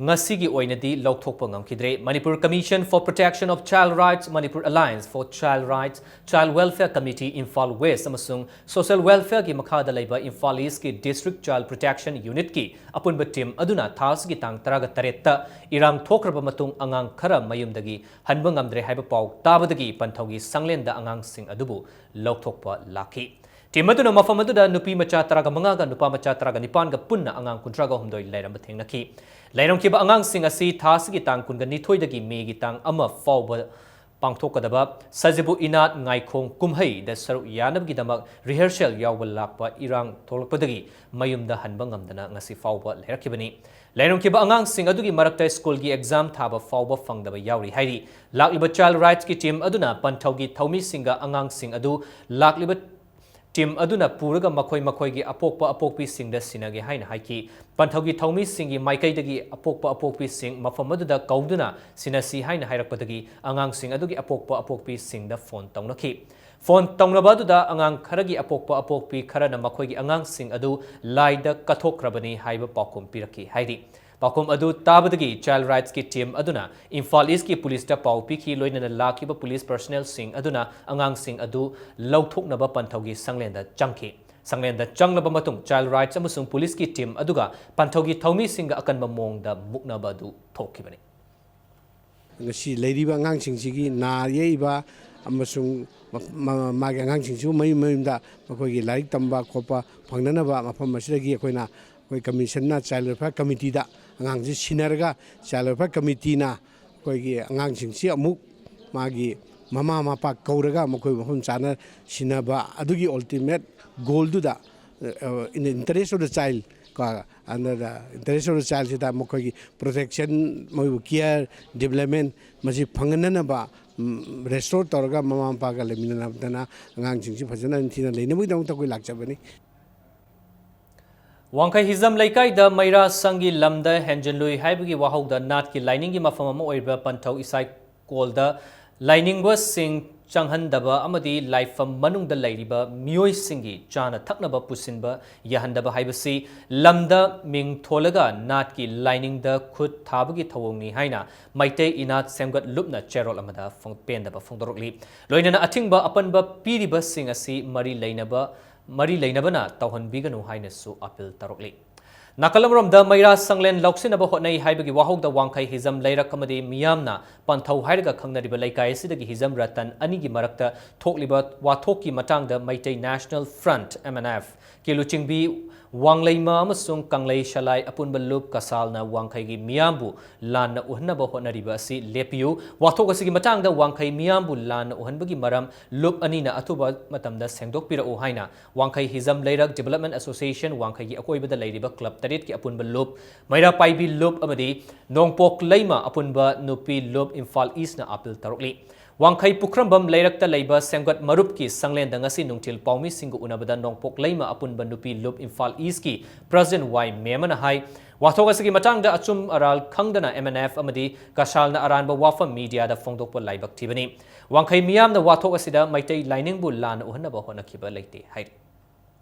ꯉꯁꯤꯒꯤ ꯑꯣꯏꯅꯗꯤ ꯂꯧꯊꯣꯛꯄ ꯉꯝꯈꯤꯗ꯭ꯔꯦ꯫ Manipur Commission for Protection of Child Rights, Manipur Alliance for Child Rights, Child Welfare Committee, Imphal West ꯑꯃꯁꯨꯡ Social Welfareꯒꯤ ꯃꯈꯥꯗ ꯂꯩꯕ ꯏꯝꯐꯥꯜ ꯏꯁꯀꯤ District Child Protection Unitꯀꯤ ꯑꯄꯨꯟꯕ ꯇꯤꯝ ꯑꯗꯨꯅ ꯊꯥ ꯑꯁꯤꯒꯤ ꯇꯥꯡ ꯇꯔꯥꯒ ꯇꯔꯦꯠꯇ ꯏꯔꯥꯡ ꯊꯣꯛꯈ꯭ꯔꯕ ꯃꯇꯨꯡ ꯑꯉꯥꯡ ꯈꯔ ꯃꯌꯨꯝꯗꯒꯤ ꯍꯟꯕ ꯉꯝꯗ꯭ꯔꯦ ꯍꯥꯏꯕ ꯄꯥꯎ ꯇꯥꯕꯗꯒꯤ ꯄꯟꯊꯧꯒꯤ ꯁꯪꯂꯦꯟꯗ ꯑꯉꯥꯡꯁꯤꯡ ꯑꯗꯨꯕꯨ ꯂꯧꯊꯣꯛꯄ ꯂꯥꯛꯈꯤ꯫ ꯇꯤꯝ ꯑꯗꯨꯅ ꯃꯐꯝ ꯑꯗꯨꯗ ꯅꯨꯄꯤ ꯃꯆꯥ ꯇꯔꯥꯒ ꯃꯉꯥꯒ ꯅꯨꯄꯥ ꯃꯆꯥ ꯇꯔꯥꯒ ꯅꯤꯄꯥꯟꯒ ꯄꯨꯟꯅ ꯑꯉꯥꯡ ꯀꯨꯟꯊ꯭ꯔꯥꯒ ꯍꯨꯝꯗꯣꯏ ꯂꯩꯔꯝꯕ ꯊꯦꯡꯅꯈꯤ꯫ ꯂꯩꯔꯝꯈꯤꯕ ꯑꯉꯥꯡꯁꯤꯡ ꯑꯁꯤ ꯊꯥ ꯑꯁꯤꯒꯤ ꯇꯥꯡ ꯀꯨꯟꯒ ꯅꯤꯊꯣꯏꯗꯒꯤ ꯃꯦꯒꯤ ꯇꯥꯡ ꯑꯃ ꯐꯥꯎꯕ ꯄꯥꯡꯊꯣꯛꯀꯗꯕ ꯁꯖꯤꯕꯨ ꯏꯅꯥꯠ ꯉꯥꯏꯈꯣꯡ ꯀꯨꯝꯍꯩꯗ ꯁꯔꯨꯛ ꯌꯥꯅꯕꯒꯤꯗꯃꯛ rehearsal ꯌꯥꯎꯕ ꯂꯥꯛꯄ ꯏꯔꯥꯡ ꯊꯣꯛꯂꯛꯄꯗꯒꯤ ꯃꯌꯨꯝꯗ ꯍꯟꯕ ꯉꯝꯗꯅ ꯉꯁꯤ ꯐꯥꯎꯕ ꯂꯩꯔꯛꯈꯤꯕꯅꯤ꯫ ꯂꯩꯔꯝꯈꯤꯕ ꯑꯉꯥꯡꯁꯤꯡ ꯑꯗꯨꯒꯤ ꯃꯔꯛꯇ ꯁ꯭ꯀꯨꯜꯒꯤ exam ꯊꯥꯕ ꯐꯥꯎꯕ ꯐꯪꯗꯕ ꯌꯥꯎꯔꯤ ꯍꯥꯏꯔꯤ꯫ ꯂꯥꯛꯂꯤꯕ Child Rightsꯀꯤ team ꯑꯗꯨꯅ ꯄꯟꯊꯧꯒꯤ ꯊꯧꯃꯤꯁꯤꯡꯒ ꯑꯉꯥꯡꯁꯤꯡ ꯑꯗꯨ ꯂꯥꯛꯂꯤꯕ team ꯑꯗꯨꯅ ꯄꯨꯔꯒ ꯃꯈꯣꯏ ꯃꯈꯣꯏꯒꯤ ꯑꯄꯣꯛꯄ ꯑꯄꯣꯛꯄꯤꯁꯤꯡꯗ ꯁꯤꯟꯅꯒꯦ ꯍꯥꯏꯅ ꯍꯥꯏꯈꯤ꯫ ꯄꯟꯊꯧꯒꯤ ꯊꯧꯃꯤꯁꯤꯡꯒꯤ ꯃꯥꯏꯀꯩꯗꯒꯤ ꯑꯄꯣꯛꯄ ꯑꯄꯣꯛꯄꯤꯁꯤꯡ ꯃꯐꯝ ꯑꯗꯨꯗ ꯀꯧꯗꯨꯅ ꯁꯤꯟꯅꯁꯤ ꯍꯥꯏꯅ ꯍꯥꯏꯔꯛꯄꯗꯒꯤ ꯑꯉꯥꯡꯁꯤꯡ ꯑꯗꯨꯒꯤ ꯑꯄꯣꯛꯄ ꯑꯄꯣꯛꯄꯤꯁꯤꯡꯗ phone ꯇꯧꯅꯈꯤ꯫ Phone ꯇꯧꯅꯕ ꯑꯗꯨꯗ ꯑꯉꯥꯡ ꯈꯔꯒꯤ ꯑꯄꯣꯛꯄ ꯑꯄꯣꯛꯄꯤ ꯈꯔꯅ ꯃꯈꯣꯏꯒꯤ ꯑꯉꯥꯡꯁꯤꯡ ꯑꯗꯨ ꯂꯥꯏꯗ ꯀꯠꯊꯣꯛꯈ꯭ꯔꯕꯅꯤ ꯍꯥꯏꯕ ꯄꯥꯎꯈꯨꯝ ꯄꯤꯔꯛꯈꯤ ꯍꯥꯏꯔꯤ꯫ ꯄꯥꯎꯈꯨꯝ ꯑꯗꯨ ꯇꯥꯕꯗꯒꯤ Child Rightsꯀꯤ team ꯑꯗꯨꯅ ꯏꯝꯐꯥꯜ Eastꯀꯤ policeꯇ ꯄꯥꯎ ꯄꯤꯈꯤ, ꯂꯣꯏꯅꯅ ꯂꯥꯛꯈꯤꯕ police personnelꯁꯤꯡ ꯑꯗꯨꯅ ꯑꯉꯥꯡꯁꯤꯡ ꯑꯗꯨ ꯂꯧꯊꯣꯛꯅꯕ ꯄꯟꯊꯧꯒꯤ ꯁꯪꯂꯦꯟꯗ ꯆꯪꯈꯤ꯫ ꯁꯪꯂꯦꯟꯗ ꯆꯪꯂꯕ ꯃꯇꯨꯡ Child Rights ꯑꯃꯁꯨꯡ policeꯀꯤ team ꯑꯗꯨꯒ ꯄꯟꯊꯧꯒꯤ ꯊꯧꯃꯤꯁꯤꯡꯒ ꯑꯀꯟꯕ ꯃꯑꯣꯡꯗ ꯃꯨꯛꯅꯕ ꯑꯗꯨ ꯊꯣꯛꯈꯤꯕꯅꯤ꯫ ꯉꯁꯤ ꯂꯩꯔꯤꯕ ꯑꯉꯥꯡꯁꯤꯡꯁꯤꯒꯤ ꯅꯥ ꯌꯦꯛꯏꯕ ꯑꯃꯁꯨꯡ ꯃ-, ꯃ-, ꯃꯥꯒꯤ ꯑꯉꯥꯡꯁꯤꯡꯁꯤꯕꯨ ꯃꯌꯨꯝ ꯃꯌꯨꯝꯗ ꯃꯈꯣꯏꯒꯤ ꯂꯥꯏꯔꯤꯛ ꯇꯝꯕ ꯈꯣꯠꯄ ꯐꯪꯅꯅꯕ ꯃꯐꯝ ꯑꯁꯤꯗꯒꯤ ꯑꯩꯈꯣꯏꯅ, ꯑꯩꯈꯣꯏ commissionꯅ Child Welfare Committeeꯗ ꯑꯉꯥꯡꯁꯤ ꯁꯤꯟꯅꯔꯒ Child Welfare Committeeꯅ ꯑꯩꯈꯣꯏꯒꯤ ꯑꯉꯥꯡꯁꯤꯡꯁꯤ ꯑꯃꯨꯛ ꯃꯥꯒꯤ ꯃꯃꯥ ꯃꯄꯥ ꯀꯧꯔꯒ ꯃꯈꯣꯏ ꯃꯐꯝ ꯆꯥꯅ ꯁꯤꯟꯅꯕ ꯑꯗꯨꯒꯤ ultimate goalꯗꯨꯗ, uh, in the interest of the child ꯀꯣ, under the interest of the childꯁꯤꯗ ꯃꯈꯣꯏꯒꯤ protection, ꯃꯣꯏꯕꯨ care, development ꯃꯁꯤ ꯐꯪꯍꯟꯅꯅꯕ, ꯎꯝ, restore ꯇꯧꯔꯒ ꯃꯃꯥ ꯃꯄꯥꯒ ꯂꯩꯃꯤꯟꯅꯗꯅ ꯑꯉꯥꯡꯁꯤꯡꯁꯤ ꯐꯖꯅ ꯅꯤꯡꯊꯤꯅ ꯂꯩꯅꯕꯒꯤꯗꯃꯛꯇ ꯑꯩꯈꯣꯏ ꯂꯥꯛꯆꯕꯅꯤ꯫ ꯋꯥꯡꯈꯩ ꯍꯤꯖꯝ ꯂꯩꯀꯥꯏꯗ ꯃꯩꯔꯥ ꯁꯪꯒꯤ ꯂꯝꯗ ꯍꯦꯟꯖꯤꯜꯂꯨꯏ ꯍꯥꯏꯕꯒꯤ ꯋꯥꯍꯧꯗ ꯅꯥꯠꯀꯤ ꯂꯥꯏꯅꯤꯡꯒꯤ ꯃꯐꯝ ꯑꯃ ꯑꯣꯏꯔꯤꯕ ꯄꯟꯊꯧ ꯏꯁꯥꯏꯀꯣꯜꯗ ꯂꯥꯏꯅꯤꯡꯕꯁꯤꯡ ꯆꯪꯍꯟꯗꯕ ꯑꯃꯗꯤ ꯂꯥꯏꯐꯝ ꯃꯅꯨꯡꯗ ꯂꯩꯔꯤꯕ ꯃꯤꯑꯣꯏꯁꯤꯡꯒꯤ ꯆꯥꯅ ꯊꯛꯅꯕ ꯄꯨꯁꯤꯟꯕ ꯌꯥꯍꯟꯗꯕ ꯍꯥꯏꯕꯁꯤ ꯂꯝꯗ ꯃꯤꯡ ꯊꯣꯜꯂꯒ ꯅꯥꯠꯀꯤ ꯂꯥꯏꯅꯤꯡꯗ ꯈꯨꯠ ꯊꯥꯕꯒꯤ ꯊꯧꯑꯣꯡꯅꯤ ꯍꯥꯏꯅ ꯃꯩꯇꯩ ꯏꯅꯥꯠ ꯁꯦꯝꯒꯠ ꯂꯨꯞꯅ ꯆꯦꯔꯣꯜ ꯑꯃꯗ ꯐꯣꯡ-, ꯄꯦꯟꯗꯕ ꯐꯣꯡꯗꯣꯔꯛꯂꯤ꯫ ꯂꯣꯏꯅꯅ ꯑꯊꯤꯡꯕ ꯑꯄꯟꯕ ꯄꯤꯔꯤꯕꯁꯤꯡ ꯑꯁꯤ ꯃꯔꯤ ꯂꯩꯅꯕ, ꯃꯔꯤ ꯂꯩꯅꯕꯅ ꯇꯧꯍꯟꯕꯤꯒꯅꯨ ꯍꯥꯏꯅꯁꯨ appeal ꯇꯧꯔꯛꯂꯤ꯫ ꯅꯥꯀꯜ ꯑꯃꯔꯣꯝꯗ ꯃꯩꯔꯥ ꯁꯪꯂꯦꯟ ꯂꯧꯁꯤꯟꯅꯕ ꯍꯣꯠꯅꯩ ꯍꯥꯏꯕꯒꯤ ꯋꯥꯍꯧꯗ ꯋꯥꯡꯈꯩ ꯍꯤꯖꯝ ꯂꯩꯔꯛ ꯑꯃꯗꯤ ꯃꯤꯌꯥꯝꯅ ꯄꯟꯊꯧ ꯍꯥꯏꯔꯒ ꯈꯪꯅꯔꯤꯕ ꯂꯩꯀꯥꯏ ꯑꯁꯤꯗꯒꯤ ꯍꯤꯖꯝ ꯔꯇꯟ ꯑꯅꯤꯒꯤ ꯃꯔꯛꯇ ꯊꯣꯛꯂꯤꯕ ꯋꯥꯊꯣꯛꯀꯤ ꯃꯇꯥꯡꯗ Meitei National Front, M N F, ꯀꯤ ꯂꯨꯆꯤꯡꯕꯤ ꯋꯥꯡꯂꯩꯃ ꯑꯃꯁꯨꯡ ꯀꯪꯂꯩ ꯁꯂꯥꯏ ꯑꯄꯨꯟꯕ ꯂꯨꯞ ꯀꯁꯥꯜꯅ ꯋꯥꯡꯈꯩꯒꯤ ꯃꯤꯌꯥꯝꯕꯨ ꯂꯥꯟꯅ ꯎꯍꯟꯅꯕ ꯍꯣꯠꯅꯔꯤꯕ ꯑꯁꯤ ꯂꯦꯞꯄꯤꯌꯨ꯫ ꯋꯥꯊꯣꯛ ꯑꯁꯤꯒꯤ ꯃꯇꯥꯡꯗ ꯋꯥꯡꯈꯩ ꯃꯤꯌꯥꯝꯕꯨ ꯂꯥꯟꯅ ꯎꯍꯟꯕꯒꯤ ꯃꯔꯝ ꯂꯨꯞ ꯑꯅꯤꯅ ꯑꯊꯨꯕ ꯃꯇꯝꯗ ꯁꯦꯡꯗꯣꯛꯄꯤꯔꯛꯎ ꯍꯥꯏꯅ ꯋꯥꯡꯈꯩ ꯍꯤꯖꯝ ꯂꯩꯔꯛ Development Association, ꯋꯥꯡꯈꯩꯒꯤ ꯑꯀꯣꯏꯕꯗ ꯂꯩꯔꯤꯕ club ꯇꯔꯦꯠꯀꯤ ꯑꯄꯨꯟꯕ ꯂꯨꯞ, ꯃꯩꯔꯥ ꯄꯥꯏꯕꯤ ꯂꯨꯞ ꯑꯃꯗꯤ ꯅꯣꯡꯄꯣꯛ ꯂꯩꯃ ꯑꯄꯨꯟꯕ ꯅꯨꯄꯤ ꯂꯨꯞ ꯏꯝꯐꯥꯜ ꯏꯁꯅ appeal ꯇꯧꯔꯛꯂꯤ꯫ ꯋꯥꯡꯈꯩ ꯄꯨꯈ꯭ꯔꯝꯕꯝ ꯂꯩꯔꯛꯇ ꯂꯩꯕ ꯁꯦꯝꯒꯠ ꯃꯔꯨꯞꯀꯤ ꯁꯪꯂꯦꯟꯗ ꯉꯁꯤ ꯅꯨꯡꯊꯤꯜ ꯄꯥꯎꯃꯤꯁꯤꯡꯒ ꯎꯅꯕꯗ ꯅꯣꯡꯄꯣꯛ ꯂꯩꯃ ꯑꯄꯨꯟꯕ ꯅꯨꯄꯤ ꯂꯨꯞ ꯏꯝꯐꯥꯜ ꯏꯁꯀꯤ President ꯋꯥꯏ ꯃꯦꯃꯅ ꯍꯥꯏ, ꯋꯥꯊꯣꯛ ꯑꯁꯤꯒꯤ ꯃꯇꯥꯡꯗ ꯑꯆꯨꯝ ꯑꯔꯥꯜ ꯈꯪꯗꯅ M N F ꯑꯃꯗꯤ ꯀꯁꯥꯜꯅ ꯑꯔꯥꯟꯕ ꯋꯥꯐꯝ ꯃꯤꯗꯤꯌꯥꯗ ꯐꯣꯡꯗꯣꯛꯄ ꯂꯥꯏꯕꯛ ꯊꯤꯕꯅꯤ꯫ ꯋꯥꯡꯈꯩ ꯃꯤꯌꯥꯝꯅ ꯋꯥꯊꯣꯛ ꯑꯁꯤꯗ ꯃꯩꯇꯩ ꯂꯥꯏꯅꯤꯡꯕꯨ ꯂꯥꯟꯅ ꯎꯍꯟꯅꯕ ꯍꯣꯠꯅꯈꯤꯕ ꯂꯩꯇꯦ ꯍꯥꯏꯔꯤ꯫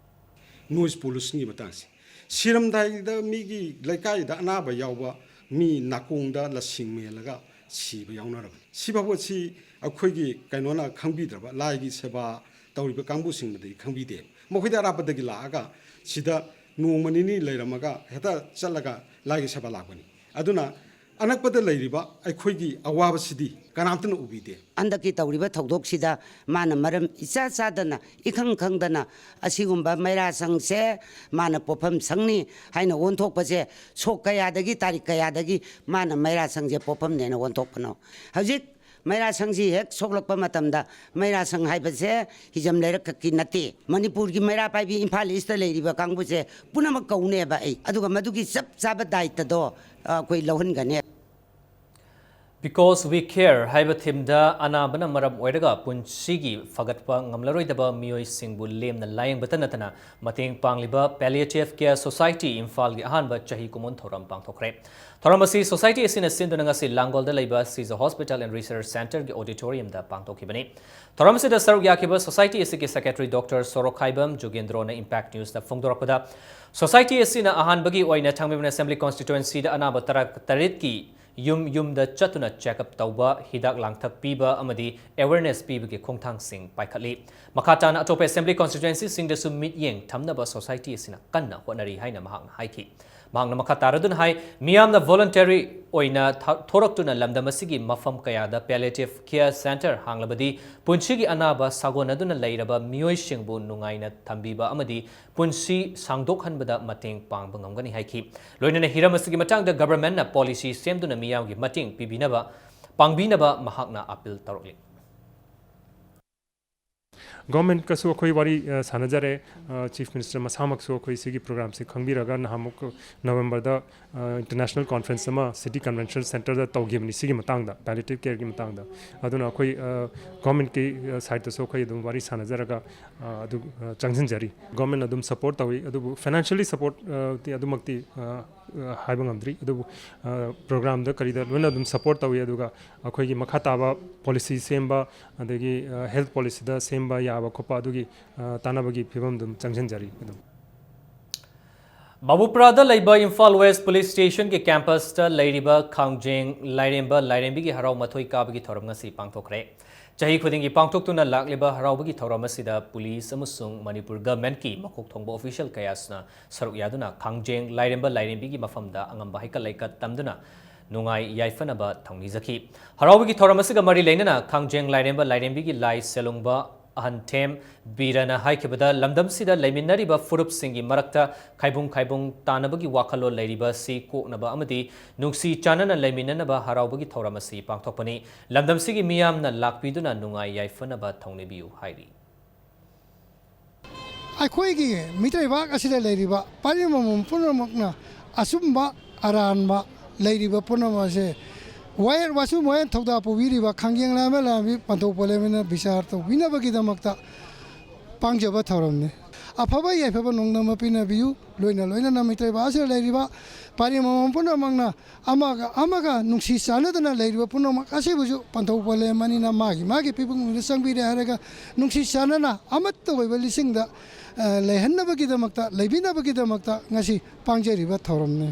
Noise pollutionꯒꯤ ꯃꯇꯥꯡꯁꯦ, ꯁꯤꯔꯝꯗꯥꯏꯗ ꯃꯤꯒꯤ ꯂꯩꯀꯥꯏꯗ ꯑꯅꯥꯕ ꯌꯥꯎꯕ, ꯃꯤ ꯅꯥꯀꯣꯡꯗ ꯂꯁꯤꯡ ꯃꯦꯜꯂꯒ ꯁꯤꯕ ꯌꯥꯎꯅꯔꯕꯅꯤ꯫ ꯁꯤ ꯐꯥꯎꯕ ꯁꯤ ꯑꯩꯈꯣꯏꯒꯤ ꯀꯩꯅꯣꯅ ꯈꯪꯕꯤꯗ꯭ꯔꯕ, ꯂꯥꯏꯒꯤ ꯁꯦꯕꯥ ꯇꯧꯔꯤꯕ ꯀꯥꯡꯕꯨꯁꯤꯡꯅꯗꯤ ꯈꯪꯕꯤꯗꯦ꯫ ꯃꯈꯣꯏꯗꯤ ꯑꯔꯥꯞꯄꯗꯒꯤ ꯂꯥꯛꯑꯒ ꯁꯤꯗ ꯅꯣꯡꯃ ꯅꯤꯅꯤ ꯂꯩꯔꯝꯃꯒ ꯍꯦꯛꯇ ꯆꯠꯂꯒ ꯂꯥꯏꯒꯤ ꯁꯦꯕꯥ ꯂꯥꯛꯄꯅꯤ꯫ ꯑꯗꯨꯅ ꯑꯅꯛꯄꯗ ꯂꯩꯔꯤꯕ ꯑꯩꯈꯣꯏꯒꯤ ꯑꯋꯥꯕꯁꯤꯗꯤ ꯀꯅꯥꯝꯇꯅ ꯎꯕꯤꯗꯦ꯫ ꯍꯟꯗꯛꯀꯤ ꯇꯧꯔꯤꯕ ꯊꯧꯗꯣꯛꯁꯤꯗ ꯃꯥꯅ ꯃꯔꯝ ꯏꯆꯥ ꯆꯥꯗꯅ, ꯏꯈꯪ ꯈꯪꯗꯅ ꯑꯁꯤꯒꯨꯝꯕ ꯃꯩꯔꯥ ꯁꯪꯁꯦ ꯃꯥꯅ ꯄꯣꯠꯐꯝ ꯁꯪꯅꯤ ꯍꯥꯏꯅ ꯑꯣꯟꯊꯣꯛꯄꯁꯦ ꯁꯣꯛ ꯀꯌꯥꯗꯒꯤ, ꯇꯥꯔꯤꯛ ꯀꯌꯥꯗꯒꯤ ꯃꯥꯅ ꯃꯩꯔꯥ ꯁꯪꯁꯦ ꯄꯣꯠꯐꯝꯅꯦꯅ ꯑꯣꯟꯊꯣꯛꯄꯅꯣ? ꯍꯧꯖꯤꯛ ꯃꯩꯔꯥ ꯁꯪꯁꯤ ꯍꯦꯛ ꯁꯣꯛꯂꯛꯄ ꯃꯇꯝꯗ ꯃꯩꯔꯥ ꯁꯪ ꯍꯥꯏꯕꯁꯦ ꯍꯤꯖꯝ ꯂꯩꯔꯛ ꯈꯛꯀꯤ ꯅꯠꯇꯦ꯫ ꯃꯅꯤꯄꯨꯔꯒꯤ ꯃꯩꯔꯥ ꯄꯥꯏꯕꯤ ꯏꯝꯐꯥꯜ ꯏꯁꯇ ꯂꯩꯔꯤꯕ ꯀꯥꯡꯕꯨꯁꯦ ꯄꯨꯝꯅꯃꯛ ꯀꯧꯅꯦꯕ ꯑꯩ꯫ ꯑꯗꯨꯒ ꯃꯗꯨꯒꯤ ꯆꯞ ꯆꯥꯕ ꯗꯥꯏꯇꯗꯣ ꯑꯩꯈꯣꯏ ꯂꯧꯍꯟꯒꯅꯤ꯫ Because We Care ꯍꯥꯏꯕ themeꯗ ꯑꯅꯥꯕꯅ ꯃꯔꯝ ꯑꯣꯏꯔꯒ ꯄꯨꯟꯁꯤꯒꯤ ꯐꯒꯠꯄ ꯉꯝꯂꯔꯣꯏꯗꯕ ꯃꯤꯑꯣꯏꯁꯤꯡꯕꯨ ꯂꯦꯝꯅ ꯂꯥꯌꯦꯡꯕꯇ ꯅꯠꯇꯅ ꯃꯇꯦꯡ ꯄꯥꯡꯂꯤꯕ Palliative Care Society ꯏꯝꯐꯥꯜꯒꯤ ꯑꯍꯥꯟꯕ ꯆꯍꯤ ꯀꯨꯝꯑꯣꯟ ꯊꯧꯔꯝ ꯄꯥꯡꯊꯣꯛꯈ꯭ꯔꯦ꯫ ꯊꯧꯔꯝ ꯑꯁꯤ society ꯑꯁꯤꯅ ꯁꯤꯟꯗꯨꯅ ꯉꯁꯤ ꯂꯥꯡꯒꯣꯜꯗ ꯂꯩꯕ Sija Hospital and Research Centreꯒꯤ auditoriumꯗ ꯄꯥꯡꯊꯣꯛꯈꯤꯕꯅꯤ꯫ ꯊꯧꯔꯝ ꯑꯁꯤꯗ ꯁꯔꯨꯛ ꯌꯥꯈꯤꯕ society ꯑꯁꯤꯒꯤ secretary Doctor ꯁꯣꯔꯣꯛꯈꯥꯏꯕꯝ ꯖꯨꯒꯦꯟꯗ꯭ꯔꯣꯅ Impact Newsꯇ ꯐꯣꯡꯗꯣꯔꯛꯄꯗ, society ꯑꯁꯤꯅ ꯑꯍꯥꯟꯕꯒꯤ ꯑꯣꯏꯅ ꯊꯥꯡꯃꯩꯕꯟ Assembly Constituencyꯗ ꯑꯅꯥꯕ ꯇꯔꯥ ꯇꯔꯦꯠꯀꯤ ꯌꯨꯝ ꯌꯨꯝꯗ ꯆꯠꯇꯨꯅ check up ꯇꯧꯕ, ꯍꯤꯗꯥꯛ ꯂꯥꯡꯊꯛ ꯄꯤꯕ ꯑꯃꯗꯤ awareness ꯄꯤꯕꯒꯤ ꯈꯣꯡꯊꯥꯡꯁꯤꯡ ꯄꯥꯏꯈꯠꯂꯤ꯫ ꯃꯈꯥ ꯇꯥꯅ ꯑꯇꯣꯞꯄ Assembly Constituencyꯁꯤꯡꯗꯁꯨ ꯃꯤꯠꯌꯦꯡ ꯊꯝꯅꯕ society ꯑꯁꯤꯅ ꯀꯟꯅ ꯍꯣꯠꯅꯔꯤ ꯍꯥꯏꯅ ꯃꯍꯥꯛꯅ ꯍꯥꯏꯈꯤ꯫ ꯃꯍꯥꯛꯅ ꯃꯈꯥ ꯇꯥꯔꯗꯨꯅ ꯍꯥꯏ, ꯃꯤꯌꯥꯝꯅ voluntary ꯑꯣꯏꯅ ꯊ- ꯊꯣꯔꯛꯇꯨꯅ ꯂꯝꯗꯝ ꯑꯁꯤꯒꯤ ꯃꯐꯝ ꯀꯌꯥꯗ palliative care centre ꯍꯥꯡꯂꯕꯗꯤ ꯄꯨꯟꯁꯤꯒꯤ ꯑꯅꯥꯕ ꯁꯥꯒꯣꯟꯅꯗꯨꯅ ꯂꯩꯔꯕ ꯃꯤꯑꯣꯏꯁꯤꯡꯕꯨ ꯅꯨꯡꯉꯥꯏꯅ ꯊꯝꯕꯤꯕ ꯑꯃꯗꯤ ꯄꯨꯟꯁꯤ ꯁꯥꯡꯗꯣꯛꯍꯟꯕꯗ ꯃꯇꯦꯡ ꯄꯥꯡꯕ ꯉꯝꯒꯅꯤ ꯍꯥꯏꯈꯤ꯫ ꯂꯣꯏꯅꯅ ꯍꯤꯔꯝ ꯑꯁꯤꯒꯤ ꯃꯇꯥꯡꯗ government ꯅ policy ꯁꯦꯝꯗꯨꯅ ꯃꯤꯌꯥꯝꯒꯤ ꯃꯇꯦꯡ ꯄꯤꯕꯤꯅꯕ, ꯄꯥꯡꯕꯤꯅꯕ ꯃꯍꯥꯛꯅ appeal ꯇꯧꯔꯛꯂꯤ꯫ ꯒꯣꯔꯃꯦꯟꯀꯁꯨ ꯑꯩꯈꯣꯏ ꯋꯥꯔꯤ ꯑ, ꯁꯥꯟꯅꯖꯔꯦ꯫ ꯑ, ꯆꯤꯐ ꯃꯤꯅꯤꯁꯇꯔ ꯃꯁꯥꯃꯛꯁꯨ ꯑꯩꯈꯣꯏ ꯁꯤꯒꯤ ꯄ꯭ꯔꯣꯒ꯭ꯔꯥꯝꯁꯤ ꯈꯪꯕꯤꯔꯒ ꯅꯍꯥꯟꯃꯨꯛ ꯅꯕꯦꯝꯕꯔꯗ ꯏꯟꯇꯔꯅꯦꯁꯅꯦꯜ ꯀꯣꯟꯐ꯭ꯔꯦꯟꯁ ꯑꯃ ꯁꯤꯇꯤ ꯀꯟꯚꯦꯟꯁꯟ ꯁꯦꯟꯇꯔꯗ ꯇꯧꯈꯤꯕꯅꯤ ꯁꯤꯒꯤ ꯃꯇꯥꯡꯗ, palliative care ꯒꯤ ꯃꯇꯥꯡꯗ꯫ ꯑꯗꯨꯅ ꯑꯩꯈꯣꯏ ꯒꯣꯔꯃꯦꯟꯀꯤ ꯁꯥꯏꯠꯇꯁꯨ ꯑꯩꯈꯣꯏ ꯑꯗꯨꯝ ꯋꯥꯔꯤ ꯁꯥꯟꯅꯖꯔꯒ ꯑ, ꯑꯗꯨ ꯑ, ꯆꯪꯁꯤꯟꯖꯔꯤ꯫ ꯒꯣꯔꯃꯦꯟ ꯑꯗꯨꯝ ꯁꯄꯣꯔꯠ ꯇꯧꯏ, ꯑꯗꯨꯕꯨ ꯐꯥꯏꯅꯥꯟꯁꯤꯌꯦꯜꯂꯤ ꯁꯄꯣꯔꯠ ꯇꯤ ꯑꯗꯨꯃꯛꯇꯤ ꯑ, ꯑ, ꯍꯥꯏꯕ ꯉꯝꯗ꯭ꯔꯤ꯫ ꯑꯗꯨꯕꯨ ꯄ꯭ꯔꯣꯒ꯭ꯔꯥꯝꯗ ꯀꯔꯤꯗ ꯂꯣꯏꯅ ꯑꯗꯨꯝ ꯁꯄꯣꯔꯠ ꯇꯧꯏ꯫ ꯑꯗꯨꯒ ꯑꯩꯈꯣꯏꯒꯤ ꯃꯈꯥ ꯇꯥꯕ ꯄꯣꯂꯤꯁꯤ ꯁꯦꯝꯕ, ꯑꯗꯒꯤ ꯍꯦꯜꯊ ꯄꯣꯂꯤꯁꯤꯗ ꯁꯦꯝꯕ ꯌꯥꯕ ꯈꯣꯠꯄ ꯑꯗꯨꯒꯤ ꯑ, ꯇꯥꯟꯅꯕꯒꯤ ꯐꯤꯕꯝ ꯑꯗꯨꯝ ꯆꯪꯁꯤꯟꯖꯔꯤ ꯑꯗꯨꯝ꯫ ꯕꯥꯕꯨꯄꯨꯔꯥꯗ ꯂꯩꯕ ꯏꯝꯐꯥꯜ ꯋꯦꯁ ꯄꯨꯂꯤꯁ ꯁ꯭ꯇꯦꯁꯟꯒꯤ ꯀꯦꯝꯄꯁꯇ ꯂꯩꯔꯤꯕ ꯈꯥꯡꯖꯦꯡ ꯂꯥꯏꯔꯦꯝꯕ ꯂꯥꯏꯔꯦꯝꯕꯤꯒꯤ ꯍꯔꯥꯎ ꯃꯊꯣꯏ ꯀꯥꯕꯒꯤ ꯊꯧꯔꯝ ꯉꯁꯤ ꯄꯥꯡꯊꯣꯛꯈ꯭ꯔꯦ꯫ ꯆꯍꯤ ꯈꯨꯗꯤꯡꯒꯤ ꯄꯥꯡꯊꯣꯛꯇꯨꯅ ꯂꯥꯛꯂꯤꯕ ꯍꯔꯥꯎꯕꯒꯤ ꯊꯧꯔꯝ ꯑꯁꯤꯗ ꯄꯨꯂꯤꯁ ꯑꯃꯁꯨꯡ ꯃꯅꯤꯄꯨꯔ ꯒꯚꯔꯟꯃꯦꯟꯠꯀꯤ ꯃꯀꯣꯛ ꯊꯣꯡꯕ ꯑꯣꯐꯤꯁꯤꯌꯦꯜ ꯀꯌꯥꯁꯤꯅ ꯁꯔꯨꯛ ꯌꯥꯗꯨꯅ ꯈꯥꯡꯖꯦꯡ ꯂꯥꯏꯔꯦꯝꯕ ꯂꯥꯏꯔꯦꯝꯕꯤꯒꯤ ꯃꯐꯝꯗ ꯑꯉꯝꯕ ꯍꯩꯀꯠ ꯂꯩꯀꯠ ꯇꯝꯗꯨꯅ ꯅꯨꯡꯉꯥꯏ ꯌꯥꯏꯐꯅꯕ ꯊꯧꯅꯤꯖꯈꯤ꯫ ꯍꯔꯥꯎꯕꯒꯤ ꯊꯧꯔꯝ ꯑꯁꯤꯒ ꯃꯔꯤ ꯂꯩꯅꯅ ꯈꯥꯡꯖꯦꯡ ꯂꯥꯏꯔꯦꯝꯕ ꯂꯥꯏꯔꯦꯝꯕꯤꯒꯤ ꯂꯥꯏ ꯁꯦꯂꯨꯡꯕ ꯑꯍꯟꯊꯦꯝ ꯕꯤꯔꯅ ꯍꯥꯏꯈꯤꯕꯗ, ꯂꯝꯗꯝꯁꯤꯗ ꯂꯩꯃꯤꯟꯅꯔꯤꯕ ꯐꯨꯔꯨꯞꯁꯤꯡꯒꯤ ꯃꯔꯛꯇ ꯈꯥꯏꯕꯨꯡ ꯈꯥꯏꯕꯨꯡ ꯇꯥꯅꯕꯒꯤ ꯋꯥꯈꯜꯂꯣꯟ ꯂꯩꯔꯤꯕ ꯑꯁꯤ ꯀꯣꯛꯅꯕ ꯑꯃꯗꯤ ꯅꯨꯡꯁꯤ ꯆꯥꯟꯅꯅ ꯂꯩꯃꯤꯟꯅꯅꯕ ꯍꯔꯥꯎꯕꯒꯤ ꯊꯧꯔꯝ ꯑꯁꯤ ꯄꯥꯡꯊꯣꯛꯄꯅꯤ꯫ ꯂꯝꯗꯝꯁꯤꯒꯤ ꯃꯤꯌꯥꯝꯅ ꯂꯥꯛꯄꯤꯗꯨꯅ ꯅꯨꯡꯉꯥꯏ ꯌꯥꯏꯐꯅꯕ ꯊꯧꯅꯤꯕꯤꯌꯨ ꯍꯥꯏꯔꯤ꯫ ꯑꯩꯈꯣꯏꯒꯤ ꯃꯤꯇꯩꯕꯥꯛ ꯑꯁꯤꯗ ꯂꯩꯔꯤꯕ ꯄꯥꯔꯤ ꯑꯃꯃꯝ ꯄꯨꯝꯅꯃꯛꯅ ꯑꯆꯨꯝꯕ ꯑꯔꯥꯟꯕ ꯂꯩꯔꯤꯕ ꯄꯨꯝꯅꯃꯛ ꯑꯁꯦ ꯋꯥꯌꯦꯜ ꯋꯥꯆꯨꯝ ꯋꯥꯌꯦꯜ ꯊꯧꯗꯥ ꯄꯨꯕꯤꯔꯤꯕ ꯈꯥꯡꯖꯦꯡ ꯂꯥꯏꯔꯦꯝꯕ ꯂꯥꯏꯔꯦꯝꯕꯤ ꯄꯟꯊꯧ ꯄꯂꯦꯝꯕꯅ ꯕꯤꯆꯥꯔ ꯇꯧꯕꯤꯅꯕꯒꯤꯗꯃꯛꯇ ꯄꯥꯡꯖꯕ ꯊꯧꯔꯝꯅꯤ꯫ ꯑꯐꯕ ꯌꯥꯏꯐꯕ ꯅꯣꯡꯗꯝꯕ ꯄꯤꯅꯕꯤꯌꯨ꯫ ꯂꯣꯏꯅ ꯂꯣꯏꯅꯅ ꯃꯤꯇꯩꯕꯥꯛ ꯑꯁꯤꯗ ꯂꯩꯔꯤꯕ ꯄꯥꯔꯤ ꯑꯃꯃꯝ ꯄꯨꯝꯅꯃꯛꯅ ꯑꯃꯒ ꯑꯃꯒ ꯅꯨꯡꯁꯤ ꯆꯥꯟꯅꯗꯅ ꯂꯩꯔꯤꯕ ꯄꯨꯝꯅꯃꯛ ꯑꯁꯤꯕꯨꯁꯨ ꯄꯟꯊꯧ ꯄꯂꯦꯝꯕꯅꯤꯅ ꯃꯥꯒꯤ ꯃꯥꯒꯤ ꯐꯤꯕꯝꯗ ꯆꯪꯕꯤꯔꯦ ꯍꯥꯏꯔꯒ ꯅꯨꯡꯁꯤ ꯆꯥꯟꯅꯅ ꯑꯃꯠꯇ ꯑꯣꯏꯕ ꯂꯤꯁꯤꯡꯗ, ꯑ, ꯂꯩꯍꯟꯅꯕꯒꯤꯗꯃꯛꯇ, ꯂꯩꯕꯤꯅꯕꯒꯤꯗꯃꯛꯇ ꯉꯁꯤ ꯄꯥꯡꯖꯔꯤꯕ ꯊꯧꯔꯝꯅꯤ꯫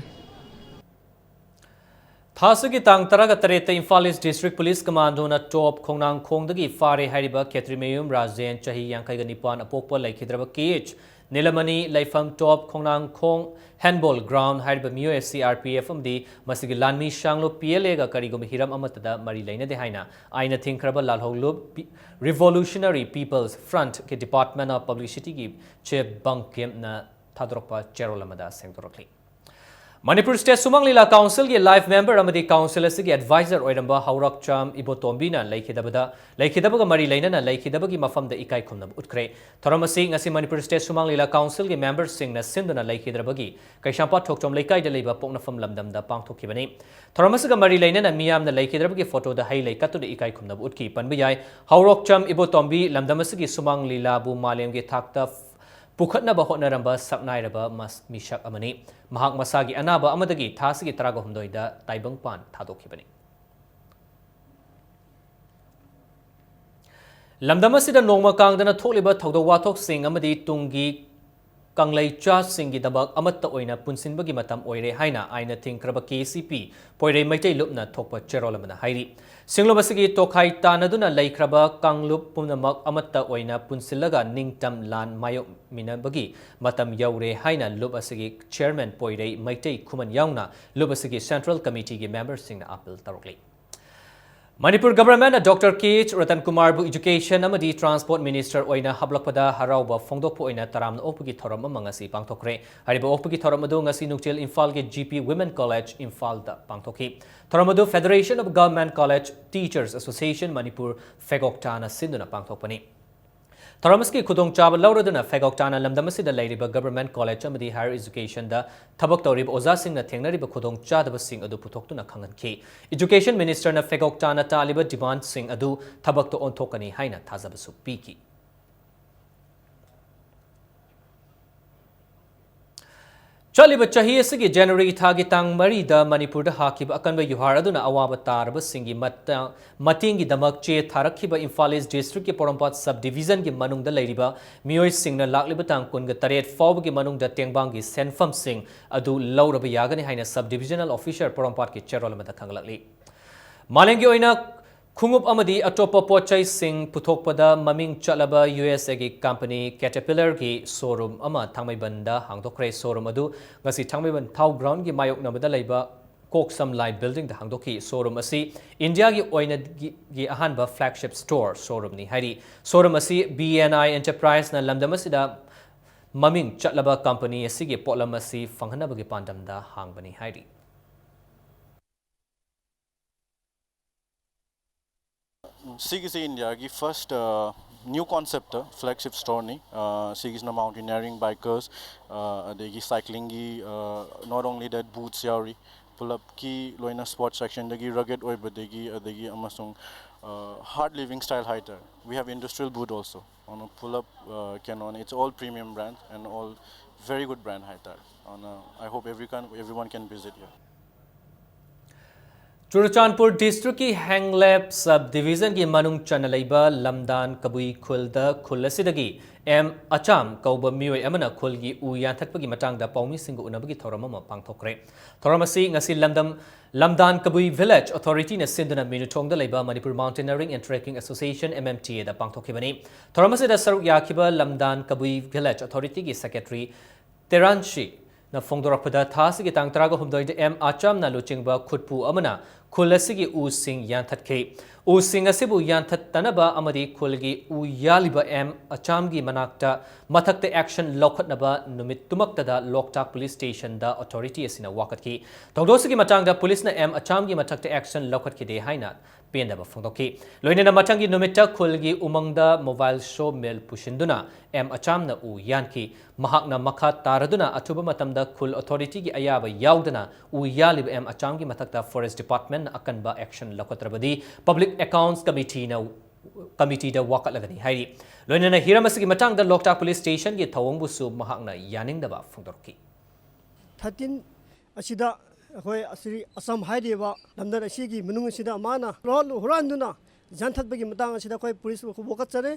ꯊꯥ ꯑꯁꯤꯒꯤ ꯇꯥꯡ ꯇꯔꯥꯒ ꯇꯔꯦꯠꯇ ꯏꯝꯐꯥꯜ ꯏꯁ ꯗꯤꯁꯇ꯭ꯔꯤꯛ ꯄꯨꯂꯤꯁ ꯀꯃꯥꯟꯗꯣꯅ ꯇꯣꯞ ꯈꯣꯡꯅꯥꯡꯈꯣꯡꯗꯒꯤ ꯐꯥꯔꯦ ꯍꯥꯏꯔꯤꯕ ꯈꯦꯇ꯭ꯔꯤꯃꯌꯨꯝ ꯔꯥꯖꯦꯟ, ꯆꯍꯤ ꯌꯥꯡꯈꯩꯒ ꯅꯤꯄꯥꯟ, ꯑꯄꯣꯛꯄ ꯂꯩꯈꯤꯗ꯭ꯔꯕ ꯀꯦ ꯑꯦꯆ ꯅꯤꯂꯃꯅꯤ ꯂꯩꯐꯝ ꯇꯣꯞ ꯈꯣꯡꯅꯥꯡꯈꯣꯡ ꯍꯦꯟꯕꯣꯜ ꯒ꯭ꯔꯥꯎꯟ ꯍꯥꯏꯔꯤꯕ ꯃꯤꯑꯣꯏ ꯑꯁꯤ ꯑꯥꯔ ꯄꯤ ꯑꯦꯐ ꯑꯃꯗꯤ ꯃꯁꯤꯒꯤ ꯂꯥꯟꯃꯤ ꯁꯥꯡꯂꯨꯞ ꯄꯤ ꯑꯦꯜ ꯑꯦꯒ ꯀꯔꯤꯒꯨꯝꯕ ꯍꯤꯔꯝ ꯑꯃꯠꯇꯗ ꯃꯔꯤ ꯂꯩꯅꯗꯦ ꯍꯥꯏꯅ ꯑꯥꯏꯟꯅ ꯊꯤꯡꯈ꯭ꯔꯕ ꯂꯥꯜꯍꯧꯂꯨꯞ ꯄꯤ-, Revolutionary People's Frontꯀꯤ Department of Publicityꯒꯤ ꯆꯦ ꯕꯪꯀꯤꯝꯅ ꯊꯥꯗꯣꯔꯛꯄ ꯆꯦꯔꯣꯜ ꯑꯃꯗ ꯁꯦꯡꯗꯣꯔꯛꯂꯤ꯫ ꯃꯅꯤꯄꯨꯔ ꯁ꯭ꯇꯦꯠ ꯁꯨꯃꯥꯡ ꯂꯤꯂꯥ ꯀꯥꯎꯟꯁꯤꯜꯒꯤ ꯂꯥꯏꯐ ꯃꯦꯝꯕꯔ ꯑꯃꯗꯤ ꯀꯥꯎꯟꯁꯤꯜ ꯑꯁꯤꯒꯤ ꯑꯦꯗꯚꯥꯏꯖꯔ ꯑꯣꯏꯔꯝꯕ ꯍꯧꯔꯛꯆꯝ ꯏꯕꯣꯇꯣꯝꯕꯤꯅ ꯂꯩꯈꯤꯗꯕꯗ, ꯂꯩꯈꯤꯗꯕꯒ ꯃꯔꯤ ꯂꯩꯅꯅ ꯂꯩꯈꯤꯗꯕꯒꯤ ꯃꯐꯝꯗ ꯏꯀꯥꯏ ꯈꯨꯝꯅꯕ ꯎꯠꯈ꯭ꯔꯦ꯫ ꯊꯧꯔꯝ ꯑꯁꯤ ꯉꯁꯤ ꯃꯅꯤꯄꯨꯔ ꯁ꯭ꯇꯦꯠ ꯁꯨꯃꯥꯡ ꯂꯤꯂꯥ ꯀꯥꯎꯟꯁꯤꯜꯒꯤ ꯃꯦꯝꯕꯔꯁꯤꯡꯅ ꯁꯤꯟꯗꯨꯅ ꯂꯩꯈꯤꯗ꯭ꯔꯕꯒꯤ ꯀꯩꯁꯥꯝꯄꯥꯠ ꯊꯣꯛꯆꯣꯝ ꯂꯩꯀꯥꯏꯗ ꯂꯩꯕ ꯄꯣꯛꯅꯐꯝ ꯂꯝꯗꯝꯗ ꯄꯥꯡꯊꯣꯛꯈꯤꯕꯅꯤ꯫ ꯊꯧꯔꯝ ꯑꯁꯤꯒ ꯃꯔꯤ ꯂꯩꯅꯅ ꯃꯤꯌꯥꯝꯅ ꯂꯩꯈꯤꯗ꯭ꯔꯕꯒꯤ ꯐꯣꯇꯣꯗ ꯍꯩ ꯂꯩ ꯀꯠꯇꯨꯅ ꯏꯀꯥꯏ ꯈꯨꯝꯅꯕ ꯎꯠꯈꯤ꯫ ꯄꯟꯕ ꯌꯥꯏ, ꯍꯧꯔꯣꯛꯆꯝ ꯏꯕꯣꯇꯣꯝꯕꯤ ꯂꯝꯗꯝ ꯑꯁꯤꯒꯤ ꯁꯨꯃꯥꯡ ꯂꯤꯂꯥꯕꯨ ꯃꯥꯂꯦꯝꯒꯤ ꯊꯥꯛꯇ ꯄꯨꯈꯠꯅꯕ ꯍꯣꯠꯅꯔꯝꯕ ꯁꯛꯅꯥꯏꯔꯕ ꯃꯁ-, ꯃꯤꯁꯛ ꯑꯃꯅꯤ꯫ ꯃꯍꯥꯛ ꯃꯁꯥꯒꯤ ꯑꯅꯥꯕ ꯑꯃꯗꯒꯤ ꯊꯥ ꯑꯁꯤꯒꯤ ꯇꯔꯥꯒ ꯍꯨꯝꯗꯣꯏꯗ ꯇꯥꯏꯕꯪꯄꯥꯟ ꯊꯥꯗꯣꯛꯈꯤꯕꯅꯤ꯫ ꯂꯝꯗꯝ ꯑꯁꯤꯗ ꯅꯣꯡꯃ ꯀꯥꯡꯗꯅ ꯊꯣꯛꯂꯤꯕ ꯊꯧꯗꯣꯛ ꯋꯥꯊꯣꯛꯁꯤꯡ ꯑꯃꯗꯤ ꯇꯨꯡꯒꯤ ꯀꯪꯂꯩꯆꯥꯁꯤꯡꯒꯤꯗꯃꯛ ꯑꯃꯠꯇ ꯑꯣꯏꯅ ꯄꯨꯟꯁꯤꯟꯕꯒꯤ ꯃꯇꯝ ꯑꯣꯏꯔꯦ ꯍꯥꯏꯅ ꯑꯥꯏꯟꯅ ꯊꯤꯡꯈ꯭ꯔꯕ ꯀꯦ ꯁꯤ ꯄꯤ ꯄꯣꯏꯔꯩ ꯃꯩꯇꯩ ꯂꯨꯞꯅ ꯊꯣꯛꯄ ꯆꯦꯔꯣꯜ ꯑꯃꯅ ꯍꯥꯏꯔꯤ꯫ ꯁꯤꯡꯂꯨꯞ ꯑꯁꯤꯒꯤ ꯇꯣꯈꯥꯏ ꯇꯥꯅꯗꯨꯅ ꯂꯩꯈ꯭ꯔꯕ ꯀꯥꯡꯂꯨꯞ ꯄꯨꯝꯅꯃꯛ ꯑꯃꯠꯇ ꯑꯣꯏꯅ ꯄꯨꯟꯁꯤꯜꯂꯒ ꯅꯤꯡꯇꯝ ꯂꯥꯟ ꯃꯥꯌꯣꯛꯃꯤꯟꯅꯕꯒꯤ ꯃꯇꯝ ꯌꯧꯔꯦ ꯍꯥꯏꯅ ꯂꯨꯞ ꯑꯁꯤꯒꯤ ꯆꯤꯌꯔꯃꯦꯟ ꯄꯣꯏꯔꯩ ꯃꯩꯇꯩ ꯈꯨꯃꯟ ꯌꯥꯎꯅ ꯂꯨꯞ ꯑꯁꯤꯒꯤ ꯁꯦꯟꯇ꯭ꯔꯦꯜ ꯀꯃꯤꯇꯤꯒꯤ ꯃꯦꯝꯕꯔꯁꯤꯡꯅ ꯑꯥꯄꯤꯜ ꯇꯧꯔꯛꯂꯤ꯫ ꯃꯅꯤꯄꯨꯔ ꯒꯚꯔꯟꯃꯦꯟꯠꯅ ꯗꯣꯛꯇꯔ ꯀꯦ ꯑꯩꯆ ꯔꯇꯟ ꯀꯨꯃꯥꯔꯕꯨ ꯏꯖꯨꯀꯦꯁꯟ ꯑꯃꯗꯤ ꯇ꯭ꯔꯥꯟꯁꯄꯣꯔꯠ ꯃꯤꯅꯤꯁꯇꯔ ꯑꯣꯏꯅ ꯍꯥꯞꯂꯛꯄꯗ ꯍꯔꯥꯎꯕ ꯐꯣꯡꯗꯣꯛꯄ ꯑꯣꯏꯅ ꯇꯔꯥꯝꯅ ꯑꯣꯛꯄꯒꯤ ꯊꯧꯔꯝ ꯑꯃ ꯉꯁꯤ ꯄꯥꯡꯊꯣꯛꯈ꯭ꯔꯦ꯫ ꯍꯥꯏꯔꯤꯕ ꯑꯣꯛꯄꯒꯤ ꯊꯧꯔꯝ ꯑꯗꯨ ꯉꯁꯤ ꯅꯨꯡꯊꯤꯜ ꯏꯝꯐꯥꯜꯒꯤ ꯖꯤ ꯄꯤ ꯋꯤꯃꯦꯟ ꯀꯣꯂꯦꯖ ꯏꯝꯐꯥꯜꯗ ꯄꯥꯡꯊꯣꯛꯈꯤ꯫ ꯊꯧꯔꯝ ꯑꯗꯨ Federation of Government College Teachers Association Manipur, ꯐꯦꯒꯣꯛꯇꯥꯅ ꯁꯤꯟꯗꯨꯅ ꯄꯥꯡꯊꯣꯛꯄꯅꯤ꯫ ꯊꯧꯔꯝ ꯑꯁꯤꯒꯤ ꯈꯨꯗꯣꯡꯆꯥꯕ ꯂꯧꯔꯗꯨꯅ ꯐꯦꯒꯣꯛꯇꯥꯅ ꯂꯝꯗꯝ ꯑꯁꯤꯗ ꯂꯩꯔꯤꯕ ꯒꯚꯔꯟꯃꯦꯟꯠ ꯀꯣꯂꯦꯖ ꯑꯃꯗꯤ ꯍꯥꯌꯔ ꯏꯖꯨꯀꯦꯁꯟꯗ ꯊꯕꯛ ꯇꯧꯔꯤꯕ ꯑꯣꯖꯥꯁꯤꯡꯅ ꯊꯦꯡꯅꯔꯤꯕ ꯈꯨꯗꯣꯡꯆꯥꯗꯕꯁꯤꯡ ꯑꯗꯨ ꯄꯨꯊꯣꯛꯇꯨꯅ ꯈꯪꯍꯟꯈꯤ꯫ ꯏꯖꯨꯀꯦꯁꯟ ꯃꯤꯅꯤꯁꯇꯔꯅ ꯐꯦꯒꯣꯛꯇꯥꯅ ꯇꯥꯜꯂꯤꯕ ꯗꯤꯃꯥꯟꯗꯁꯤꯡ ꯑꯗꯨ ꯊꯕꯛꯇ ꯑꯣꯟꯊꯣꯛꯀꯅꯤ ꯍꯥꯏꯅ ꯊꯥꯖꯕꯁꯨ ꯄꯤꯈꯤ꯫ ꯆꯠꯂꯤꯕ ꯆꯍꯤ ꯑꯁꯤꯒꯤ ꯖꯅꯋꯥꯔꯤ ꯊꯥꯒꯤ ꯇꯥꯡ ꯃꯔꯤꯗ ꯃꯅꯤꯄꯨꯔꯗ ꯍꯥꯈꯤꯕ ꯑꯀꯟꯕ ꯌꯨꯍꯥꯔ ꯑꯗꯨꯅ ꯑꯋꯥꯕ ꯇꯥꯔꯕꯁꯤꯡꯒꯤ ꯃꯇ-, ꯃꯇꯦꯡꯒꯤꯗꯃꯛ ꯆꯦ ꯊꯥꯔꯛꯈꯤꯕ ꯏꯝꯐꯥꯜ ꯏꯁ ꯗꯤꯁꯇ꯭ꯔꯤꯛꯀꯤ ꯄꯣꯔꯣꯝꯄꯥꯠ ꯁꯕ ꯗꯤꯚꯤꯖꯟꯒꯤ ꯃꯅꯨꯡꯗ ꯂꯩꯔꯤꯕ ꯃꯤꯑꯣꯏꯁꯤꯡꯅ ꯂꯥꯛꯂꯤꯕ ꯇꯥꯡ ꯀꯨꯟꯒ ꯇꯔꯦꯠ ꯐꯥꯎꯕꯒꯤ ꯃꯅꯨꯡꯗ ꯇꯦꯡꯕꯥꯡꯒꯤ ꯁꯦꯟꯐꯝꯁꯤꯡ ꯑꯗꯨ ꯂꯧꯔꯕ ꯌꯥꯒꯅꯤ ꯍꯥꯏꯅ ꯁꯕ ꯗꯤꯚꯤꯖꯅꯦꯜ ꯑꯣꯐꯤꯁꯔ ꯄꯣꯔꯣꯝꯄꯥꯠꯀꯤ ꯆꯦꯔꯣꯜ ꯑꯃꯗ ꯈꯪꯂꯛꯂꯤ꯫ ꯃꯥꯂꯦꯝꯒꯤ ꯑꯣꯏꯅ ꯈꯣꯡꯎꯞ ꯑꯃꯗꯤ ꯑꯇꯣꯞꯄ ꯄꯣꯠ ꯆꯩꯁꯤꯡ ꯄꯨꯊꯣꯛꯄꯗ ꯃꯃꯤꯡ ꯆꯠꯂꯕ ꯌꯨ ꯑꯦꯁ ꯑꯦꯒꯤ ꯀꯝꯄꯅꯤ ꯀꯦꯇꯔꯄꯤꯂꯔꯒꯤ ꯁꯣꯔꯨꯝ ꯑꯃ ꯊꯥꯡꯃꯩꯕꯟꯗ ꯍꯥꯡꯗꯣꯛꯈ꯭ꯔꯦ꯫ ꯁꯣꯔꯨꯝ ꯑꯗꯨ ꯉꯁꯤ ꯊꯥꯡꯃꯩꯕꯟ ꯊꯥꯎ ꯒ꯭ꯔꯥꯎꯟꯒꯤ ꯃꯥꯌꯣꯛꯅꯕꯗ ꯂꯩꯕ ꯀꯣꯛ ꯁꯝ ꯂꯥꯏ ꯕꯤꯜꯗꯤꯡꯗ ꯍꯥꯡꯗꯣꯛꯈꯤ꯫ ꯁꯣꯔꯨꯝ ꯑꯁꯤ ꯏꯟꯗꯤꯌꯥꯒꯤ ꯑꯣꯏꯅꯒꯤ ꯑꯍꯥꯟꯕ ꯐ꯭ꯂꯦꯒꯁꯤꯞ ꯁ꯭ꯇꯣꯔ ꯁꯣꯔꯨꯝꯅꯤ ꯍꯥꯏꯔꯤ꯫ ꯁꯣꯔꯨꯝ ꯑꯁꯤ ꯕꯤ ꯑꯦꯟ ꯑꯥꯏ ꯑꯦꯟꯇꯔꯄ꯭ꯔꯥꯏꯖꯅ ꯂꯝꯗꯝ ꯑꯁꯤꯗ ꯃꯃꯤꯡ ꯆꯠꯂꯕ ꯀꯝꯄꯅꯤ ꯑꯁꯤꯒꯤ ꯄꯣꯠꯂꯝ ꯑꯁꯤ ꯐꯪꯍꯟꯅꯕꯒꯤ ꯄꯥꯟꯗꯝꯗ ꯍꯥꯡꯕꯅꯤ ꯍꯥꯏꯔꯤ꯫ ꯁꯤꯒꯤꯁꯤ ꯏꯟꯗꯤꯌꯥꯒꯤ ꯐꯥꯔꯁ ꯅ꯭ꯌꯨ ꯀꯣꯟꯁꯦꯞꯇ ꯐ꯭ꯂꯦꯒꯁꯤꯞ ꯁ꯭ꯇꯣꯔꯅꯤ꯫ ꯁꯤꯒꯤꯁꯤꯅ ꯃꯥꯎꯟꯇꯦꯅꯤꯌꯔꯤꯡ, ꯕꯥꯏꯀꯔꯁ, ꯑꯗꯒꯤ ꯁꯥꯏꯀ꯭ꯂꯤꯡꯒꯤ, not only that, ꯕꯨꯠꯁ ꯌꯥꯎꯔꯤ꯫ ꯄꯨꯂꯞꯀꯤ ꯂꯣꯏꯅ ꯁ꯭ꯄꯣꯔꯠꯁ ꯁꯦꯛꯁꯟꯗꯒꯤ, ꯔꯒꯦꯗ ꯑꯣꯏꯕꯗꯒꯤ, ꯑꯗꯒꯤ ꯑꯃꯁꯨꯡ ꯍꯥꯔꯗ ꯂꯤꯚꯤꯡ ꯁ꯭ꯇꯥꯏꯜ ꯍꯥꯏꯇꯥꯔꯦ꯫ We have industrial boot also. ꯑꯗꯨꯅ ꯄꯨꯂꯞ ꯀꯩꯅꯣꯅꯤ, it's all premium brands and all very good brand ꯍꯥꯏꯇꯥꯔꯦ꯫ ꯑꯗꯨꯅ I hope everyone, everyone can visit here. Churachandpur ꯗꯤꯁꯇ꯭ꯔꯤꯛꯀꯤ ꯍꯦꯡꯂꯦꯞ ꯁꯕ ꯗꯤꯚꯤꯖꯟꯒꯤ ꯃꯅꯨꯡ ꯆꯟꯅ ꯂꯩꯕ ꯂꯝꯗꯥꯟ ꯀꯕꯨꯏ ꯈꯨꯜꯗ ꯈꯨꯜ ꯑꯁꯤꯗꯒꯤ ꯑꯦꯝ ꯑꯆꯥꯝ ꯀꯧꯕ ꯃꯤꯑꯣꯏ ꯑꯃꯅ ꯈꯨꯜꯒꯤ ꯎ ꯌꯥꯟꯊꯠꯄꯒꯤ ꯃꯇꯥꯡꯗ ꯄꯥꯎꯃꯤꯁꯤꯡꯒ ꯎꯅꯕꯒꯤ ꯊꯧꯔꯝ ꯑꯃ ꯄꯥꯡꯊꯣꯛꯈ꯭ꯔꯦ꯫ ꯊꯧꯔꯝ ꯑꯁꯤ ꯉꯁꯤ ꯂꯝꯗꯝ ꯂꯝꯗꯥꯟ ꯀꯕꯨꯏ ꯚꯤꯂꯦꯖ ꯑꯣꯊꯣꯔꯤꯇꯤꯅ ꯁꯤꯟꯗꯨꯅ ꯃꯤꯅꯨꯊꯣꯡꯗ ꯂꯩꯕ Manipur mountaineering and trekking association, M M T ꯑꯦꯗ ꯄꯥꯡꯊꯣꯛꯈꯤꯕꯅꯤ꯫ ꯊꯧꯔꯝ ꯑꯁꯤꯗ ꯁꯔꯨꯛ ꯌꯥꯈꯤꯕ ꯂꯝꯗꯥꯟ ꯀꯕꯨꯏ ꯚꯤꯂꯦꯖ ꯑꯣꯊꯣꯔꯤꯇꯤꯒꯤ ꯁꯦꯀ꯭ꯔꯦꯇꯔꯤ ꯇꯦꯔꯥꯟ ꯁꯤꯅ ꯐꯣꯡꯗꯣꯔꯛꯄꯗ, ꯊꯥ ꯑꯁꯤꯒꯤ ꯇꯥꯡ ꯇꯔꯥꯒ ꯍꯨꯝꯗꯣꯏꯗ ꯑꯦꯝ ꯑꯆꯥꯝꯅ ꯂꯨꯆꯤꯡꯕ ꯈꯨꯠꯄꯨ ꯑꯃꯅ ꯈꯨꯜ ꯑꯁꯤꯒꯤ ꯎꯁꯤꯡ ꯌꯥꯟꯊꯠꯈꯤ꯫ ꯎꯁꯤꯡ ꯑꯁꯤꯕꯨ ꯌꯥꯟꯊꯠꯇꯅꯕ ꯑꯃꯗꯤ ꯈꯨꯜꯒꯤ ꯎ ꯌꯥꯜꯂꯤꯕ ꯑꯦꯝ ꯑꯆꯥꯝꯒꯤ ꯃꯅꯥꯛꯇ ꯃꯊꯛꯇ ꯑꯦꯛꯁꯟ ꯂꯧꯈꯠꯅꯕ ꯅꯨꯃꯤꯠꯇꯨꯃꯛꯇꯗ ꯂꯣꯛꯇꯥꯛ ꯄꯨꯂꯤꯁ ꯁ꯭ꯇꯦꯁꯟꯗ ꯑꯣꯊꯣꯔꯤꯇꯤ ꯑꯁꯤꯅ ꯋꯥꯀꯠꯈꯤ꯫ ꯊꯧꯗꯣꯛ ꯑꯁꯤꯒꯤ ꯃꯇꯥꯡꯗ ꯄꯨꯂꯤꯁꯅ ꯑꯦꯝ ꯑꯆꯥꯝꯒꯤ ꯃꯊꯛꯇ ꯑꯦꯛꯁꯟ ꯂꯧꯈꯠꯈꯤꯗꯦ ꯍꯥꯏꯅ ꯄꯦꯟꯗꯕ ꯐꯣꯡꯗꯣꯛꯈꯤ꯫ ꯂꯣꯏꯅꯅ ꯃꯊꯪꯒꯤ ꯅꯨꯃꯤꯠꯇ ꯈꯨꯜꯒꯤ ꯎꯃꯪꯗ ꯃꯣꯕꯥꯏꯜ ꯁꯣ ꯃꯤꯜ ꯄꯨꯁꯤꯟꯗꯨꯅ ꯑꯦꯝ ꯑꯆꯥꯝꯅ ꯎ ꯌꯥꯟꯈꯤ꯫ ꯃꯍꯥꯛꯅ ꯃꯈꯥ ꯇꯥꯔꯗꯨꯅ ꯑꯊꯨꯕ ꯃꯇꯝꯗ ꯈꯨꯜ ꯑꯣꯊꯣꯔꯤꯇꯤꯒꯤ ꯑꯌꯥꯕ ꯌꯥꯎꯗꯅ ꯎ ꯌꯥꯜꯂꯤꯕ ꯑꯦꯝ ꯑꯆꯥꯝꯒꯤ ꯃꯊꯛꯇ ꯐꯣꯔꯦꯁ ꯗꯤꯄꯥꯔꯠꯃꯦꯟꯠꯅ ꯑꯀꯟꯕ ꯑꯦꯛꯁꯟ ꯂꯧꯈꯠꯇ꯭ꯔꯕꯗꯤ ꯄꯕ꯭ꯂꯤꯛ ꯑꯦꯀꯥꯎꯟꯠꯁ ꯀꯃꯤꯇꯤꯅ, ꯀꯃꯤꯇꯤꯗ ꯋꯥꯀꯠꯂꯒꯅꯤ ꯍꯥꯏꯔꯤ꯫ ꯂꯣꯏꯅꯅ ꯍꯤꯔꯝ ꯑꯁꯤꯒꯤ ꯃꯇꯥꯡꯗ ꯂꯣꯛꯇꯥꯛ ꯄꯨꯂꯤꯁ ꯁ꯭ꯇꯦꯁꯟꯒꯤ ꯊꯧꯑꯣꯡꯕꯨꯁꯨ ꯃꯍꯥꯛꯅ ꯌꯥꯅꯤꯡꯗꯕ ꯐꯣꯡꯗꯣꯔꯛꯈꯤ꯫ ꯊꯥꯔꯇꯤꯟ ꯑꯁꯤꯗ ꯑꯩꯈꯣꯏ ꯑꯁꯤ ꯑꯆꯥꯝ ꯍꯥꯏꯔꯤꯕ ꯂꯝꯗꯝ ꯑꯁꯤꯒꯤ ꯃꯅꯨꯡ ꯑꯁꯤꯗ ꯃꯥꯅ ꯍꯨꯔꯥꯟ-, ꯍꯨꯔꯥꯟꯗꯨꯅ ꯌꯥꯟꯊꯠꯄꯒꯤ ꯃꯇꯥꯡ ꯑꯁꯤꯗ ꯑꯩꯈꯣꯏ ꯄꯨꯂꯤꯁꯄꯨ ꯋꯥꯀꯠꯆꯔꯦ꯫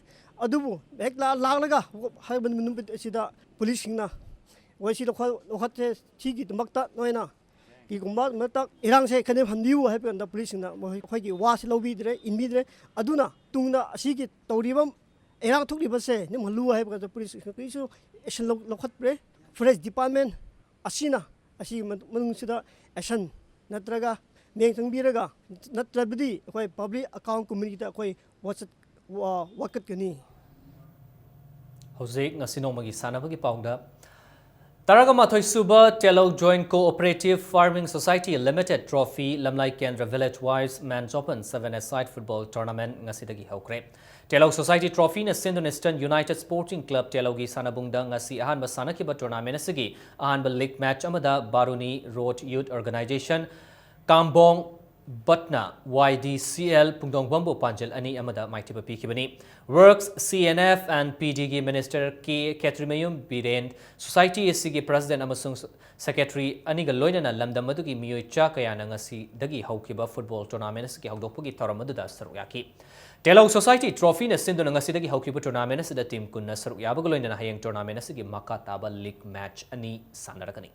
ꯑꯗꯨꯕꯨ ꯍꯦꯛ ꯂꯥ-, ꯂꯥꯛꯂꯒ ꯍꯥꯏꯕ ꯅꯨꯃꯤꯠ ꯑꯁꯤꯗ ꯄꯨꯂꯤꯁꯁꯤꯡꯅ ꯑꯩꯈꯣꯏ ꯁꯤ ꯂꯧꯈꯠ-, ꯂꯧꯈꯠꯆꯦ, ꯁꯤꯒꯤꯗꯃꯛꯇ ꯅꯣꯏꯅ ꯀꯤꯒꯨꯝꯕ ꯃꯔꯛꯇ ꯏꯔꯥꯡꯁꯦ ꯈꯔ ꯅꯦꯝꯍꯟꯕꯤꯌꯨ ꯍꯥꯏꯕ ꯀꯥꯟꯗ ꯄꯨꯂꯤꯁꯁꯤꯡꯅ ꯃꯈꯣꯏ-, ꯑꯩꯈꯣꯏꯒꯤ ꯋꯥꯁꯤ ꯂꯧꯕꯤꯗ꯭ꯔꯦ, ꯏꯟꯕꯤꯗ꯭ꯔꯦ꯫ ꯑꯗꯨꯅ ꯇꯨꯡꯗ ꯑꯁꯤꯒꯤ ꯇꯧꯔꯤꯕ ꯏꯔꯥꯡ ꯊꯣꯛꯂꯤꯕꯁꯦ ꯅꯦꯝꯍꯜꯂꯨ ꯍꯥꯏꯕ ꯀꯥꯟꯗ ꯄꯨꯂꯤꯁꯁꯤꯡꯅ ꯀꯔꯤꯁꯨ action ꯂꯧ-, ꯂꯧꯈꯠꯇ꯭ꯔꯦ꯫ Forest Department ꯑꯁꯤꯅ ꯑꯁꯤꯒꯤ ꯃꯅꯨꯡꯁꯤꯗ action ꯅꯠꯇ꯭ꯔꯒ ꯃꯤꯠꯌꯦꯡ ꯆꯪꯕꯤꯔꯒ, ꯅꯠꯇ꯭ꯔꯕꯗꯤ ꯑꯩꯈꯣꯏ Public Account Committeeꯗ ꯑꯩꯈꯣꯏ ꯋꯥꯆꯠ-, ꯋꯥ-, ꯋꯥꯀꯠꯀꯅꯤ꯫ ꯍꯧꯖꯤꯛ ꯉꯁꯤ ꯅꯣꯡꯃꯒꯤ ꯁꯥꯟꯅꯕꯒꯤ ꯄꯥꯎꯗ, ꯇꯔꯥꯒ ꯃꯥꯊꯣꯏ ꯁꯨꯕ ꯇꯦꯂꯧ Joint Cooperative Farming Society Limited Trophy ꯂꯝꯂꯥꯏ ꯀꯦꯟꯗ꯭ꯔ Village Wise Men's Open Seven-a-side Football Tournament ꯉꯁꯤꯗꯒꯤ ꯍꯧꯈ꯭ꯔꯦ꯫ ꯇꯦꯂꯧ Society Trophyꯅ ꯁꯤꯟꯗꯨꯅ Eastern United Sporting Club ꯇꯦꯂꯧꯒꯤ ꯁꯥꯟꯅꯕꯨꯡꯗ ꯉꯁꯤ ꯑꯍꯥꯟꯕ ꯁꯥꯟꯅꯈꯤꯕ tournament ꯑꯁꯤꯒꯤ ꯑꯍꯥꯟꯕ league match ꯑꯃꯗ ꯕꯥꯔꯨꯅꯤ Road Youth Organization ꯀꯥꯝꯕꯣꯡ ꯕꯠꯅ Y D C L ꯄꯨꯡꯗꯣꯡꯕꯝꯕꯨ ꯄꯥꯟꯖꯤꯜ ꯑꯅꯤ ꯑꯃꯗ ꯃꯥꯏꯊꯤꯕ ꯄꯤꯈꯤꯕꯅꯤ꯫ Works, C N F and P Dꯒꯤ Minister K Khetrimayum Biren, Society ꯑꯁꯤꯒꯤ President ꯑꯃꯁꯨꯡ Secretary ꯑꯅꯤꯒ ꯂꯣꯏꯅꯅ ꯂꯝꯗꯝ ꯑꯗꯨꯒꯤ ꯃꯤꯑꯣꯏ ꯆꯥ ꯀꯌꯥꯅ ꯉꯁꯤꯗꯒꯤ ꯍꯧꯈꯤꯕ football tournament ꯑꯁꯤꯒꯤ ꯍꯧꯗꯣꯛꯄꯒꯤ ꯊꯧꯔꯝ ꯑꯗꯨꯗ ꯁꯔꯨꯛ ꯌꯥꯈꯤ꯫ ꯇꯦꯂꯧ Society Trophyꯅ ꯁꯤꯟꯗꯨꯅ ꯉꯁꯤꯗꯒꯤ ꯍꯧꯈꯤꯕ tournament ꯑꯁꯤꯗ team ꯀꯨꯟꯅ ꯁꯔꯨꯛ ꯌꯥꯕꯒ ꯂꯣꯏꯅꯅ ꯍꯌꯦꯡ tournament ꯑꯁꯤꯒꯤ ꯃꯈꯥ ꯇꯥꯕ league match ꯑꯅꯤ ꯁꯥꯟꯅꯔꯒꯅꯤ꯫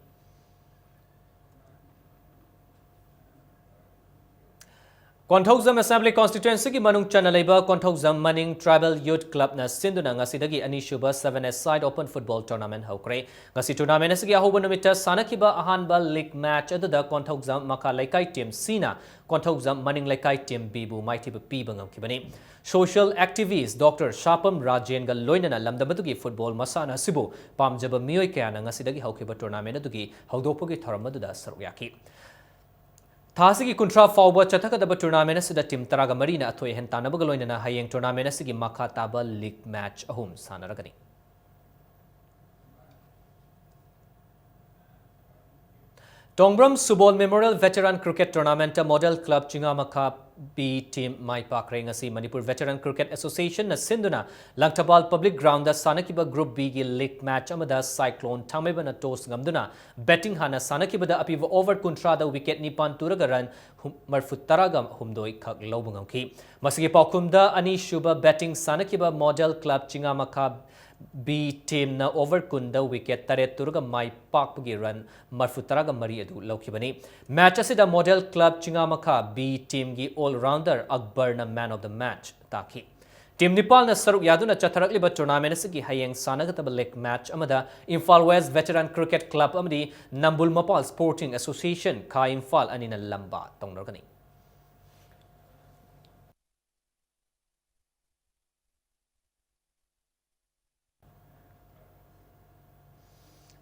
ꯀꯣꯟꯊꯧꯖꯝ Assembly Constituencyꯒꯤ ꯃꯅꯨꯡ ꯆꯟꯅ ꯂꯩꯕ ꯀꯣꯟꯊꯧꯖꯝ ꯃꯅꯤꯡ Tribal Youth Clubꯅ ꯁꯤꯟꯗꯨꯅ ꯉꯁꯤꯗꯒꯤ ꯑꯅꯤꯁꯨꯕ Seven-a-side Open Football Tournament ꯍꯧꯈ꯭ꯔꯦ꯫ ꯉꯁꯤ tournament ꯑꯁꯤꯒꯤ ꯑꯍꯧꯕ ꯅꯨꯃꯤꯠꯇ ꯁꯥꯟꯅꯈꯤꯕ ꯑꯍꯥꯟꯕ league match ꯑꯗꯨꯗ ꯀꯣꯟꯊꯧꯖꯝ ꯃꯈꯥ ꯂꯩꯀꯥꯏ team Cꯅ ꯀꯣꯟꯊꯧꯖꯝ ꯃꯅꯤꯡ ꯂꯩꯀꯥꯏ team Bꯕꯨ ꯃꯥꯏꯊꯤꯕ ꯄꯤꯕ ꯉꯝꯈꯤꯕꯅꯤ꯫ Social activist Doctor ꯁꯥꯄꯝ ꯔꯥꯖꯦꯟꯒ ꯂꯣꯏꯅꯅ ꯂꯝꯗꯝ ꯑꯗꯨꯒꯤ football ꯃꯁꯥꯟꯅ ꯑꯁꯤꯕꯨ ꯄꯥꯝꯖꯕ ꯃꯤꯑꯣꯏ ꯀꯌꯥꯅ ꯉꯁꯤꯗꯒꯤ ꯍꯧꯈꯤꯕ tournament ꯑꯗꯨꯒꯤ ꯍꯧꯗꯣꯛꯄꯒꯤ ꯊꯧꯔꯝ ꯑꯗꯨꯗ ꯁꯔꯨꯛ ꯌꯥꯈꯤ꯫ ꯊꯥ ꯑꯁꯤꯒꯤ ꯀꯨꯟꯊ꯭ꯔꯥ ꯐꯥꯎꯕ ꯆꯠꯊꯒꯗꯕ tournament ꯑꯁꯤꯗ team ꯇꯔꯥꯒ ꯃꯔꯤꯅ ꯑꯊꯣꯏ ꯑꯍꯦꯟ ꯇꯥꯟꯅꯕꯒ ꯂꯣꯏꯅꯅ ꯍꯌꯦꯡ tournament ꯑꯁꯤꯒꯤ ꯃꯈꯥ ꯇꯥꯕ league match ꯑꯍꯨꯝ ꯁꯥꯟꯅꯔꯒꯅꯤ꯫ ꯇꯣꯡꯕ꯭ꯔꯝ ꯁꯨꯕꯣꯜ Memorial Veteran Cricket Tournamentꯇ Model Club ꯆꯤꯉꯥꯃꯈꯥ B team ꯃꯥꯏ ꯄꯥꯛꯈ꯭ꯔꯦ꯫ ꯉꯁꯤ ꯃꯅꯤꯄꯨꯔ Veteran Cricket Associationꯅ ꯁꯤꯟꯗꯨꯅ ꯂꯪꯊꯕꯥꯜ Public Groundꯗ ꯁꯥꯟꯅꯈꯤꯕ Group Bꯒꯤ league match ꯑꯃꯗ Cyclone ꯊꯥꯡꯃꯩꯕꯟꯅ toss ꯉꯝꯗꯨꯅ batting ꯍꯥꯟꯅ ꯁꯥꯟꯅꯈꯤꯕꯗ ꯑꯄꯤꯕ over ꯀꯨꯟꯊ꯭ꯔꯥꯗ wicket ꯅꯤꯄꯥꯟ ꯇꯨꯔꯒ run ꯍꯨꯝ-, ꯃꯔꯤꯐꯨ ꯇꯔꯥꯒ ꯍꯨꯝꯗꯣꯏ ꯈꯛ ꯂꯧꯕ ꯉꯝꯈꯤ꯫ ꯃꯁꯤꯒꯤ ꯄꯥꯎꯈꯨꯝꯗ ꯑꯅꯤꯁꯨꯕ batting ꯁꯥꯟꯅꯈꯤꯕ Model Club ꯆꯤꯉꯥꯃꯈꯥ B teamꯅ over ꯀꯨꯟꯗ wicket ꯇꯔꯦꯠ ꯇꯨꯔꯒ ꯃꯥꯏ ꯄꯥꯛꯄꯒꯤ run ꯃꯔꯐꯨ ꯇꯔꯥꯒ ꯃꯔꯤ ꯑꯗꯨ ꯂꯧꯈꯤꯕꯅꯤ꯫ Match ꯑꯁꯤꯗ model club ꯆꯤꯉꯥꯃꯈꯥ B teamꯒꯤ all-rounder ꯑꯛꯕꯔꯅ man of the match ꯇꯥꯈꯤ꯫ Team ꯅꯤꯄꯥꯜꯅ ꯁꯔꯨꯛ ꯌꯥꯗꯨꯅ ꯆꯠꯊꯔꯛꯂꯤꯕ tournament ꯑꯁꯤꯒꯤ ꯍꯌꯦꯡ ꯁꯥꯟꯅꯒꯗꯕ league match ꯑꯃꯗ Imphal West Veteran Cricket Club ꯑꯃꯗꯤ ꯅꯝꯕꯨꯜ ꯃꯄꯥꯜ Sporting Association ꯈꯥ ꯏꯝꯐꯥꯜ ꯑꯅꯤꯅ ꯂꯝꯕꯥ ꯇꯧꯅꯔꯒꯅꯤ꯫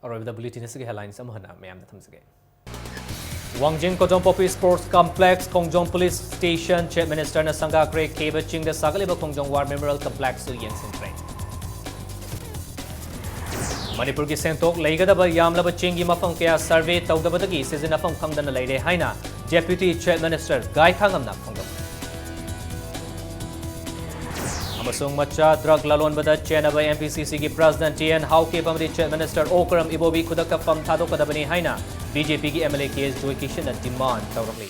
ꯑꯔꯣꯏꯕꯗ bulletin ꯑꯁꯤꯒꯤ headlines ꯑꯃꯨꯛ ꯍꯟꯅ ꯃꯌꯥꯝꯗ ꯊꯝꯖꯒꯦ꯫ ꯋꯥꯡꯖꯤꯡ ꯀꯣꯖꯣꯝꯄꯣꯛꯄꯤ Sports Complex, ꯈꯣꯡꯖꯣꯝ Police Station, Chief Ministerꯅ ꯁꯪꯒꯥꯈ꯭ꯔꯦ꯫ ꯈꯦꯕ ꯆꯤꯡꯗ ꯁꯥꯒꯠꯂꯤꯕ ꯈꯣꯡꯖꯣꯝ War Memorial Complexꯁꯨ ꯌꯦꯡꯁꯤꯟꯈ꯭ꯔꯦ꯫ ꯃꯅꯤꯄꯨꯔꯒꯤ ꯁꯦꯟꯊꯣꯛ ꯂꯩꯒꯗꯕ ꯌꯥꯝꯂꯕ ꯆꯦꯡꯒꯤ ꯃꯐꯝ ꯀꯌꯥ survey ꯇꯧꯗꯕꯗꯒꯤ ꯁꯤꯖꯤꯟꯅꯐꯝ ꯈꯪꯗꯅ ꯂꯩꯔꯦ ꯍꯥꯏꯅ Deputy Chief Minister ꯒꯥꯏꯈꯥꯉꯝꯅ ꯐꯣꯡꯗꯣꯛꯈꯤ꯫ ꯑꯃꯁꯨꯡ ꯃꯆꯥ drug ꯂꯂꯣꯟꯕꯗ ꯆꯦꯟꯅꯕ MPCCꯒꯤ President T N Haokip ꯑꯃꯗꯤ Chief Minister ꯑꯣꯀ꯭ꯔꯝ ꯏꯕꯣꯕꯤ ꯈꯨꯗꯛꯇ ꯐꯝ ꯊꯥꯗꯣꯛꯀꯗꯕꯅꯤ ꯍꯥꯏꯅ BJPꯒꯤ MLA ꯀꯦ ꯑꯦꯁ ꯖꯣꯏꯀꯤꯁꯟꯅ demand ꯇꯧꯔꯛꯂꯤ꯫